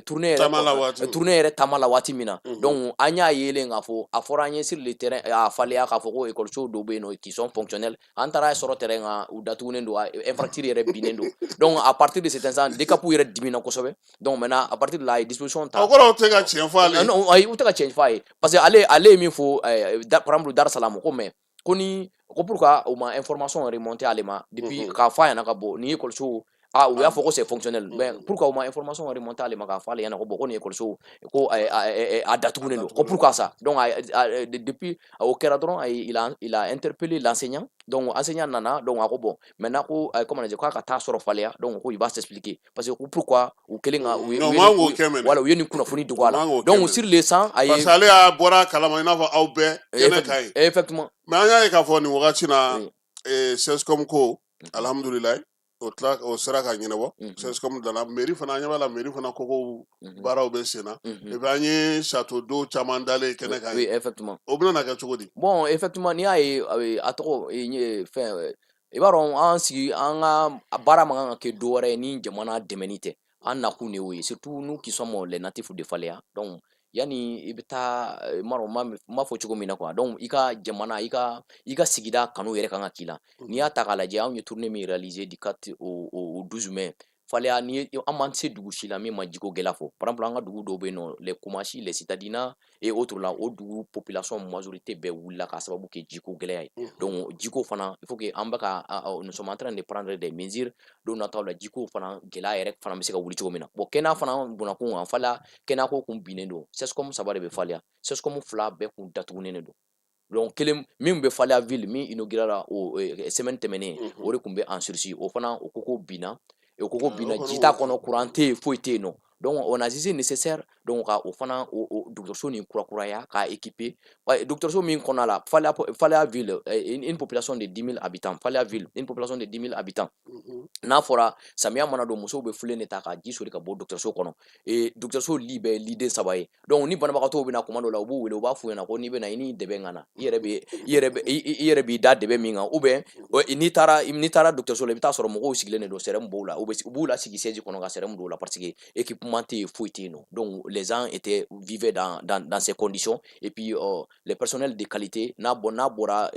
[SPEAKER 15] tournée yɛrɛ, tournée yɛrɛ taama la waati min na, donc an y'a yelen k'a fɔ a fɔra an ye sur le terrain a Faléa k'a fɔ ko école dɔw bɛ yen nɔ qui sont fonctionnels. An taara sɔrɔ terrain kan, u datugunen don, infrastructure yɛrɛ binnen don. Donc à partir de cet instant, DCAP yɛrɛ dimina kosɛbɛ. Donc maintenant, à partir de là, a ye disposition ta.
[SPEAKER 16] O kɔrɔ, u tɛ ka tiɲɛ fɔ ale ye.
[SPEAKER 15] Non, ayi, u tɛ ka tiɲɛ fɔ a ye, parce que ale ye min fɔ, par exemple Dar Salam, ko mais ko ni ko pourquoi u ma information remonter ale ma depuis k'a fɔ a ɲɛna ka bɔ ni école, ah, u y'a fɔ ko c'est fonctionnel, mais pourquoi u ma information remonter ale ma k'a fɔ ale ɲɛna ko bon, ko nin école ko a datugunen don, ko pourquoi ça? Donc depuis o kɛra dɔrɔn, il a interpellé l'enseignant. Donc enseignant nana, donc a ko bon, maintenant ko comment dire, k'a ka taa sɔrɔ Faléa, donc ko il va s'expliquer, parce que ko pourquoi u kɛlen ka u ye voilà, u ye nin kunnafoni dogo a la. Donc sur le sang, a ye
[SPEAKER 16] parce que ale y'a bɔra a kalama i n'a fɔ aw bɛɛ kɛnɛ kan ye.
[SPEAKER 15] Effectivement.
[SPEAKER 16] Mais an y'a ye k'a fɔ nin wagati na, CSCOM ko alhamdulilayi, o tila o sera ka ɲɛnabɔ. CSCOM dana mairie fana, an ɲɛ b'a la, mairie fana kogow baaraw bɛ sen na, et puis an ye château d'eau caman dalen kɛnɛ kan.
[SPEAKER 15] Oui, effectivement.
[SPEAKER 16] O bɛna na kɛ cogo di?
[SPEAKER 15] Bon, effectivement, n'i y'a ye, a tɔgɔ fɛn, i b'a dɔn, an sigi, an ka baara man kan ka kɛ dɔ wɛrɛ ye ni jamana dɛmɛni tɛ. An nakun de y'o ye, surtout nous qui sommes les natifs de Faléa. Donc yanni i bɛ taa, n m'a dɔn n m'a fɔ cogo min na quoi. Donc i ka jamana, i ka sigida kanu yɛrɛ kan ka k'i la. N'i y'a ta k'a lajɛ, anw ye tournée min réaliser du 4 au 12 mai, Faleya ni an m'an se dugu si la min ma jiko gɛlɛya fɔ. Par exemple, an ka dugu dɔw bɛ yen nɔ, les Koumassi, les Citadina et autres la, o dugu population majorité bɛɛ wulila k'a sababu kɛ jiko gɛlɛya ye. Donc jiko fana, il faut que an bɛ ka, nous sommes en train de prendre des mesures don nataw la, jiko fana gɛlɛya yɛrɛ fana bɛ se ka wuli cogo min na. Bon, kɛnɛya fana bunakun kan, Faleya kɛnɛya ko kun binnen don. CSCOM saba de bɛ Faleya, CSCOM fila bɛɛ kun datugunen de don. Donc kelen min bɛ Faleya ville, min inaugurera o semaine tɛmɛnen, o de tun bɛ en sursis. O fana, o koko binna, o koko binna, ji t'a kɔnɔ, courant tɛ yen, foyi tɛ yen nɔ. Donc on a jugé nécessaire donc ka o fana o dɔgɔtɔrɔso nin kurakuraya k'a équiper. Dɔgɔtɔrɔso min kɔnɔna la, Faleya, Faleya ville, une population de 10 000 habitants, Faleya ville, une population de 10 000 habitants, n'a fɔra samiya mana don, musow bɛ filen de ta ka ji soli ka bɔ dɔgɔtɔrɔso kɔnɔ. Dɔgɔtɔrɔso lit bɛɛ liden saba ye. Donc ni banabagatɔw bɛna kuma dɔw la, u b'u wele, u b'a f'u ɲɛna ko n'i bɛna, i ni dɛbɛn ka na, i yɛrɛ b'i da dɛbɛn min kan, ou bien n'i taara dɔgɔtɔrɔso la, i bɛ taa sɔrɔ mɔgɔw sigilen de don, sérum b'u la, u b'u lasigi siège kɔnɔ ka sérum don u la, parce que équipement tɛ yen, foyi tɛ yen nɔ. Donc les gens étaient vivaient dans ces conditions. Et puis les personnels de qualité, n'a bɔra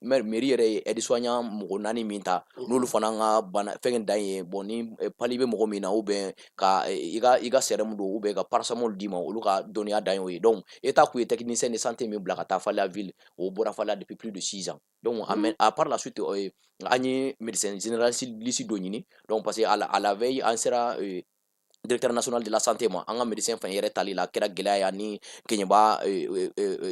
[SPEAKER 15] mairie yɛrɛ ye aide soignant mɔgɔ naani min ta, n'olu fana ka bana fɛn dan ye, bon, ni palu bɛ mɔgɔ min na, ou bien ka i ka sérum don, ou bien ka paracétamol d'i ma, olu ka dɔnniya dan y'o ye. Donc état kun ye technicien de santé min bila ka taa Faleya ville, o bɔra Faleya depuis plus de 6 ans. Donc à par la suite, an ye médecin généraliste dɔ ɲini. Donc parce que à la veille, an sera directeur national de la santé ma, an ka médecin fɛn yɛrɛ tali la, a kɛra gɛlɛya ye ani Keɲeba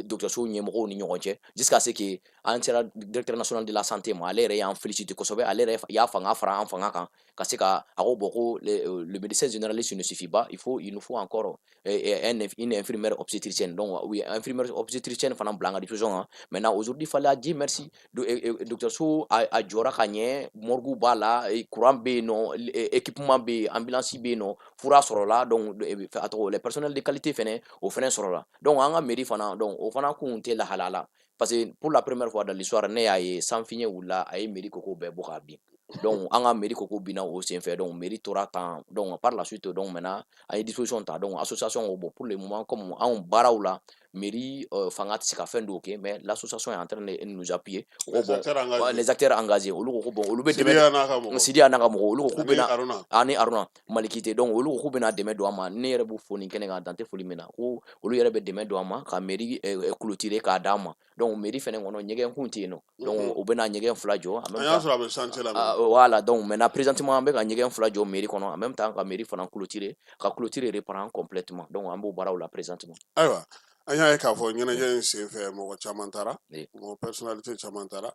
[SPEAKER 15] dɔgɔtɔrɔso ɲɛmɔgɔw ni ɲɔgɔn cɛ, jusqu'à ce que an sera directeur national de la santé ma. Ale yɛrɛ y'an félicité kosɛbɛ, ale yɛrɛ y'a fanga fara an fanga kan ka se ka a ko bon, ko le médecin généraliste ne suffit pas, il nous faut encore une infirmière obstétricienne. Donc oui, infirmière obstétricienne fana bila an ka disposition kan. Maintenant, aujourd'hui, Faleya, Dieu merci, dɔgɔtɔrɔso a jɔra ka ɲɛ, morgue b'a la, courant bɛ yen nɔ, équipement bɛ yen, ambulance bɛ yen nɔ, fura sɔrɔla. Donc a tɔgɔ, les personnels de qualité fɛnɛ, o fɛnɛ sɔrɔla. Donc an ka mairie fana, donc o fana kun tɛ lahala la, parce que pour la première fois dans l'histoire, ne y'a ye sanfiɲɛ wulila, a ye mairie koko bɛɛ bɔ k'a bin. Donc an ka mairie koko binna o senfɛ, donc mairie tora tan. Donc par la suite, donc maintenant an ye disposition ta. Donc association ko bon, pour le moment, comme anw baaraw la, mairie fanga tɛ se ka fɛn dɔw kɛ, mais l'association est en train de nous appuyer. O ko bon,
[SPEAKER 16] Les acteurs engagés.
[SPEAKER 15] Les acteurs engagés, olu ko ko bon, olu bɛ
[SPEAKER 16] Sidiya n'a ka mɔgɔw.
[SPEAKER 15] Sidiya n'a ka mɔgɔw, olu ko k'u
[SPEAKER 16] Ani
[SPEAKER 15] bɛna
[SPEAKER 16] Aruna.
[SPEAKER 15] Ani Aruna Malikite. Donc olu ko k'u bɛna dɛmɛ don an ma. Ne yɛrɛ b'u fo nin kɛnɛ kan, dan tɛ foli min na, ko olu yɛrɛ bɛ dɛmɛ don an ma ka mairie clôturer k'a d'an ma. Donc mairie fɛnɛ kɔnɔ, ɲɛgɛn kun tɛ yen nɔ, donc u bɛna ɲɛgɛn fila jɔ en même
[SPEAKER 16] An y'a
[SPEAKER 15] temps.
[SPEAKER 16] sɔrɔ a bɛ chantier la.
[SPEAKER 15] Ah, voilà, donc maintenant, présentement, an bɛ ka ɲɛgɛn fila jɔ mairie kɔnɔ, en même temps ka mairie fana clôturer, ka clôturer reprendre complètement. Donc an b'o baaraw la présentement.
[SPEAKER 16] Ayiwa, an y'a ye k'a fɔ ɲɛnajɛ in senfɛ, mɔgɔ caman taara,
[SPEAKER 15] Oui.
[SPEAKER 16] mɔgɔ personnalité caman taara.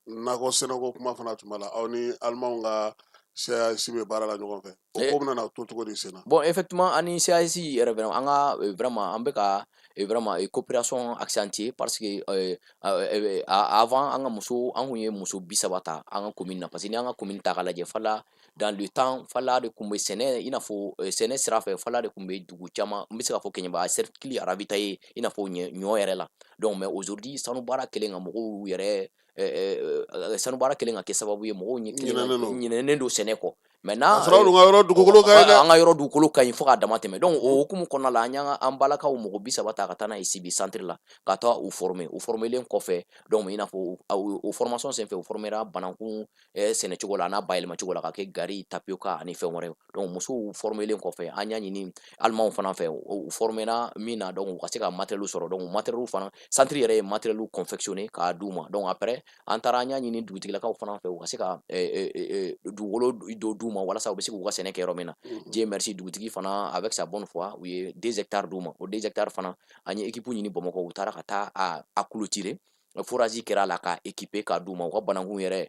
[SPEAKER 16] Nakɔ sɛnɛko kuma fana tun b'a la, aw ni alimanw ka CAS bɛ baara la ɲɔgɔn fɛ, o ko bɛna na to cogo di sen na?
[SPEAKER 15] Bon, effectivement, ani CAS yɛrɛ, vraiment, an ka vraiment, an bɛ ka vraiment coopération accentuer, parce que avant, an ka muso, an kun ye muso 30 ta an ka commune na, parce que ni an ka commune ta k'a lajɛ, Fala, dans le temps, Fala de kun bɛ sɛnɛ, i n'a fɔ sɛnɛ sira fɛ, Fala de kun bɛ dugu caman, n bɛ se k'a fɔ Kɛɲɛba cercle ravitaillé, i n'a fɔ ɲɔ yɛrɛ la. Donc mais aujourd'hui, sanu baara kɛlen ka mɔgɔw yɛrɛ sanu baara kɛlen ka kɛ sababu ye mɔgɔw ɲɛ kelen ka
[SPEAKER 16] Ɲinɛnen don.
[SPEAKER 15] Ɲinɛnen don sɛnɛ kɔ maintenant.
[SPEAKER 16] K'a sɔrɔ aw dun ka yɔrɔ dugukolo ka ɲi dɛ.
[SPEAKER 15] An ka yɔrɔ dugukolo ka ɲi fo k'a dama tɛmɛ. Donc o hukumu kɔnɔna la, an y'an ka an balakaw mɔgɔ 30 ta ka taa n'a ye Sibi centre la ka taa u former. U formelen kɔfɛ, donc i n'a fɔ o formation senfɛ, u formera banankun sɛnɛcogo la, a n'a bayɛlɛmacogo la ka kɛ gari, tapioca ani fɛn wɛrɛw. Donc musow formelen kɔfɛ, an y'a ɲini alimanw fana fɛ, u formera min na, donc u ka se ka matériel sɔrɔ. Donc matériel fana, centre yɛrɛ ye matériel confectionné k'a d'u ma. Donc après, an taara, an y'a ɲini dugutigilakaw fana fɛ, u ka se ka dugukolo dɔ d'u ma walasa u bɛ se k'u ka sɛnɛ kɛ yɔrɔ min na. Dieu merci, dugutigi fana, avec sa bonne foi, u ye 2 hectares d'u ma. O 2 hectares fana, an ye équipe ɲini Bamakɔ, u taara ka taa a clôturer, forage kɛra a la k'a équiper k'a d'u ma. U ka banankun yɛrɛ,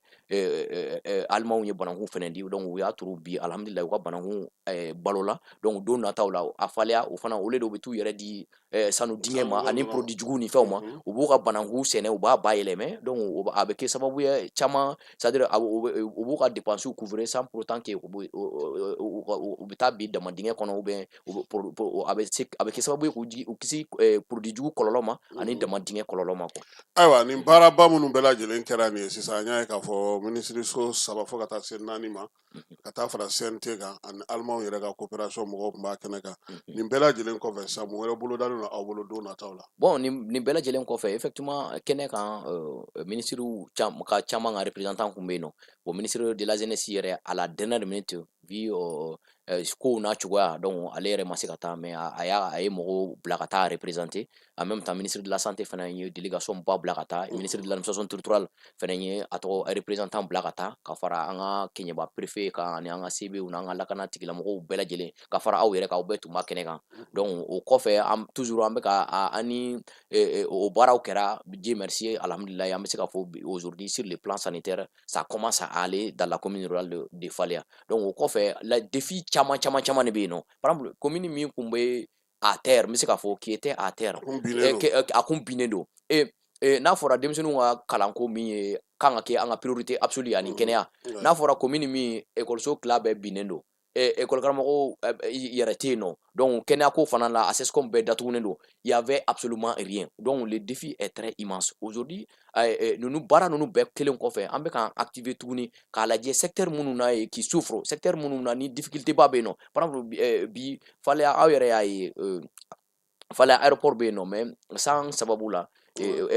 [SPEAKER 15] alimanw ye banankun fɛnɛ di. Donc u y'a turu bi, alhamdulilayi, u ka banankun balola. Donc don nataw la, a faleya o fana, olu de bɛ t'u yɛrɛ di sanu dingɛ ma ani produit jugu ni fɛnw ma, u b'u ka banankun sɛnɛ, u b'a bayɛlɛmɛ. Donc a bɛ kɛ sababu ye caman, c'est à dire u b'u ka dépenses couvrir sans pour autant que u bɛ taa bin dama dingɛ kɔnɔ, ou bien a bɛ kɛ sababu ye k'u jigi u kisi produit jugu kɔlɔlɔ ma ani dama dingɛ kɔlɔlɔ ma quoi.
[SPEAKER 16] Ayiwa, nin baaraba minnu bɛɛ lajɛlen kɛra nin ye sisan, an y'a ye k'a fɔ minisiriso saba fo ka taa se naani ma, ka taa fara CNT kan ani alimanw yɛrɛ ka coopération mɔgɔw tun b'a kɛnɛ kan. Nin bɛɛ lajɛlen kɔfɛ sisan, mun wɛrɛ bolodalen don aw bolo don nataw la?
[SPEAKER 15] Bon, nin bɛɛ lajɛlen kɔfɛ, effectivement, kɛnɛ kan, ministre ka caman ka représentant kun bɛ yen nɔ. Bon, ministre de la jeunesse yɛrɛ, à la dernière minute, vu kow n'a cogoya, donc ale yɛrɛ ma se ka taa, mais a ye mɔgɔw bila ka taa représenter. En même temps, ministre de la Santé fana ye délégation ba bila ka taa, ministre de l'Administration territoriale fana ye a tɔgɔ représentant bila ka taa, ka fara an ka Keɲeba préfet kan ani an ka CBw n'an ka lakana tigilamɔgɔw bɛɛ lajɛlen, ka fara aw yɛrɛ kan, aw bɛɛ tun b'a kɛnɛ kan. Donc o kɔfɛ, an toujours an bɛ ka an ni o baaraw kɛra. Dieu merci, alhamdulilayi, an bɛ se ka fɔ aujourd'hui, sur le plan sanitaire, ça commence à aller dans la commune rurale de Faléa. Donc o kɔfɛ, la défi caman caman caman de bɛ yen nɔ. Par exemple, commune min kun bɛ à terre, n bɛ se k'a fɔ qui était à terre, a kun binnen don. Et n'a fɔra denmisɛnninw ka kalanko min ye kan ka kɛ an ka priorité absolue ani kɛnɛya, n'a fɔra commune min ekɔliso tila bɛɛ binnen don, école karamɔgɔw yɛrɛ tɛ yen nɔ, donc kɛnɛyako fana la, a CSCOM bɛɛ datugunen don, il y avait absolument rien. Donc le défi est très immense aujourd'hui. Ninnu baara ninnu bɛɛ kelen kɔfɛ, an bɛ k'an activer tuguni k'a lajɛ secteur minnu na ye qui souffre, secteur minnu na ni difficulté ba bɛ yen nɔ. Par exemple, bi Faléa, aw yɛrɛ y'a ye, Faléa aéroport bɛ yen nɔ, mais san sababu la,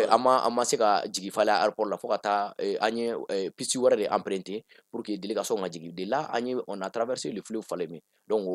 [SPEAKER 15] an ma se ka jigin Faléa aéroport la fo ka taa an ye piste wɛrɛ de emprunter pour que délégation ka jigin. De là, an ye on a traversé le fleuve Falémé. Donc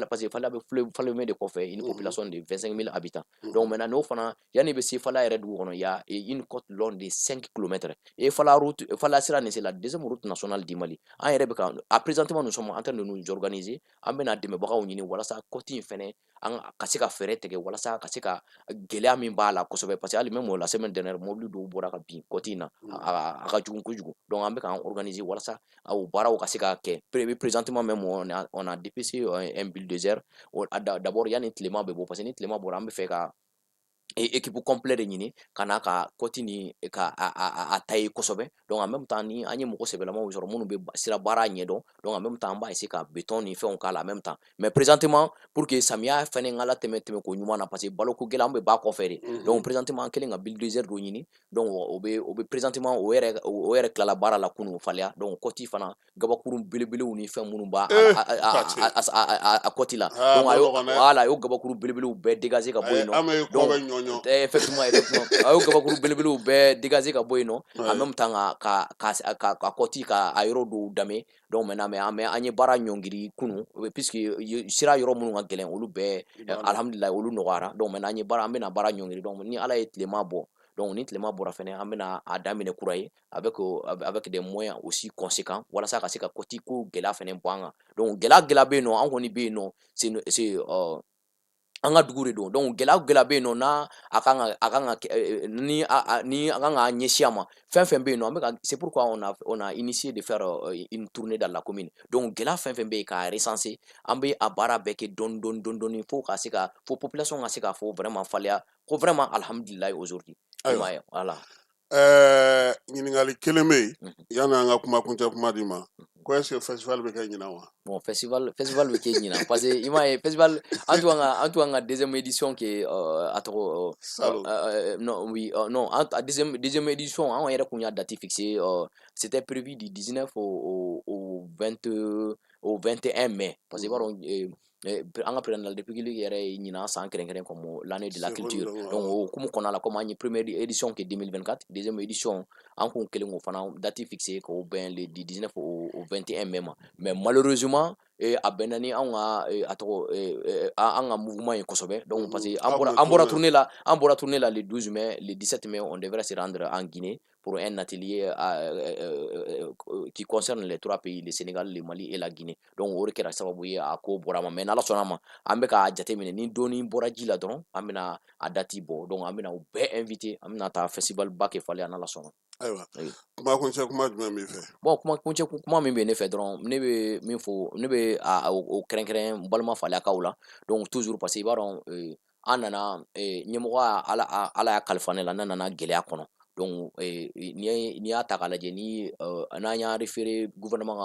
[SPEAKER 15] parce que Faléa bɛ fleuve Falémé de kɔfɛ, une population de 25 000 habitants. Donc maintenant, n'o fana, yanni i bɛ se Faléa yɛrɛ dugu kɔnɔ, il y a une côte longue de 5 kilomètres et Faléa route, Faléa sira nin, c'est la deuxième route nationale du Mali. An yɛrɛ bɛ ka, à présentement, nous sommes en train de nous organiser, an bɛna dɛmɛbagaw ɲini walasa côte in fɛnɛ, an ka se ka fɛɛrɛ tigɛ walasa ka se ka gɛlɛya min b'a la kosɛbɛ, parce que hali même la semaine dernière, mobili dɔw bɔra ka bin côte in na, a ka jugu kojugu. Donc an bɛ k'an organiser walasa o baaraw ka se ka kɛ. Présentement même, on a dépêché un bulldozer d'abord yanni tilema bɛ bɔ, parce que ni tilema bɔra, an bɛ fɛ ka équipe complet de ɲini ka na ka côte ni ka a tailler kosɛbɛ. Donc en même temps, ni an ye mɔgɔ sɛbɛlamaw sɔrɔ minnu bɛ sira baara ɲɛdɔn, donc en même temps an b'a essayer ka béton ni fɛnw k'a la en même temps. Mais présentement, pour que samiya fɛnɛ ka latɛmɛ tɛmɛ ko ɲuman na, parce que baloko gɛlɛn, an bɛ ba kɔfɛ de. Donc présentement, an kɛlen ka bulldozer dɔ ɲini. Donc o bɛ présentement, o yɛrɛ tilala baara la kunun Faléa. Donc côte fana, gabakuru belebelew ni fɛn minnu b'a a côte la, donc a y'o, voilà, a y'o gabakuru belebelew bɛɛ dégager ka bɔ yen nɔ.
[SPEAKER 16] Donc
[SPEAKER 15] effectivement, a y'o gabakuru belebelew bɛɛ dégager ka bɔ yen nɔ, en même temps ka côte ka a yɔrɔ dɔw damer. Donc maintenant, mais an ye baara ɲɔngiri kunun, puisque sira yɔrɔ minnu ka gɛlɛn, olu bɛɛ, alhamdulilayi, olu nɔgɔyara. Donc maintenant, an ye baara, an bɛna baara ɲɔngiri. Donc ni Ala ye tilema bɔ, donc ni tilema bɔra fɛnɛ, an bɛna a daminɛ kura ye avec des moyens aussi conséquents walasa ka se ka côte ko gɛlɛya fɛnɛ bɔ an kan. Donc gɛlɛya gɛlɛya bɛ yen nɔ, an kɔni bɛ yen nɔ, c'est an ka dugu de don. Donc gɛlɛya gɛlɛya bɛ yen nɔ, n'a a kan ka ni a kan ka ɲɛsin a ma, fɛn fɛn bɛ yen nɔ, an bɛ ka, c'est pourquoi on a initié de faire une tournée dans la commune. Donc gɛlɛya fɛn fɛn bɛ yen, k'a recenser, an bɛ a baara bɛɛ kɛ dɔɔni dɔɔni dɔɔni dɔɔni fo ka se ka fo population ka se k'a fɔ vraiment Faléa ko vraiment alhamdulilayi aujourd'hui.
[SPEAKER 16] Ayiwa.
[SPEAKER 15] Voilà.
[SPEAKER 16] Ɲininkali kelen bɛ yen yanni an ka kuma kuncɛ kuma di ma ko est ce que festival bɛ kɛ ɲinan wa?
[SPEAKER 15] Bon, festival bɛ kɛ ɲinan, parce que i m'a ye, festival, an tun kan ka deuxième édition kɛ, a tɔgɔ non, oui, non, an deuxième édition, an yɛrɛ kun y'a date fixée, c'était prévu du 19 au 20 au 21 mai, parce que i b'a dɔn, an ka président de la République yɛrɛ ye ɲinan san kɛrɛnkɛrɛn comme l'année de la culture. Donc o hukumu kɔnɔna la, comme an ye première édition kɛ 2024, deuxième édition, an kun kɛlen k'o fana date fixée k'o bɛn le du 19 au 21 mai ma. Mais malheureusement, a bɛnna ni anw ka, a tɔgɔ, an ka mouvement ye kosɛbɛ. Donc parce que an bɔra tournée la le 12 mai, le 17 mai, on devrait se rendre en Guinée pour un atelier qui concerne les trois pays, le Sénégal, le Mali et la Guinée. Donc o de kɛra sababu ye a ko bɔra ma. Mais n'Ala sɔnna ma, an bɛ k'a jateminɛ, ni dɔɔni bɔra ji la dɔrɔn, an bɛna a date bɔ. Donc an bɛna u bɛɛ inviter, an bɛna taa festival ba kɛ Faléa, n'Ala sɔnna.
[SPEAKER 16] Ayiwa, kuma kuncɛ kuma jumɛn b'i fɛ?
[SPEAKER 15] Bon, kuma kuncɛ kuma min bɛ ne fɛ dɔrɔn, ne bɛ min fɔ, ne bɛ a o kɛrɛnkɛrɛn n balima Faléakaw la. Donc toujours, parce que i b'a dɔn, an nana ɲɛmɔgɔya, Ala y'a kalifa ne la, ne nana gɛlɛya kɔnɔ. Donc n'i y'a ta k'a lajɛ, ni n'an y'a référé gouvernement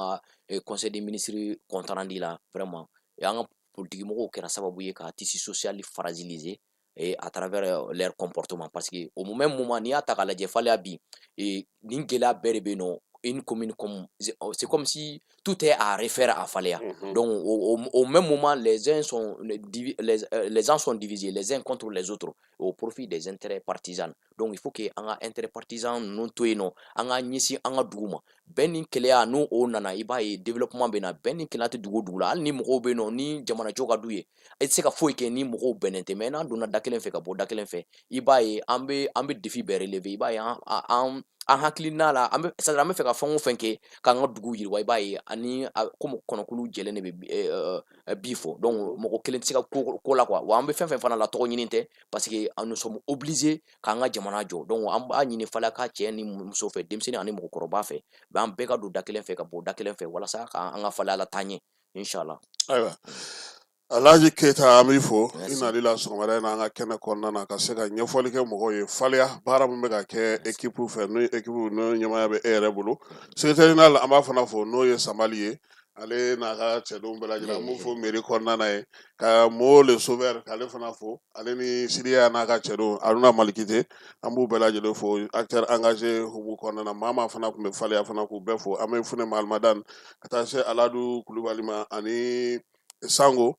[SPEAKER 15] ka conseil des ministres compte rendu la, vraiment an ka politique mɔgɔw kɛra sababu ye ka tissu social fragiliser et à travers leur comportement, parce que au même moment, n'i y'a ta k'a lajɛ, Faléa bi, nin gɛlɛya bɛɛ de bɛ yen nɔ. Une commune comme, c'est comme si tout est à refaire à Faléa. Donc au même moment, les uns sont divisés les uns contre les autres au profit des intérêts partisans. Donc il faut que an ka intérêt partisan ninnu to yen nɔ, an ka ɲɛsin an ka dugu ma. Bɛn ni kelenya, n'o o nana, i b'a ye développement bɛ na. Bɛn ni kelenya tɛ dugu o dugu la, hali ni mɔgɔw bɛ yen nɔ ni jamanajɔ ka d'u ye, e tɛ se ka foyi kɛ ni mɔgɔw bɛnnen tɛ. Mais n'an donna da kelen fɛ ka bɔ da kelen fɛ, i b'a ye an bɛ défi bɛɛ relever. I b'a ye an hakilina la, an bɛ, c'est à dire an bɛ fɛ ka fɛn o fɛn kɛ k'an ka dugu yiriwa, i b'a ye ani komi kɔnɔkulu jɛlen de bɛ bi fɔ. Donc mɔgɔ kelen tɛ se ka ko la quoi. Wa an bɛ fɛn fɛn fana la, tɔgɔ ɲini tɛ, parce que nous sommes obligés k'an ka jamana jɔ. Donc an b'a ɲini Faleyaka cɛ ni muso fɛ, denmisɛnnin ani mɔgɔkɔrɔba fɛ, an bɛɛ ka don da kelen fɛ ka bɔ da kelen fɛ, walasa k'an ka Faleya la taa ɲɛ, inshallah.
[SPEAKER 16] Ayiwa, Alhaji Keyita, an b'i fo i nali la sɔgɔmada in na an ka kɛnɛ kɔnɔna na, ka se ka ɲɛfɔli kɛ mɔgɔw ye Faleya baara min bɛ ka kɛ équipe fɛ, n'o ye équipe n'o ɲɛmaaya bɛ e yɛrɛ bolo. Secrétaire général, an b'a fana fo, n'o ye Samali ye, ale n'a ka cɛdenw bɛɛ lajɛlen, an b'u fo mairie kɔnɔna na ye, ka Mo le sauveur k'ale fana fo, ale ni Siriya n'a ka cɛdenw, Haruna Malikite, an b'u bɛɛ lajɛlen fo. Acteur engagé hukumu kɔnɔna na, maa maa fana tun bɛ Faleya fana, k'u bɛɛ fo. An bɛ Fune Mahamadan ka taa se Aladu Kulubali ma ani Sango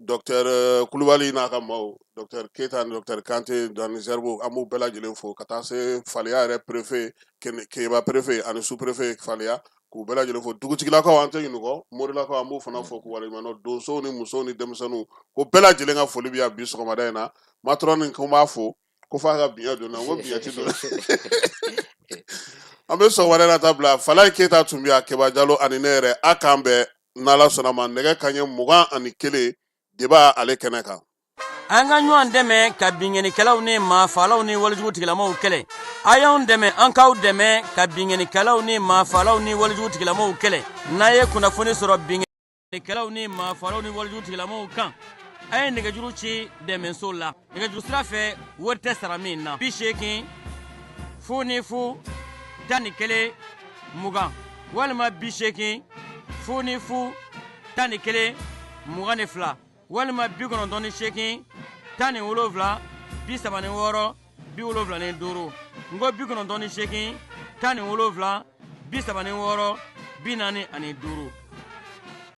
[SPEAKER 16] docteur Kulubali n'a ka maaw, docteur Keyita ni docteur Kante ani Zerbo, an b'u bɛɛ lajɛlen fo, ka taa se Faleya yɛrɛ préfet, Keba préfet ani sous préfet Faleya, k'u bɛɛ lajɛlen fo. Dugutigilakaw, an tɛ ɲinɛ u kɔ. Morilakaw, an b'u fana fo k'u waleɲuman dɔn. Donsow ni musow ni denmisɛnninw, ko bɛɛ lajɛlen ka foli bɛ yan bi sɔgɔmada in na. Matron ko n b'a fo ko f'a ka biɲɛ don na, n ko biɲɛ ti don. An bɛ sɔgɔmada in na ta bila. Falaye Keyita tun bɛ yan, Keba Jalo ani ne yɛrɛ, a k'an bɛn n'Ala sɔnna ma nɛgɛ kanɲɛ 21 débat ale kɛnɛ kan.
[SPEAKER 2] An ka ɲɔgɔn dɛmɛ ka binkannikɛlaw ni maafaalaw ni walejugu tigilamaw kɛlɛ. A y'anw dɛmɛ, an k'aw dɛmɛ ka binkannikɛlaw ni maafaalaw ni walejugu tigilamaw kɛlɛ. N'a ye kunnafoni sɔrɔ binkannikɛlaw ni maafaalaw ni walejugu tigilamaw kan, a ye nɛgɛjuru ci dɛmɛso la nɛgɛjuru sira fɛ, wari tɛ sara min na: 80 00 11 20 walima 80 00 11 22 walima 98 17 36 75. N ko 98 17 36 45.